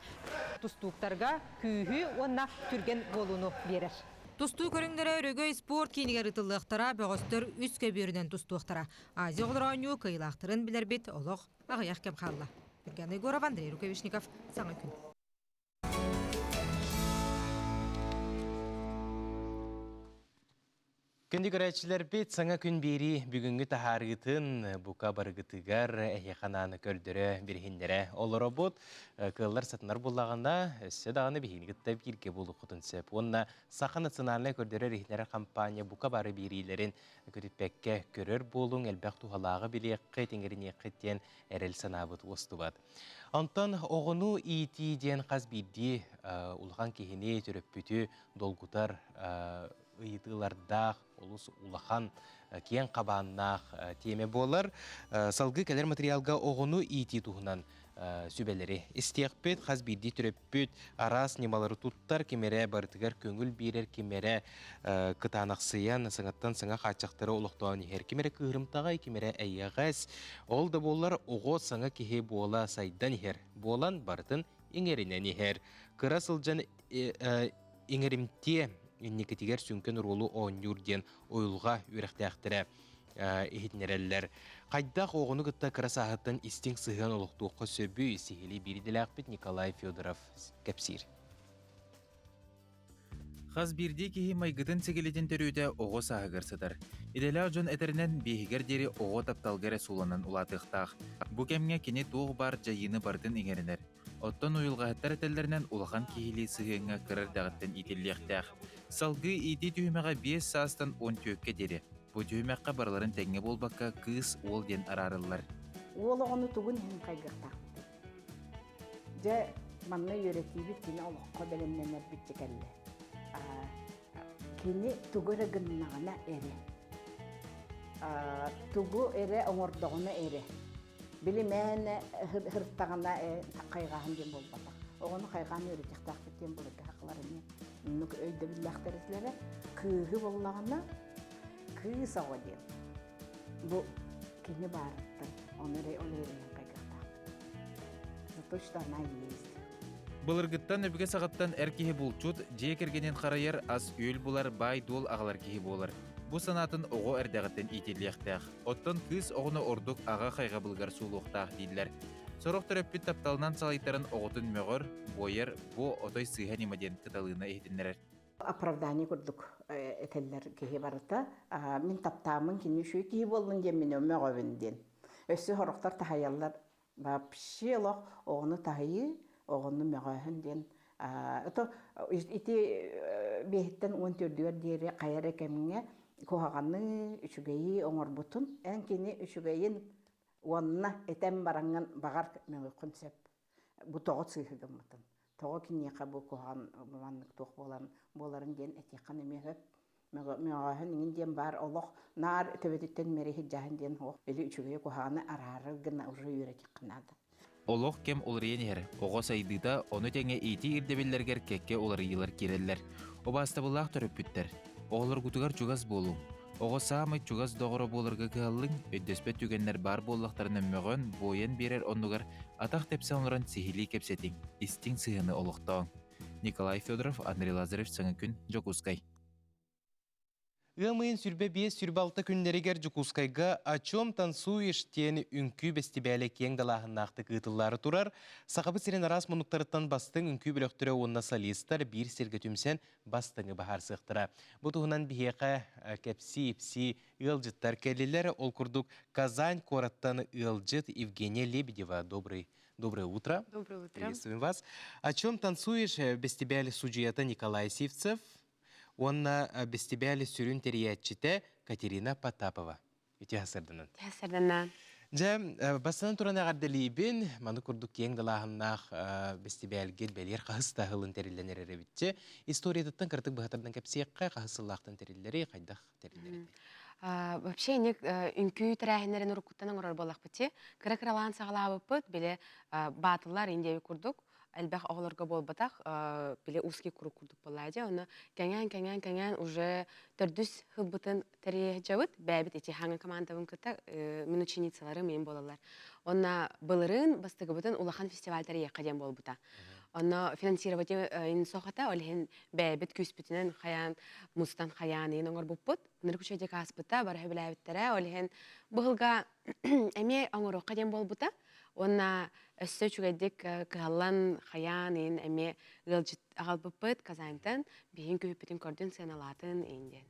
тустууктарга күүһү уонна түргэн буолууну биэрэр. Тустуу көрүҥнэрэ Өрөгөй спорт киинигэр ыытыллыахтара, бөҕөстөр үс көбүөрүнэн тустуохтара. Азия оҕолоро оонньуу кыайыылаахтарын билэрбит олох аҕыйах кэм хаалла. Юргена Егорова, Андрей Рукавишников, Саҥа күн. Күндү көрөөччүлэрбит, саҥа күн биэрии бүгүҥҥү таһаарыытын бука барыгытыгар эһиэхэ анаан көрдөрө, бириһиннэрэ олоробут. Кыаллар сатанар буоллаҕына, өссө даҕаны биһигини кытта бииргэ буолуоххутун сөп. Уонна Саха национальнай көрдөрөр-иһитиннэрэр хампаанньа бука бары биэриилэрин көтүппэккэ көрөр буолуҥ, элбэх туһалааҕы билиэххит, иҥэриниэххит диэн эрэл санаабыт уостубат. Онтон оҕону иитии диэн хас биирдии улахан киһини, төрөппүтү долгутар ыйытыылардаах, олус улахан, киэҥ хабааннаах тиэмэ буолар. Салгыы кэлэр материалга оҕону иитии туһунан сүбэлэри истиэхпит. Хас биирдии төрөппүт араас ньымалары туттар, ким эрэ барытыгар көҥүл биэрэр, ким эрэ кытаанахсыйан, саҥаттан саҥа хааччахтары олохтоон иһэр, ким эрэ кыыһырымтаҕай, ким эрэ эйэҕэс. Ол да буоллар оҕо саҥа киһи буола сайдан иһэр буолан барытын иҥэринэн иһэр. Кыра сылдьан иҥэримтиэ инникитигэр сүҥкэн оруолу оонньуур диэн уйулҕа үөрэхтээхтэрэ иһитиннэрэллэр. Хайдах оҕону кытта кыра сааһыттан истиҥ сыһыан олохтуохха сөбүй сиһилии биир идэлээхпит Николай Федоров кэпсиир. Хас биирдии киһи майгытын-сигилитин төрүөтэ оҕо сааһыгар сытар. Идэлээх дьон этэринэн, биэһигэр диэри оҕо тапталга эрэ сууланан улаатыахтаах. Бу кэмҥэ кини туох баар дьайыыны барытын иҥэринэр. Оттон уйулҕаһыттар этэллэринэн улахан киһилии сыһыаҥҥа кыра эрдэҕиттэн иитиллиэхтээх. Салгыы иитии түһүмэҕэ биэс саастан уон түөккэ диэри. Бу түһүмэххэ барыларын тэҥҥэ буолбакка кыыс, уол диэн араарыллар. Уол оҕону тугун иһин хайгыахтаахпытый? Дьэ, манна үөрэтиибит кини олоххо бэлэмнэнэрбит дьэ кэллэ. Кини тугу эрэ гыннаҕына эрэ, тугу эрэ оҥордоҕуна эрэ Били мээнэ һыртаҕына хайҕааһын диэн буолбатах. Оҕону хайҕаан үөрэтиэхтээхпит диэн былыргы сахалар эмиэ оннук өйдөбүллээхтэр этилэрэ. Кыыһы буоллаҕына кыыс оҕо диэн. Бу кини баарыттан ону эрэ ол эрэ хайгыахтаахпыт. За то, что она есть. Былыргыттан өбүгэ саҕаттан эр киһи булчут, дьиэ кэргэнин харайар, ас-үөл булар, баай-дуол аҕалар киһи буолар. Бу санаатын оҕо эрдэҕиттэн иитиллиэхтээх. Оттон кыыс оҕону ордук аҕа хайҕабылыгар суулуохтаах дииллэр. Сорох төрөппүт тапталынан салайтаран оҕотун мөҕөр, буойар, бу отой сыыһа ньыма диэн Кыталыына иһитиннэрэр. Оправдание курдук этэллэр киһи барыта. Мин таптааммын кини үчүгэй киһи буоллун диэн мин мөҕөбүн диэн. Өссө сорохтор таһайаллар Вообще олох оҕону таһыйыы, оҕону мөҕөөһүн диэн ото ити биэһиттэн уон төрдүгэр диэри хайа эрэ кэмҥэ куһаҕаны, үчүгэйи оҥорбутун, эн кини үчүгэйин уонна этэн бараҥҥын баҕар мөҕүөххүн сөп. Бу тоҕо сыыһы гыммытын, тоҕо киниэхэ бу куһаҕан маннык туох буолан буоларын диэн этиэххин эмиэ сөп. Мөҕөөһүн иҥин диэн баар олох наар төбөтүттэн мэриһирдьээһин диэн суох. Били үчүгэйи куһаҕаны араарар гына уже үөрэтиэххэ наада. Олох кэм уларыйан иһэр. Оҕо сайдыыта, ону тэҥэ иитии ирдэбиллэригэр кэккэ уларыйыылар киирэллэр. Убаастабыллаах төрөппүттэр, оҕолоргутугар чугас буолуҥ. Оҕо саамай чугас доҕоро буоларга кыһаллыҥ, өйдөспөт түгэннэр баар буоллахтарына мөҕөн, буойан биэрэр оннугар атах тэпсэн олорон сиһилии кэпсэтиҥ, истиҥ сыһыаны олохтооҥ. Николай Федоров, Андрей Лазарев, Саҥа күн, Дьокуускай. Ыам ыйын сүрбэ биэс сүрбэ алта күннэригэр Дьокуускайга «О чем танцуешь» диэн үҥкүү бэстибээлэ киэҥ далааһыннаахтык ыытыллаары турар. Сахабыт сирин араас муннуктарыттан бастыҥ үҥкүү бөлөхтөрө уонна солистар биир сиргэ түмсэн бастыҥы баһаарсыахтара. Бу туһунан биһиэхэ кэпсии-ипсии ыалдьыттар кэллилэр. Ол курдук Казань куораттан ыалдьыт Евгения Лебедева добрый Доброе утро. Доброе утро. Приветствуем вас. О чем танцуешь бестибээль судьуйата Николай Сивцев уонна бестибээль сүрүн тэрийээччитэ Катерина Потапова. Үтүө сарданан. Үтүө сарданан. Дьэ, бастан туран эҕэрдэлиибин. Маны курдук киэҥ далааһыннаах бестибээлгит бэлиэр хаһыс да сылын тэриллэн эрэр эбитчи. Историятыттан кыратык быһатардан кэпсиэххэ, хаһыс сыллаахтан тэриллэри, хайдах тэриллэри? Вообще инник үҥкүү тэрээһиннэрин уруккуттан оҥорор буоллахпыт Кыра-кыралаан саҕалаабыппыт, били баатыллар индиэби курдук элбэх оҕолорго буолбатах, били узкий круг курдук буоллаа дьэ. Онно кэҥээн, кэҥээн, уже төрдүс сылбытын тэрийэ бэйэбит ити хаҥа командабын кытта мин ученицаларым иин буолаллар. Онно былырыын бастакыбытын улахан фестиваль тэрийиэххэ диэн буолбута. Онно финансировать ин сохата, ол иһин бэйэбит күүспүтүнэн хайаан мустан хайаан иин оҥорбуппут. Ынырык үчүгэйдик ааспыта, бары сөбүлээбиттэрэ. Ол иһин быһылга эмиэ оҥоруохха диэн буолбута. Уонна өссө үчүгэйдик кыһаллан хайаан иин эмиэ ыалдьыт аҕалбыппыт Казаньтан биһин күһүппүтүн көрдүн сыаналаатын иин диэн.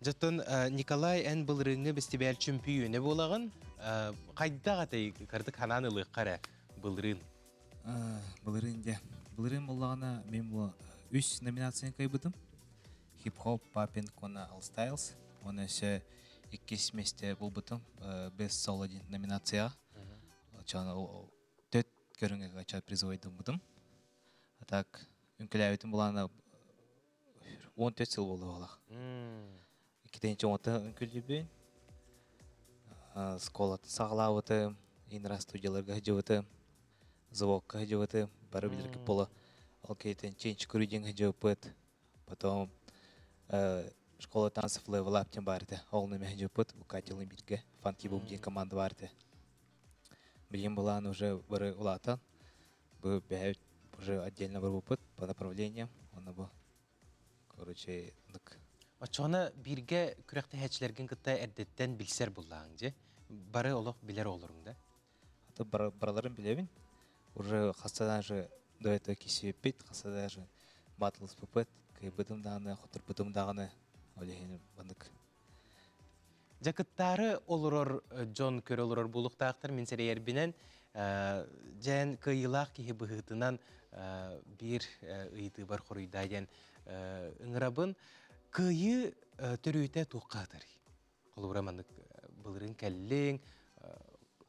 Дьоттон Николай эн былырыыҥҥы бэстибээл чөмпүйүөнэ буолаҕын. Хайдах этэй кырдык ханаан ылыахха эрэ былырыын? Былырыын дьэ. Былырыын буоллаҕына мин бу үс номинацияны кыайбытым. Хип-хоп, Popping уонна All Styles. Уонна өссө иккис миэстэ булбутум Best Solo диэн номинацияҕа. Төрт көрүҥҥэ ача призовойдаммытым. А так үҥкүлээбитим булаана 14 сыл буолла буолах. Иккитинчи оҥото үҥкүллүүбүн. Школатын саҕалаабытым, инра студияларга сылдьыбытым, заводка сылдьыбытым, бары билэргэ буола. Ол киһитин Чинч Күрүдьиҥ сылдьыбыппыт. Потом школа танцев Level Up диэн баар этэ. Ол нөмэ сылдьыбыппыт, Катялыын бииргэ Funky Boom диэн команда баар этэ. Билигин былаан уже бары улаатан, бу бэйэбит уже отдельно барбыппыт по направлениям. Онно бу короче нык. Оччоҕуна бииргэ күрэхтэһээччилэргин кытта эрдэттэн билсэр буллааҥ дьэ. Бары олох билэр оҕолоруҥ да? Аты бараларын билэбин. Уже хаста даже до этого кисиэппит, хаста даже батылыспыппыт, кыйбытым даҕаны, хотурбутум даҕаны, ол иһин баннык. Дьэ кыттаары олорор дьон көрө олорор буолуохтаахтар мин сэрэйэрбинэн дьээн кыайыылаах киһи быһыытынан биир ыйытыыбар хоруйдаа диэн ыҥырабын. Кыайыы төрүөтэ туохха атарый? Холобура маннык былырыын кэллиҥ,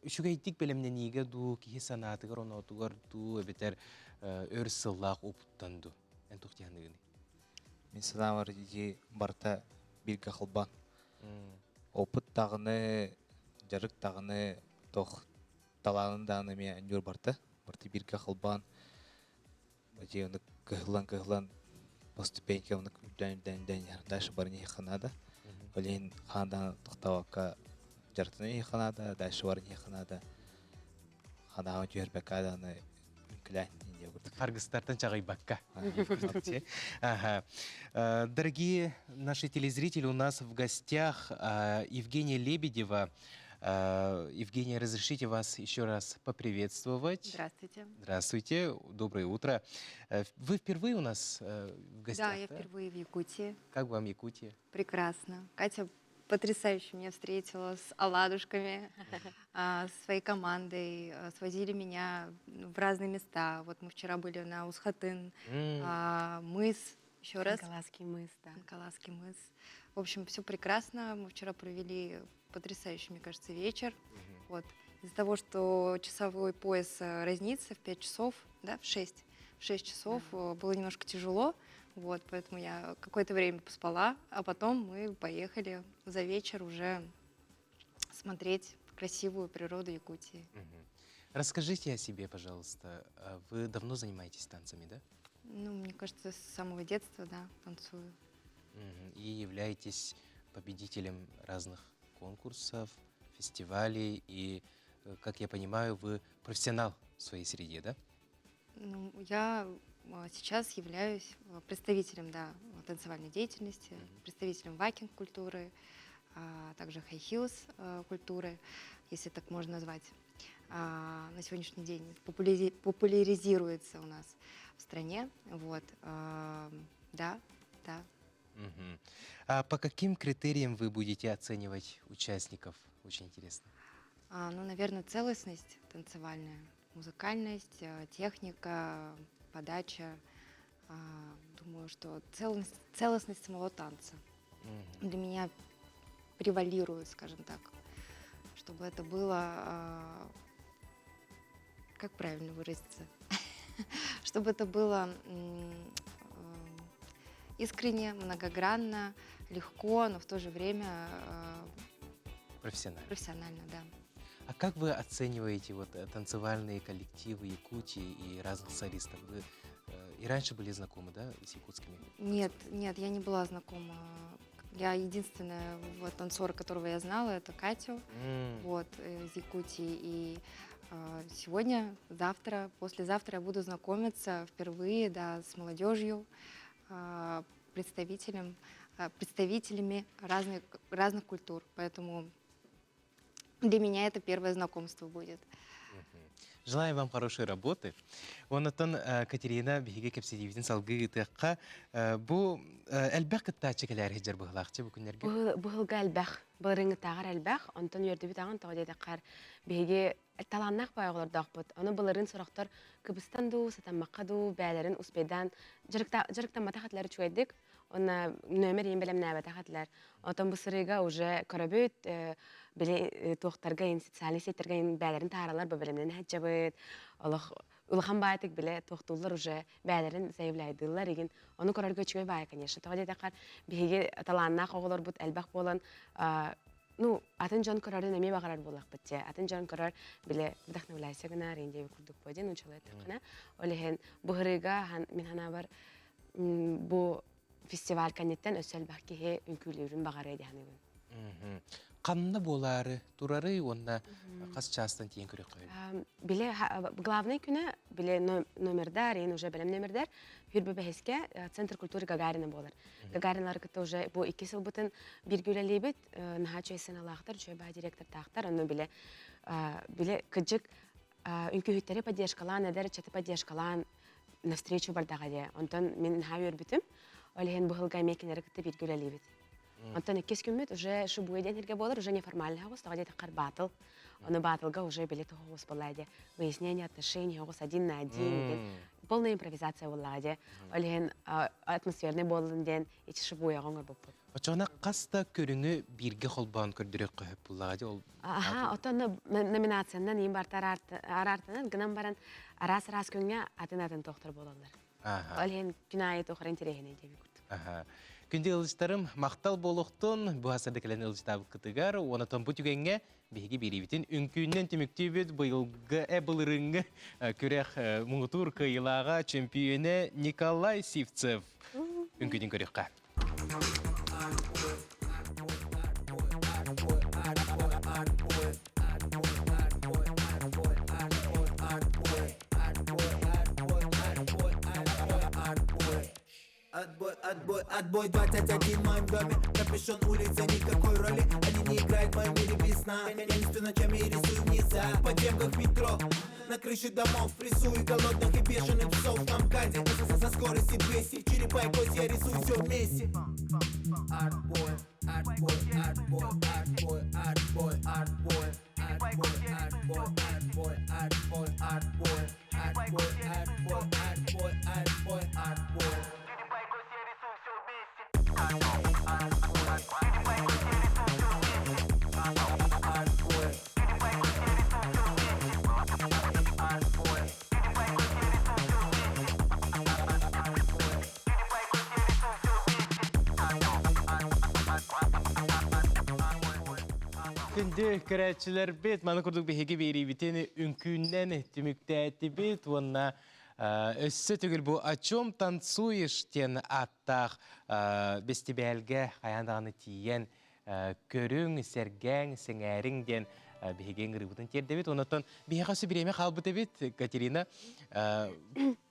үчүгэйдик бэлэмнэниигэ дуу, киһи санаатыгар оноотугар дуу, эбэтэр өр сыллаах опыттан дуу? Эн туох дии саныыгыный? Мин санаабар ити барыта бииргэ холбоон. Опыт даҕаны, дьарык даҕаны, туох талаанын даҕаны эмиэ анньуур барыта. Барыта бииргэ холбоон, ити оннук кыһыллан-кыһыллан по ступенькам оннук үрдээн-үрдээн үрдээн дальше баран иһиэххэ наада. Ол иһин хаан даҕаны тохтообокко дьарыктанан иһиэххэ наада, дальше баран иһиэххэ наада. Ханаҕа түһэрбэккэ даҕаны Харгыстартан чаҕыйбакка. Ага. Дорогие наши телезрители, у нас в гостях Евгения Лебедева. Евгения, разрешите вас еще раз поприветствовать. Здравствуйте. Здравствуйте, доброе утро. Вы впервые у нас в гостях? Да, я впервые в Якутии. Как вам Якутия? Прекрасно. Катя потрясающе меня встретила с оладушками, со своей командой, свозили меня в разные места. Вот мы вчера были на Усхатын, мыс, еще раз. Кангаласский мыс, да. Кангаласский мыс. В общем, все прекрасно. Мы вчера провели потрясающий, мне кажется, вечер. Вот. Из-за того, что часовой пояс разнится в 5 часов, да, в 6, в 6 часов было немножко тяжело, вот, поэтому я какое-то время поспала, а потом мы поехали за вечер уже смотреть красивую природу Якутии. Расскажите о себе, пожалуйста. Вы давно занимаетесь танцами, да? Ну, мне кажется, с самого детства, да, танцую. И являетесь победителем разных конкурсов, фестивалей. И, как я понимаю, вы профессионал в своей среде, да? Ну, я сейчас являюсь представителем, да, танцевальной деятельности, представителем waacking-культуры, а также high heels культуры, если так можно назвать. На сегодняшний день популяризируется у нас в стране. Вот, да. Мгм. А по каким критериям вы будете оценивать участников? Очень интересно. Ну, наверное, целостность танцевальная, музыкальность, техника, подача. Думаю, что целостность самого танца для меня превалирует, скажем так, чтобы это было, как правильно выразиться, чтобы это было искренне, многогранно, легко, но в то же время Профессионально. Профессионально, да. А как вы оцениваете вот танцевальные коллективы Якутии и разных солистов? Вы и раньше были знакомы, да, с якутскими? Нет, нет, я не была знакома. Я единственная вот, танцора, которого я знала, это Катю, вот, из Якутии. И сегодня, завтра, послезавтра я буду знакомиться впервые, да, с молодежью, представителями разных культур. Поэтому для меня это первое знакомство будет. Желаем вам хорошей работы. Оннотон Катерина биһиги кэпсэтиибитин салгыы ыытыахха. Бу элбэх кыттааччы кэлээр сылдьар быһылаахчы бу күннэргэ. Быһылга элбэх, былырыҥҥытааҕар элбэх. Онтон үөрдүбүт аҕын тоҕо диэтэххэр биһиги талааннаах баай оҕолордоохпут. Ону былырыын сорохтор кыбыстан дуу, сатаммакка дуу, бээлэрин успейдаан дьарыктамматах этилэр үчүгэйдик. Онно нөмер иин бэлэмнээбэтэх этилэр. Отон бу сырыыга уже көрөбүт, били туохтарга ин социальный сетьтергэ ин бээлэрин тааралар бу бэлэмнэн сылдьабыт. Олох улахан баайтык биле туохтууллар уже бээлэрин заявляйдыыллар игин. Ону көрөргө үчүгэй баай, конечно. Тоҕо диэтэххэр биһиги талааннаах оҕолорбут элбэх буолан ну, атын дьон көрөрүн эмиэ баҕарар буоллахпыт дьэ. Атын дьон көрөр, биле вдохновляйся гынаар ин диэби курдук буо диэн учула эттэххинэ. Ол иһин бу ырыыга мин санаабар бу фестиваль кэнниттэн өссө элбэх киһи үҥкүүлүүрүн баҕарыа дии саныыбын. Ханна буолаары турарый уонна хас чаастан тиийэн көрүөххэ? Биле главный күнэ биле номердар, ен уже бэлэм номердар Хүрбэ бэһискэ Центр культуры Гагарина буолар. Гагариналары кытта уже бу икки сылбытын бирге үлэлиибит. Наһаа үчүгэй сыаналаахтар, үчүгэй баа директордаахтар. Онно биле биле кыдьык үҥкүүһүттэри поддержкалаан, эдэр ыччаты поддержкалаан навстречу бардаҕа дии. Онтон мин наһаа үөрбүтүм. Ол иһин бу сылга эмиэ кинилэри кытта бииргэ үлэлиибит. Онтон иккис күммүт уже шубуя диэн сиргэ буолар, уже неформальный оҕус, тоҕо диэтэххэр баатыл. Ону баатылга уже билет оҕус буолла дии. Выяснение отношений оҕус один на один диэн полная импровизация буоллаҕа дии. Ол иһин атмосферный буоллун диэн ичи шубуяҕа оҥорбуппут. Оччоҕуна хас да көрүҥү бииргэ холбоон көрдөрүөххэ сөп буоллаҕа дии ол Аха, оттон номинациянан иин барта араартанан гынан баран араас-араас күҥҥэ атын-атын туохтар буолаллар. Ол иһин күн аайы туох эрэ интэриэһинэй диэбит курдук. Аха. Күндү ыалдьыттарым, махтал буолуохтун, бу хасырда кэлэн ыалдьытаабыккытыгар, уонна бу түгэҥҥэ биһиги биэриибитин үҥкүүннэн түмүктүүбүт быйылгы былырыыҥҥы күрэх муҥутуур кыайыылааҕа чөмпүйүөнэ Николай Сивцев үҥкүүтүн көрүөххэ. Отбой, отбой, отбой, 21 в моем доме Капюшон улицы, никакой роли Они не играют в моем мире весна Я не сплю ночами и рисую низа В подземках метро, на крыше домов Рисую голодных и бешеных псов На МКАДе, со скорости 200 Черепа и кость, я рисую все вместе Артбой, артбой, артбой, артбой, артбой, артбой Артбой, артбой, артбой, артбой, артбой Артбой, артбой, артбой, артбой, артбой Күндү көрөөччүлэрбит, маны курдук биһиги биэриибитин үҥкүүннэн түмүктээтибит уонна өссө төгүл бу «О чем танцуешь» диэн ааттаах бэстибээлгэ хайаан даҕаны тиийэн көрүҥ, сэргээҥ, сэҥээриҥ диэн биһиги ыҥырыыбытын тиэрдэбит. Онон биһиэхэ өссө бириэмэ хаалбыт эбит, Катерина.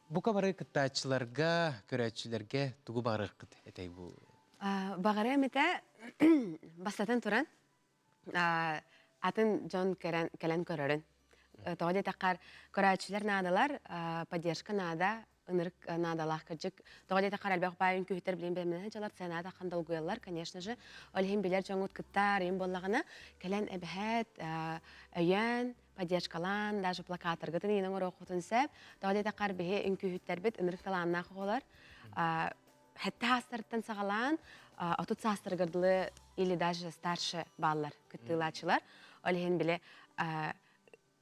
Бука бары кыттааччыларга, көрөөччүлэргэ тугу баҕарыаххыт этэй бу? Баҕарыам этэ, бастатан туран, атын дьон кэлэн көрөрүн. Тоҕо диэтэххэр, көрөөччүлэр наадалар, поддержка наада, ынырык наадалаах кырдьык. Тоҕо диэтэххэр, элбэх баай үҥкүүһүттэр билин бэлэмнэнэн дьалар, сценаҕа таххан долгуйаллар, конечно же. Ол иһин билэр дьоҥҥут кыттар, им буоллаҕына, кэлэн эбэһээт, өйөөн, поддержкалаан, даже плакаттаргытын иин оҥоруоххутун сөп. Тоҕо диэтэххэр, биһи үҥкүүһүттэрбит ынырык талааннаах оҕолор. Хэттэ саастарыттан саҕалаан, 30 саастарыгар дылы или даже старше бааллар кыттыылааччылар. Ол иһин били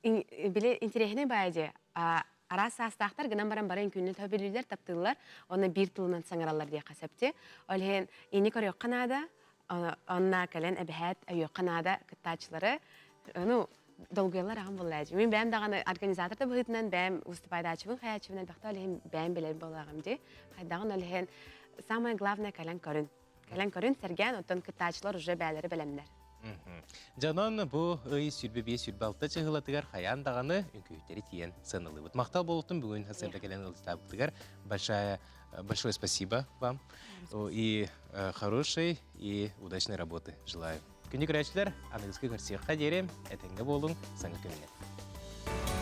били интэриэһинэй баайа дии араас саастаахтар гынан баран бары үҥкүүнү төбүлүүллэр, таптыыллар, уонна биир тылынан саҥараллар диэххэ сөп дии. Ол иһин ини көрүөххэ наада, онно кэлэн эбэһээт өйүөххэ наада кыттааччылары. Ну, долгуйаллар аҕам буолла дии. Мин бэйэм даҕаны организатор да быһыытынан бэйэм выступайдааччыбын, хайааччыбын элбэхтэ ол иһин бэйэм билэр буоллаҕым дии. Хайдаҕын ол иһин самое главное кэлэн көрүн. Кэлэн көрүн, сэргээн, оттон кыттааччылар уже бээлэри бэлэмнэр. Дьонон бу ый 25-26 чыһылатыгар хайаан даҕаны үҥкүүһүттэри тиийэн сыаналыыбыт. Махтал буолуохтун бүгүн сарсыарда кэлэн ыалдьытаабытыгар большая большое спасибо вам и хорошей и удачной работы желаю. Күндү көрөөччүлэр, аныгыскы көрсүөххэ диэри этэҥҥэ буолуҥ, саҥа күнүнэн.